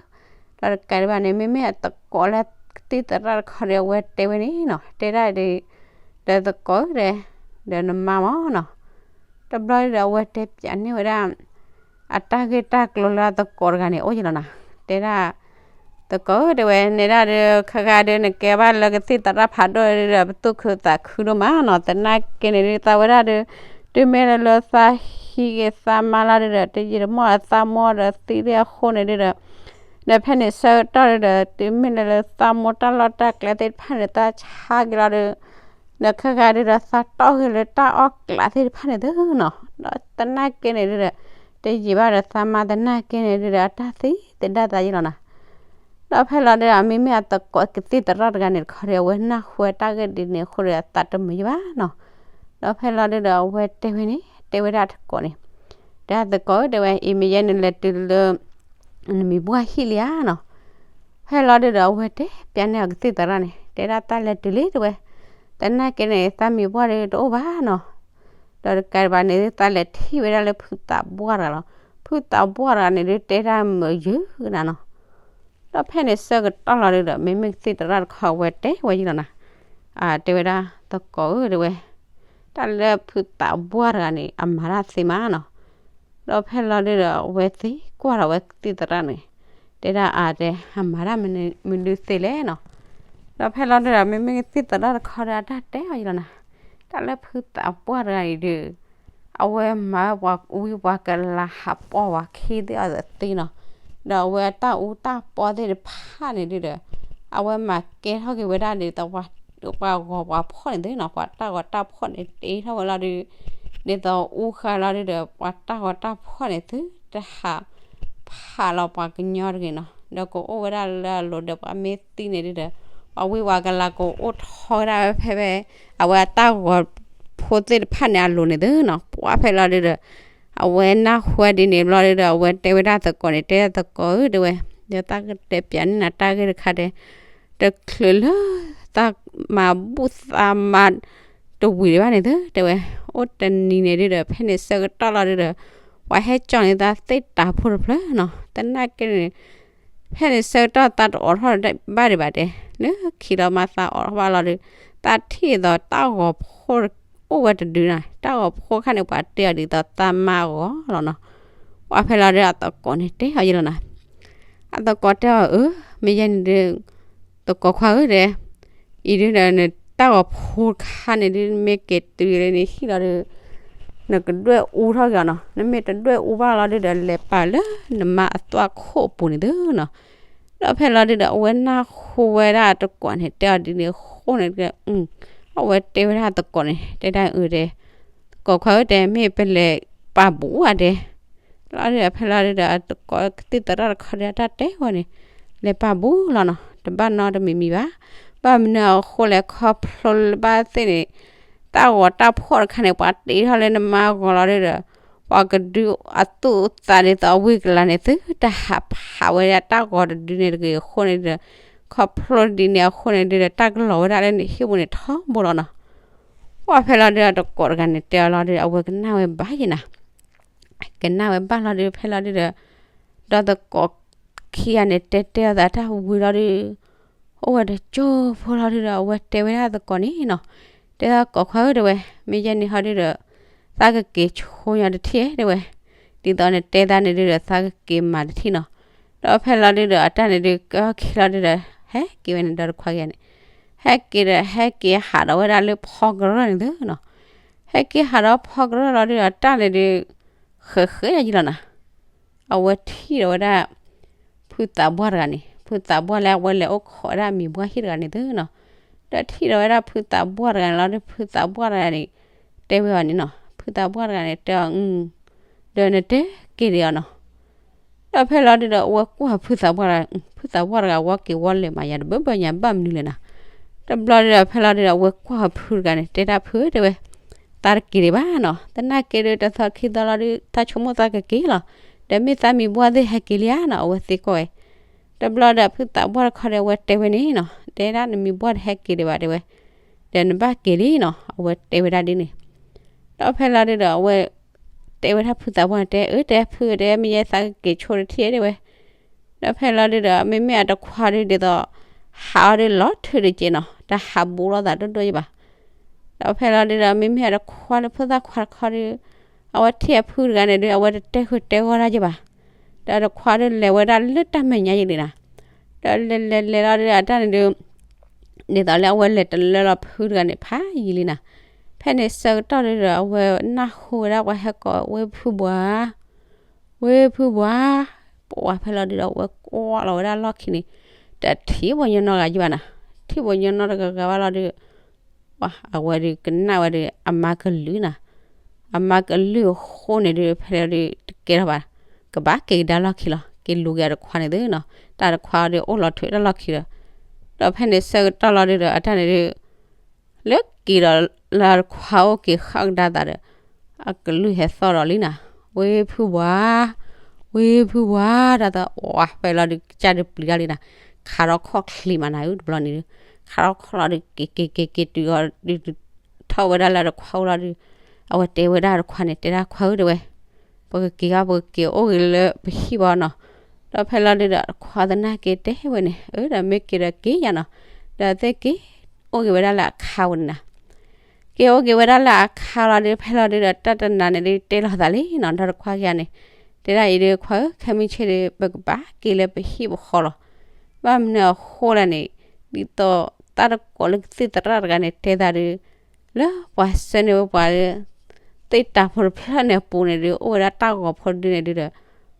ဒီးတကးဒံးဘၣ်န့ၣ် မ့မ့ၢ်အသကိးလၢကသံၣ်သရၣ်တခီဒီး အဝဲတဲဝဲန့ၣ်နီၤ, တဲဒၣ်ဒု ဒီးသကိးဧၢဒီး ဒီးနမါမၢ်နီၤ. တဘျီဒုဒီး အဝဲတဲပျးန့ၢ်ဝဲဒၣ် အတၢ်ဂ့ၢ်တၢ်ကျိၤလၢအသကိးတဂၤန့ၣ် အိၣ်ယံၤလီၤနီၤ. တဲဒၣ် သကိးဧၢ တဲဝဲ နဲဒၣ်ဒု ခဲဂၤဒု နကဲဘၣ်လၢကသံၣ်သရၣ်ဖးဒိၣ်ဒုဒီး ပသူၣ်ခုသးခုဒိၣ်မးနီၤ. သနာ်က့န့ၣ်ဒု သးဝဲဒၣ်ဒု တုၤမ့ၢ်လၢသးဟံးက့ၤသးမါလီၤဒုဒီး တယံာ်တမီၢ်ဒီးသးမိၢ်ဒီးသံဒုအဃိန့ၣ်ဒုဒီး ဒီးဖဲန့ၣ်ဆၢကတီၢ်ဒုဒီး တုၤမ့ၢ်လၢလၢသးမိၢ်တၢ်လီၢ်တၢ်ကျဲသ့ၣ်တဖၣ်န့ၣ် သးဆါက့ၤလီၤဒု ဒီးခဲဂၤဒုဒီး သးတီၢ်ဂ့ၤလၢတၢ်အီၣ်ကျးသ့ၣ်တဖၣ်န့ၣ်သုနီၤ. ဒီးသနာ်က့န့ၣ်ဒုဒီး တယံာ်ဘၣ်ဒီးသးမါသနာ်က့န့ၣ်ဒုဒီး အတၢ်သံသဒၣ်သးယံၤလီၤနီၤ. ဒီးဖဲလီၤဒုဒီး မ့မ့ၢ်အသကိးကသံၣ်သရၣ်တဂၤန့ၣ်တခီဒီး အဝဲနၢ်ဟူဝဲတၢ်ဂ့ၢ်ဒ်န့ၣ်အဃိဒီး အသးတမုာ်ယံၤဘၣ်နီၤ. ဒီးဖဲလီၤဒုဒီး အဝဲတဲဝဲန့ၣ် တဲဝဲဒၣ်သကိးန့ၣ်, တဲသကိးဧၢ တဲဝဲ အံၤမ့ၢ်ယဲနလဲၤတုၤလၢ နမံၤပှၢ်ဟံၣ်လံဧါနီၤ. ဖဲလီၤဒုဒီး အဝဲတဲပျးန့ၢ်အကသံၣ်သရၣ်န့ၣ် တဲဒၣ်သးလဲၤတုၤလံတဲဝဲ, သနာ်က့န့ၣ် သးမံၤပှၢ်ဒုတအိၣ်ဘၣ်နီၤ. ဒီးတကးဒံးဘၣ်န့ၣ် သးလဲၤထံၣ်ဝဲဒၣ်လၢဖုသးပှၢ်တဂၤလီၤ. ဖုသးပှၢ်တဂၤန့ၣ်ဒု တဲဒၣ်မုာ်ယုာ်ကနၤနီၤ. ဒီးဖဲန့ၣ်ဆၢကတီၢ်လီၤဒုဒီး မ့မ့ၢ်ကသံၣ်သရၣ်တခီအဝဲတဲဝဲယံၤလီၤနီၤ. တဲဝဲဒၣ်သကိးဧၢ တဲဝဲ, တၢ်လၢဖုသးပှၢ်တဂၤန့ၣ် အမၤတၢ်သ့မးနီၤ. ဒီးဖဲလီၤဒုဒီး အဝဲသံကွၢ်ဒီးဝဲကသံၣ်သရၣ်န့ၣ် တဲဒၣ်အါတဲ အမၤတၢ်မနုၤသ့လဲၣ်နီၤ. ဒီးဖဲလီၤဒုဒီး မ့မ့ၢ်ကသံၣ်သရၣ်တခီဒီး အတၢ်တဲအီၤယံၤလီၤနီၤ. တၢ်လၢဖုသးပှၢ်တဂၤအံၤဒု အဝဲမၤဝဲပှၤဝံပှၤကလၤဟးပီၢ်ဝဲခံသ့ၣ်အီၤသ့နီၤ. ဒီးအဝဲအတၢ်အူတၢ်ပီသ့ၣ်တဖၣ်န့ၣ်ဒုဒီး အဝဲမၤကဲထီၣ်က့ၤဝဲဒၣ်ဒ်သိး ပှၤဂီၤပှၤဖှီၣ်န့ၣ်သုနီၤ, ပှၤတၢ်ဂီၤတၢ်ဖှီၣ်န့ၣ် တ့ထီၣ်ဝဲလီၤဒု, ဒ်သိးအူဃာ်လီၤဒုဒီး ပှၤတၢ်ဂီၤတၢ်ဖှီၣ်န့ၣ်သု တဟးဖးလီၤပှၤကညီတဂ့ၤနီၤ. ဒီးကအိၣ်ဝဲဒၣ်လၢအလိၤဒီး ပှၤမ့ၢ်သံန့ၣ်ဒုဒီး ပှၤဝံပှၤကလၤကအိၣ်ထီၣ်ဝဲဒၣ်ဝဲဖဲဖဲ အဝဲအတၢ်ဂီၤဖိသ့ၣ်တဖၣ်န့ၣ်အလိၤန့ၣ်သုနီၤ. ပှၤဖဲလီၤဒုဒီး အဝဲနၢ်ဟူဝဲဒ်န့ၣ်ဘျီဒုဒီး အဝဲတဲဝဲဒၣ်သကိးန့ၣ် တဲသကိးဧၢ တဲဝဲ, ဒီးသးကတဲပျးန့ၢ်နၤတၢ်ဂ့ၢ်တခါတဲ တချုးလၢသးမၤဘူၣ်သးမါတဝံၤဒံးဘၣ်န့ၣ်သု တဲဝဲ, အိၣ်တနံၤန့ၣ်ဒုဒီး ဖဲန့ၣ်ဆၢကတီၢ်လီၤဒုဒီး ပှၤဟဲကၠီန့ၢ်သးသ့ၣ်တၤဖိတဖျၢၣ်နီၤ. သနာ်က့န့ၣ် ဖဲန့ၣ်ဆၢကတီၢ်သးတအိးထီၣ်ဘၣ်ဒံးဘၣ်တဲ, လၢခံလီၤမးသးအိးထီၣ်ဘၣ်လီၤဒု, သးထံၣ်သိးတၢ်ဂီၤဖိအိၣ်ဝဲတဒုနီၤ, တၢ်ဂီၤဖိခါန့ၣ် ပှၤတဲအီၤဒ်သိးသးမါဂီၤလီၤနီၤ. ပှၤဖဲလီၤဒုဒီးအသကိးန့ၣ်တဲအီၤယံၤလီၤနီၤ. အသကိးတဲအီၤအၢ မ့ၢ်ယဲန့ၣ်ဒု သကိးခွါဧၢတဲ, အံၤဒုဒီးနတၢ်ဂီၤဖိတခါန့ၣ်ဒု မ့ၢ်က့ၤတုၤလၢနဟံၣ်လီၤဒု နကဒွဲၣ်အူထီၣ်က့ၤအီၤနီၤ. နမ့ၢ်တဒွဲၣ်အူဘၣ်လီၤဒုဒီး လဲၤပာ်လၢနမါအသွၣ်ခိၣ်အပူၤန့ၣ်သုနီၤ. ဒီးဖဲလီၤဒုဒီး အဝဲနၢ်ဟူဝဲဒၣ်သကိးန့ၣ် တဲအီၤဒ်န့ၣ်အဃိန့ၣ် အဝဲတဲဝဲဒၣ်သကိးန့ၣ် တဲဒၣ်အၢတဲ သကိးခွါဧၢတဲ မ့ၢ်ပလဲၤပာ်ဘူးဧါတဲ. လီၤဒုဒီး ဖဲလီၤဒုဒီး သကိးကသံၣ်သရၣ်တခီဒီး တၢ်တဲဝဲန့ၣ် လဲၤပာ်ဘူးလီၤနီၤ, တဘၣ်နီတမံၤမံၤဘၣ်. ဘၣ်မနုၤအဃိလဲၣ် ခီဖျိလၢဘၣ်သ့ၣ်န့ၣ် တၢ်ဂီၤတၢ်ဖှီၣ်တခါန့ၣ် ပှၤတ့ထီၣ်လၢနမါဂီၤလီၤဒုဒီး ပှၤကဒုးအသူၣ်အသးဒ်သိးအဝံၣ်ကလၤန့ၣ် သုတဟးဖးဝဲဒၣ်တၢ်ဂီၤတဒုန့ၣ်တဂ့ၤအဃိန့ၣ်ဒီး ခီဖျိဒ်န့ၣ်အဃိန့ၣ်ဒီး တၢ်ကလီၤဝဲဒၣ်လၢန့ၣ်ဟံၣ်ပူၤန့ၣ်ထီဘိလီၤနီၤ. ပှၢ်ဖဲလီၤဒုးဒီးတကိးတဂၤန့ၣ်တဲအီၤလီၤဒီး အဝဲကနၣ်ဝဲဘၣ်ယဲနီၤ. ကနၣ်ဝဲဘၣ်လီၤဒုး ဖဲလီၤဒုးဒီး ဒီးသကိးခံဂၤန့ၣ် တဲတဲအသးတၢ်ဝံၤလီၤဒုး အိၣ်ဝဲတကၠိဖိလီၤဒုးဒီး အဝဲတဲဝဲဒၣ်သကိးန့ၣ်နီၤ, တဲသကိးခွါဧၢ တဲဝဲ, မ့ၢ်ယဲန့ၣ်ဟီဒုးဒီး သးကက့ၤဆိညါတထံၣ် တဲဝဲ, ဒ်သိးနတဲသးန့ၣ်ဒုးဒီး သးကက့ၤမၤတထံၣ်နီၤ. ဒီးဖဲလီၤဒုးဒီး အတၢ်န့ၣ်ဒုး ကဲအီၣ်ခံလီၤဒုးဒီး ဟဲက့ၤဝဲန့ၣ် ဒီးတခွါခံဂၤန့ၣ် ဟဲက့ၤဒီး ဟဲက့ၤဟးဒီးဝဲဒၣ်လၢဖီကရၢၢ်န့ၣ်သုနီၤ. ဟဲက့ၤဟးဒီးဖီကရၢၢ်လီၤဒုးဒီး တၢ်န့ၣ်ဒုး ဃဲးဃဲးယၤယံလီၤနီၤ. အဝဲထံၣ်ဒီးဝဲဒၣ် ဖုသးပှၢ်တဂၤန့ၣ် ဖုသးပှၢ်လၢအဝဲလဲၤအိၣ်ခိးဝဲဒၣ်မံၤပှၢ်ဟံၣ်တဂၤန့ၣ်သုနီၤ. ဒီးထံၣ်ဒီးဝဲဒၣ်ဖုသးပှၢ်တဂၤန့ၣ်လီၤဒီး ဖုသးပှၢ်တဂၤန့ၣ် တဲဝဲအီၤန့ၣ်နီၤ. ဖုသးပှၢ်တဂၤန့ၣ် တဲအီၤ ဒီးနတဲက့ၤဒံးအီၤနီၤ. ဒီးဖဲလီၤဒုးဒီး အဝဲကွၢ်ဖုသးပှၢ်တဂၤ, ဖုသးပှၢ်တဂၤဝဲက့ၤဝဲလဲၤမၤယၤတဘၢဘၢညါဘၣ်မနုၤလဲၣ်နီၤ. တဘျီဒုးဒီး ဖဲလီၤဒုးဒီး အဝဲကွၢ်ဖုတဂၤန့ၣ် တဲဒၣ်ဖု တဲဝဲ, သးတက့ၤဒံးဘၣ်နီၤ. သနာ်က့ဒုး တသီခံသီလီၤဒုး သးဆိကမိၣ်သးကက့ၤလီၤ. ဒီးမ့ၢ်သးမံၤပှၢ်သ့ၣ်ဟဲက့ၤလံဧါနီၤ အဝဲသံကွၢ်ဝဲ. တဘျီဒီး ဖုသးပှၢ်တခီဒီး အဝဲတဲဝဲန့ၣ်နီၤ, တဲဒၣ်နမံၤပှၢ်တဟဲက့ၤဒံးဘၣ် တဲဝဲ, ဒီးနဘၣ်က့ၤလံနီၤ အဝဲတဲဝဲဒၣ်ဒ်န့ၣ်. ဒီးဖဲလီၤဒုးဒီး အဝဲ တဲဝဲဒၣ်ဖုသးပှၢ်န့ၣ် တဲအၢ တဲဖု တဲမ့ၢ်ယဲသးကက့ၤဆိတထံၣ် တဲဝဲ. ဒီးဖဲလီၤဒုးဒီး မ့မ့ၢ်အတခွါဒုးဒ်သိး ဟးအီၤဒုးလီၤထုးတက့ၢ်နီၤ, တဟးဘူးလိာ်သးဒိၣ်ဒိၣ်ယဘၣ်. ဒီးဖဲလီၤဒုးဒီး မ့မ့ၢ်အတခွါလၢဖိသၣ်ခွါတခီဒုး အဝဲထံၣ်အဖုတဂၤန့ၣ်ဒုး အဝဲတတဲဃုာ်တဲဂီၢ်တၢ်ယဘၣ်. ဒီးတခွါဒုးလဲၤဝဲဒၣ်လၢတၢ်မဲာ်ညါယံာ်လံနီၤ. ဒီးလဲၤလဲၤလဲၤလီၤဒုး အတၢ်န့ၣ်ဒုး ဒ်သိးလၢအဝဲလဲၤတလၢလီၤဖုတဂၤန့ၣ် ဖးယံာ်လံနီၤ. ဖဲန့ၣ်ဆၢကတီၢ်ဒုးဒီး အဝဲနၢ်ဟူဝဲဒၣ်ပှၤဟဲကိး ဝ့ၢ်ဖုဘှါ, ဝ့ၢ်ဖုဘှါ, ပှၤဖဲလီၤဒုးဒီး အဝဲကွၢ်လီၤဝဲဒၣ်လီၢ်ခံန့ၣ် တထံၣ်ပှၤညီနီတဂၤယဘၣ်နီၤ. ထံၣ်ပှၤညီနီတဂၤဂၤဘၣ်လီၤဒုး ပှၤအဝဲဒုးကနၣ်ဝဲဒုး အမါကလုၢ်နီၤ. အမါကလုၢ်အဃိန့ၣ်ဒုး ဖဲလီၤဒုးတကဲထီၣ်ဘၣ်, ကဘၣ်က့ၤကဒါလီၢ်ခံလီၤ. က့ၤလူၤက့ၤအတခွါန့ၣ်သုနီၤ. တၢ်တခွါဒုးအိၣ်လီၤထွဲတၢ်လီၢ်ခံဒီး ဒီးဖဲန့ၣ်ဆၢကတီၢ်လီၤဒုးဒီး အတၢ်န့ၣ်ဒုး လၢက့ၤဒီးလၢအတခွါအိၣ်က့ၤဃၣ်ကဒါသးဒီး အကလုၢ်ဟဲသီၣ်ဒီးလံနီၤ. ဝ့ၢ်ဖုဘှါ, ဝ့ၢ်ဖုဘှါ, တၢ်သီၣ်ဝါဖဲလီၤဒုး ကစၢ်ဒုးပျံၤတၢ်လံနီၤ. ခးထီၣ်ခီၣ်ချံမးနၤဧၢ တဘျီန့ၣ်ဒုး ခးထီၣ်ခီၣ်လီၤဒုး က့ၤက့ၤက့ၤက့ၤတုၤအီၤဒုး ထီၣ်ဝဲဒၣ်လၢအတခွါအိၣ်လီၤဒုး အဝဲတဲဝဲဒၣ်အတခွါန့ၣ် တဲဒၣ်ခွါဧၢ တဲဝဲ ပကက့ၤဘၣ် ပကက့ၤအိၣ်ဂ့ၤလၢပဟံၣ်ဘၣ်နီၤ. ဒီးဖဲလီၤဒုးဒီး အတခွါသနာ်က့တဲဝဲန့ၣ် အၢ ဒီးမ့ၢ်က့ၤဒီးက့ၤယၤနီၤ. ဒီးသ့ၣ်က့ၤအိၣ်က့ၤဝဲဒၣ်လၢအခါဝဲန့ၣ်နီၤ. က့ၤအိၣ်က့ၤဝဲဒၣ်လၢအခါလီၤဒုး ဖဲလီၤဒုးဒီး တၢ်တနၤန့ၣ်ဒုး တဲလီၤသးလံနီၤ. ဒီးတခွါခံဂၤန့ၣ် တဲဒၣ်အံၤဒုး ခွါဧၢ ခဲမုၢ်ဆ့ၣ်ဒုး ပကဘၣ်က့ၤလၢပဟံၣ်ပဃီလီၤ. ဘၣ်မနုၤအဃိလဲၣ်န့ၣ် ဒ်သိးတၢ်တကိးလၢကသံၣ်သရၣ်တဂၤန့ၣ် တဲသးဒုး လၢပှၤဆှၢန့ၢ်ဝဲပှၤလၢ သ့ၣ်တၤဖိတဖျၢၣ်န့ၣ်အပူၤန့ၣ်ဒုး အိၣ်ဝဲဒၣ်တၢ်ဂီၤဖိတဒုန့ၣ်ဒုးဒီး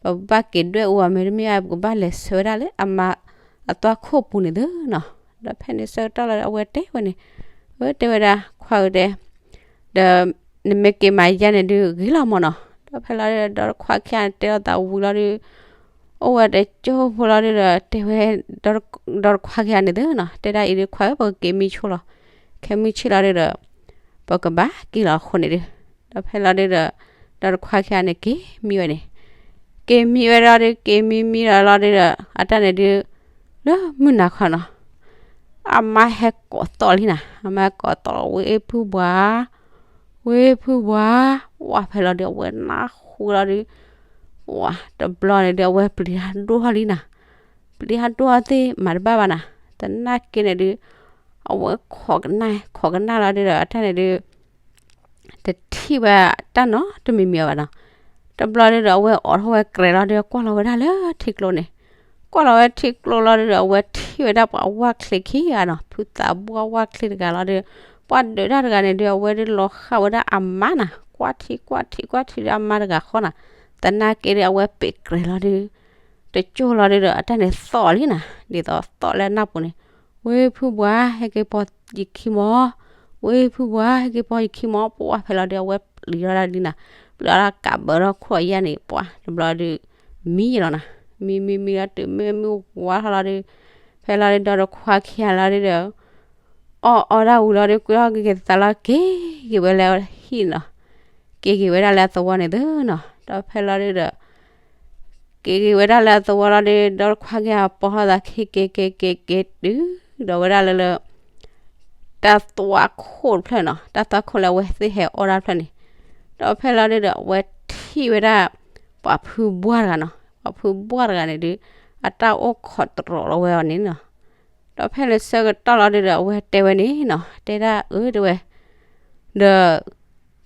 ပဘၣ်က့ၤဒွဲၣ်အူအီၤ မ့တမ့ၢ် ပကဘၣ်လဲၤဆှၢဝဲဒၣ်လၢအမါအသွၣ်ခိၣ်ပူၤန့ၣ်သုနီၤ. ဒီးဖဲန့ၣ်ဆၢကတီၢ်လီၤ အဝဲတဲဝဲန့ၣ် အၢ တဲဝဲဒၣ် ခွါဧၢ တဲ ဒီးနမ့ၢ်က့ၤမၤယဲန့ၣ်ဒုး ဂ့ၤလီၤမၢ်နီၤ. ဒီးဖဲလီၤဒုးဒီး ဒီးတခွါခံဂၤန့ၣ် တဲလိာ်သးဝံၤလီၤဒုး အိၣ်ဝဲတကၠိဖိလီၤဒုးဒီး တဲဝဲ ဒီးတခွါခံဂၤန့ၣ်သုနီၤ တဲဒၣ်အံၤဒုး ခွါဧၢ ပကက့ၤမံဆိလီၤ. ခဲမုၢ်ဆ့ၣ်လီၤဒုးဒီး ပကဘၣ်က့ၤလီၤအဃိန့ၣ်ဒုး ဒီးဖဲလီၤဒုးဒီး ဒီးတခွါခံဂၤန့ၣ် က့ၤမံဝဲန့ၣ် က့ၤမံဝဲလီၤဒုး က့ၤမံမံလီၤလီၤဒုးဒီး အတၢ်န့ၣ်ဒုး လၢမုၢ်နၤခီနီၤ အမါဟဲကိးသီၣ်လံနီၤ. အမါကိးသီၣ်လီၤ ဝ့ၢ်ဖုဘှါ, ဝ့ၢ်ဖုဘှါ, ဝါဖဲလီၤဒုး အဝဲနၢ်ဟူလီၤဒုး ဝါ တဘျီန့ၣ်ဒုး အဝဲပျံၤတၢ်ဒိၣ်ထီၣ်လံနီၤ. ပျံၤတၢ်ဒိၣ်ထီၣ်သ့ၣ်မၤတဘၣ်ဘၣ်နီၤ. သနာ်က့န့ၣ်ဒုး အဝဲခိးကနၣ် ခိးကနၣ်လီၤဒုးဒီး အတၢ်န့ၣ်ဒုး တထံၣ်ဘၣ်တၢ်နီတမံၤမံၤအီၤဘၣ်နီၤ. တဘျီဒုးဒီး အဝဲအိးထီၣ်ဝဲကြဲးလီၤဒုး ကွၢ်လီၤဝဲဒၣ်လၢထံကျိန့ၣ် ကွၢ်လီၤဝဲထံကျိလီၤဒုးဒီး အဝဲထံၣ်ဝဲဒၣ်ပှၤဝၢ်ချ့ခံဂၤနီၤ. ဖုသးပှၢ်ဝၢ်ချ့တဂၤလီၤဒုး ပှၤဒုးတၢ်တဂၤန့ၣ်ဒုး အဝဲဒုးလီၤဃၣ်ဝဲဒၣ်အမါနီၤ. ကွၢ်ထံကွၢ်ထံကွၢ်ထံဒုး အမါတဂၤဃီနီၤ. သနာ်က့ဒုး အဝဲပ့းကြဲးလီၤဒုး တကၠိလီၤဒုးဒီး အတၢ်န့ၣ်သီၣ်လံနီၤ. ဒ်သိးသီၣ်လၢနၢ်ပူၤန့ၣ် ဝ့ၢ်ဖုဘှါ ဟဲက့ၤပိာ်ယခံမီၤ, ဝ့ၢ်ဖုဘှါ ဟဲက့ၤပိာ်ယခံမီၤ. ပှၤဖဲလီၤဒုး အဝဲပျံၤထီၣ်ဒၣ်လံနီၤ. ပျံၤထီၣ်ကးဘၢထီၣ်ခိၣ်အယၢ်န့ၣ် ပှၤတဘျီဒုး မံလီၤနီၤ. မံမံမံလီၤတုၤမ့ၢ်မုၢ်ဝါထီၣ်လီၤဒုး ဖဲလီၤဒုး ဒီးတခွါခံဂၤလီၤဒုးဒီး အီၣ်အီဒၣ်ဝံၤလီၤဒုး ကွံာ်ထီၣ်က့ၤသးလီၤ က့ၤက့ၤဝဲလၢဟံၣ်နီၤ. က့ၤက့ၤဝဲဒၣ်လၢအသဝီန့ၣ်သုနီၤ. ဒီးဖဲလီၤဒုဒီး က့ၤက့ၤဝဲဒၣ်လၢအသဝီလီၤဒု ဒီတခွါခံဂၤပိာ်ထီၣ်သးခံ က့ၤက့ၤက့ၤက့ၤတုၤ ဒီးဝဲဒၣ်လၢလၢ တၢ်သွါခိၣ်တဖျၢၣ်နီၤ, တၢ်သွါခိၣ်လၢအဝဲသ့ၣ်ဟဲအီၣ်တၢ်တဖျၢၣ်န့ၣ်, ဒီးဖဲလီၤဒုဒီး အဝဲထံၣ်ဝဲဒၣ် ပှၤဖုဘှၢ်တဂၤနီၤ, ပှၤဖုဘှၢ်တဂၤန့ၣ်ဒု အတၢ်အိၣ်ခိးတြီးလီၤဝဲအီၤန့ၣ်နီၤ. ဒီးဖဲလၢဆၢကတီၢ်လီၤဒုဒီး အဝဲတဲဝဲန့ၣ်နီၤ, တဲဒၣ်အၢ တဲဝဲ ဒီး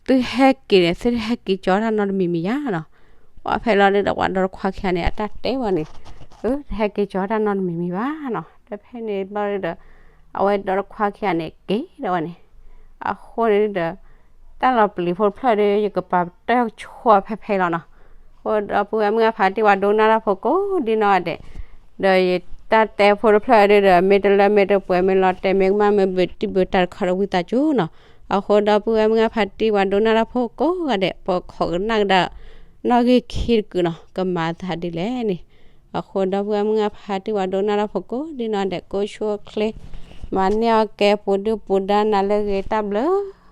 သုဟဲက့ၤန့ၣ် သုတဟဲက့ၤကၠီတၢ်နီတမံၤမံၤဧါနီၤ. ပှၤဖဲလီၤဒုဒီး ပှၤဒီတခွါခံဂၤန့ၣ် အတၢ်တဲဝဲန့ၣ်, အၢ တဟဲက့ၤကၠီတၢ်နီတမံၤမံၤဘၣ်နီၤ. ဒီးဖဲန့ၣ်ဘျီဒုဒီး အဝဲဒီတခွါခံဂၤန့ၣ် က့ၤဒီးဝဲန့ၣ်, အဃိန့ၣ်ဒုဒီး တၢ်လီၤပျံၤဖိတဖျၢၣ်ဒု ယကပာ်တၢ်ဆိဖဲဖဲလီၤနီၤ. အဃိဒီပုၢ်ဝဲၢ်မုၢ်ဂၢ်ဖးတံၢ်ဝဲဒိကနၣ်တၢ်ဖိကိးဒ်နီၢ်ဂၤဒဲး, ဒီးယတၢ်တဲဖိတဖျၢၣ်ဒုဒီး မ့ၢ်တလၢမ့ၢ်တပှဲၤ မ့ၢ်လီၤတဲာ်မ့ၢ်ကမၣ် မ့ၢ်ဘုးတံၢ်ဘုးတၢ်တခီဒီး ဝံသးစူၤနီၤ. အဃိဒီပုၢ်ဝဲၢ်မုၢ်ဂၢ်ဖးတံၢ်ဝဲဒိကနၣ်တၢ်ဖိကိးဂၤဒဲး ပခိးကနၣ်ကဒါ နီၣ်ဂံၢ်ခံတကုာ်နီၤ, ကမၤသးဒ်လဲၣ်န့ၣ်. အဃိဒီပုၢ်ဝဲၢ်မုၢ်ဂၢ်ဖးတံၢ်ဝဲဒိကနၣ်တၢ်ဖိကိးဒ်နီၢ်ဂၤဒဲး ကိးဆိချ့ မၤန့ၢ်အီၣ်ကဲပူၤဒုၣ်ပူၤဒါနၤလၢအဂ့ၤ တၢ်ဘျုး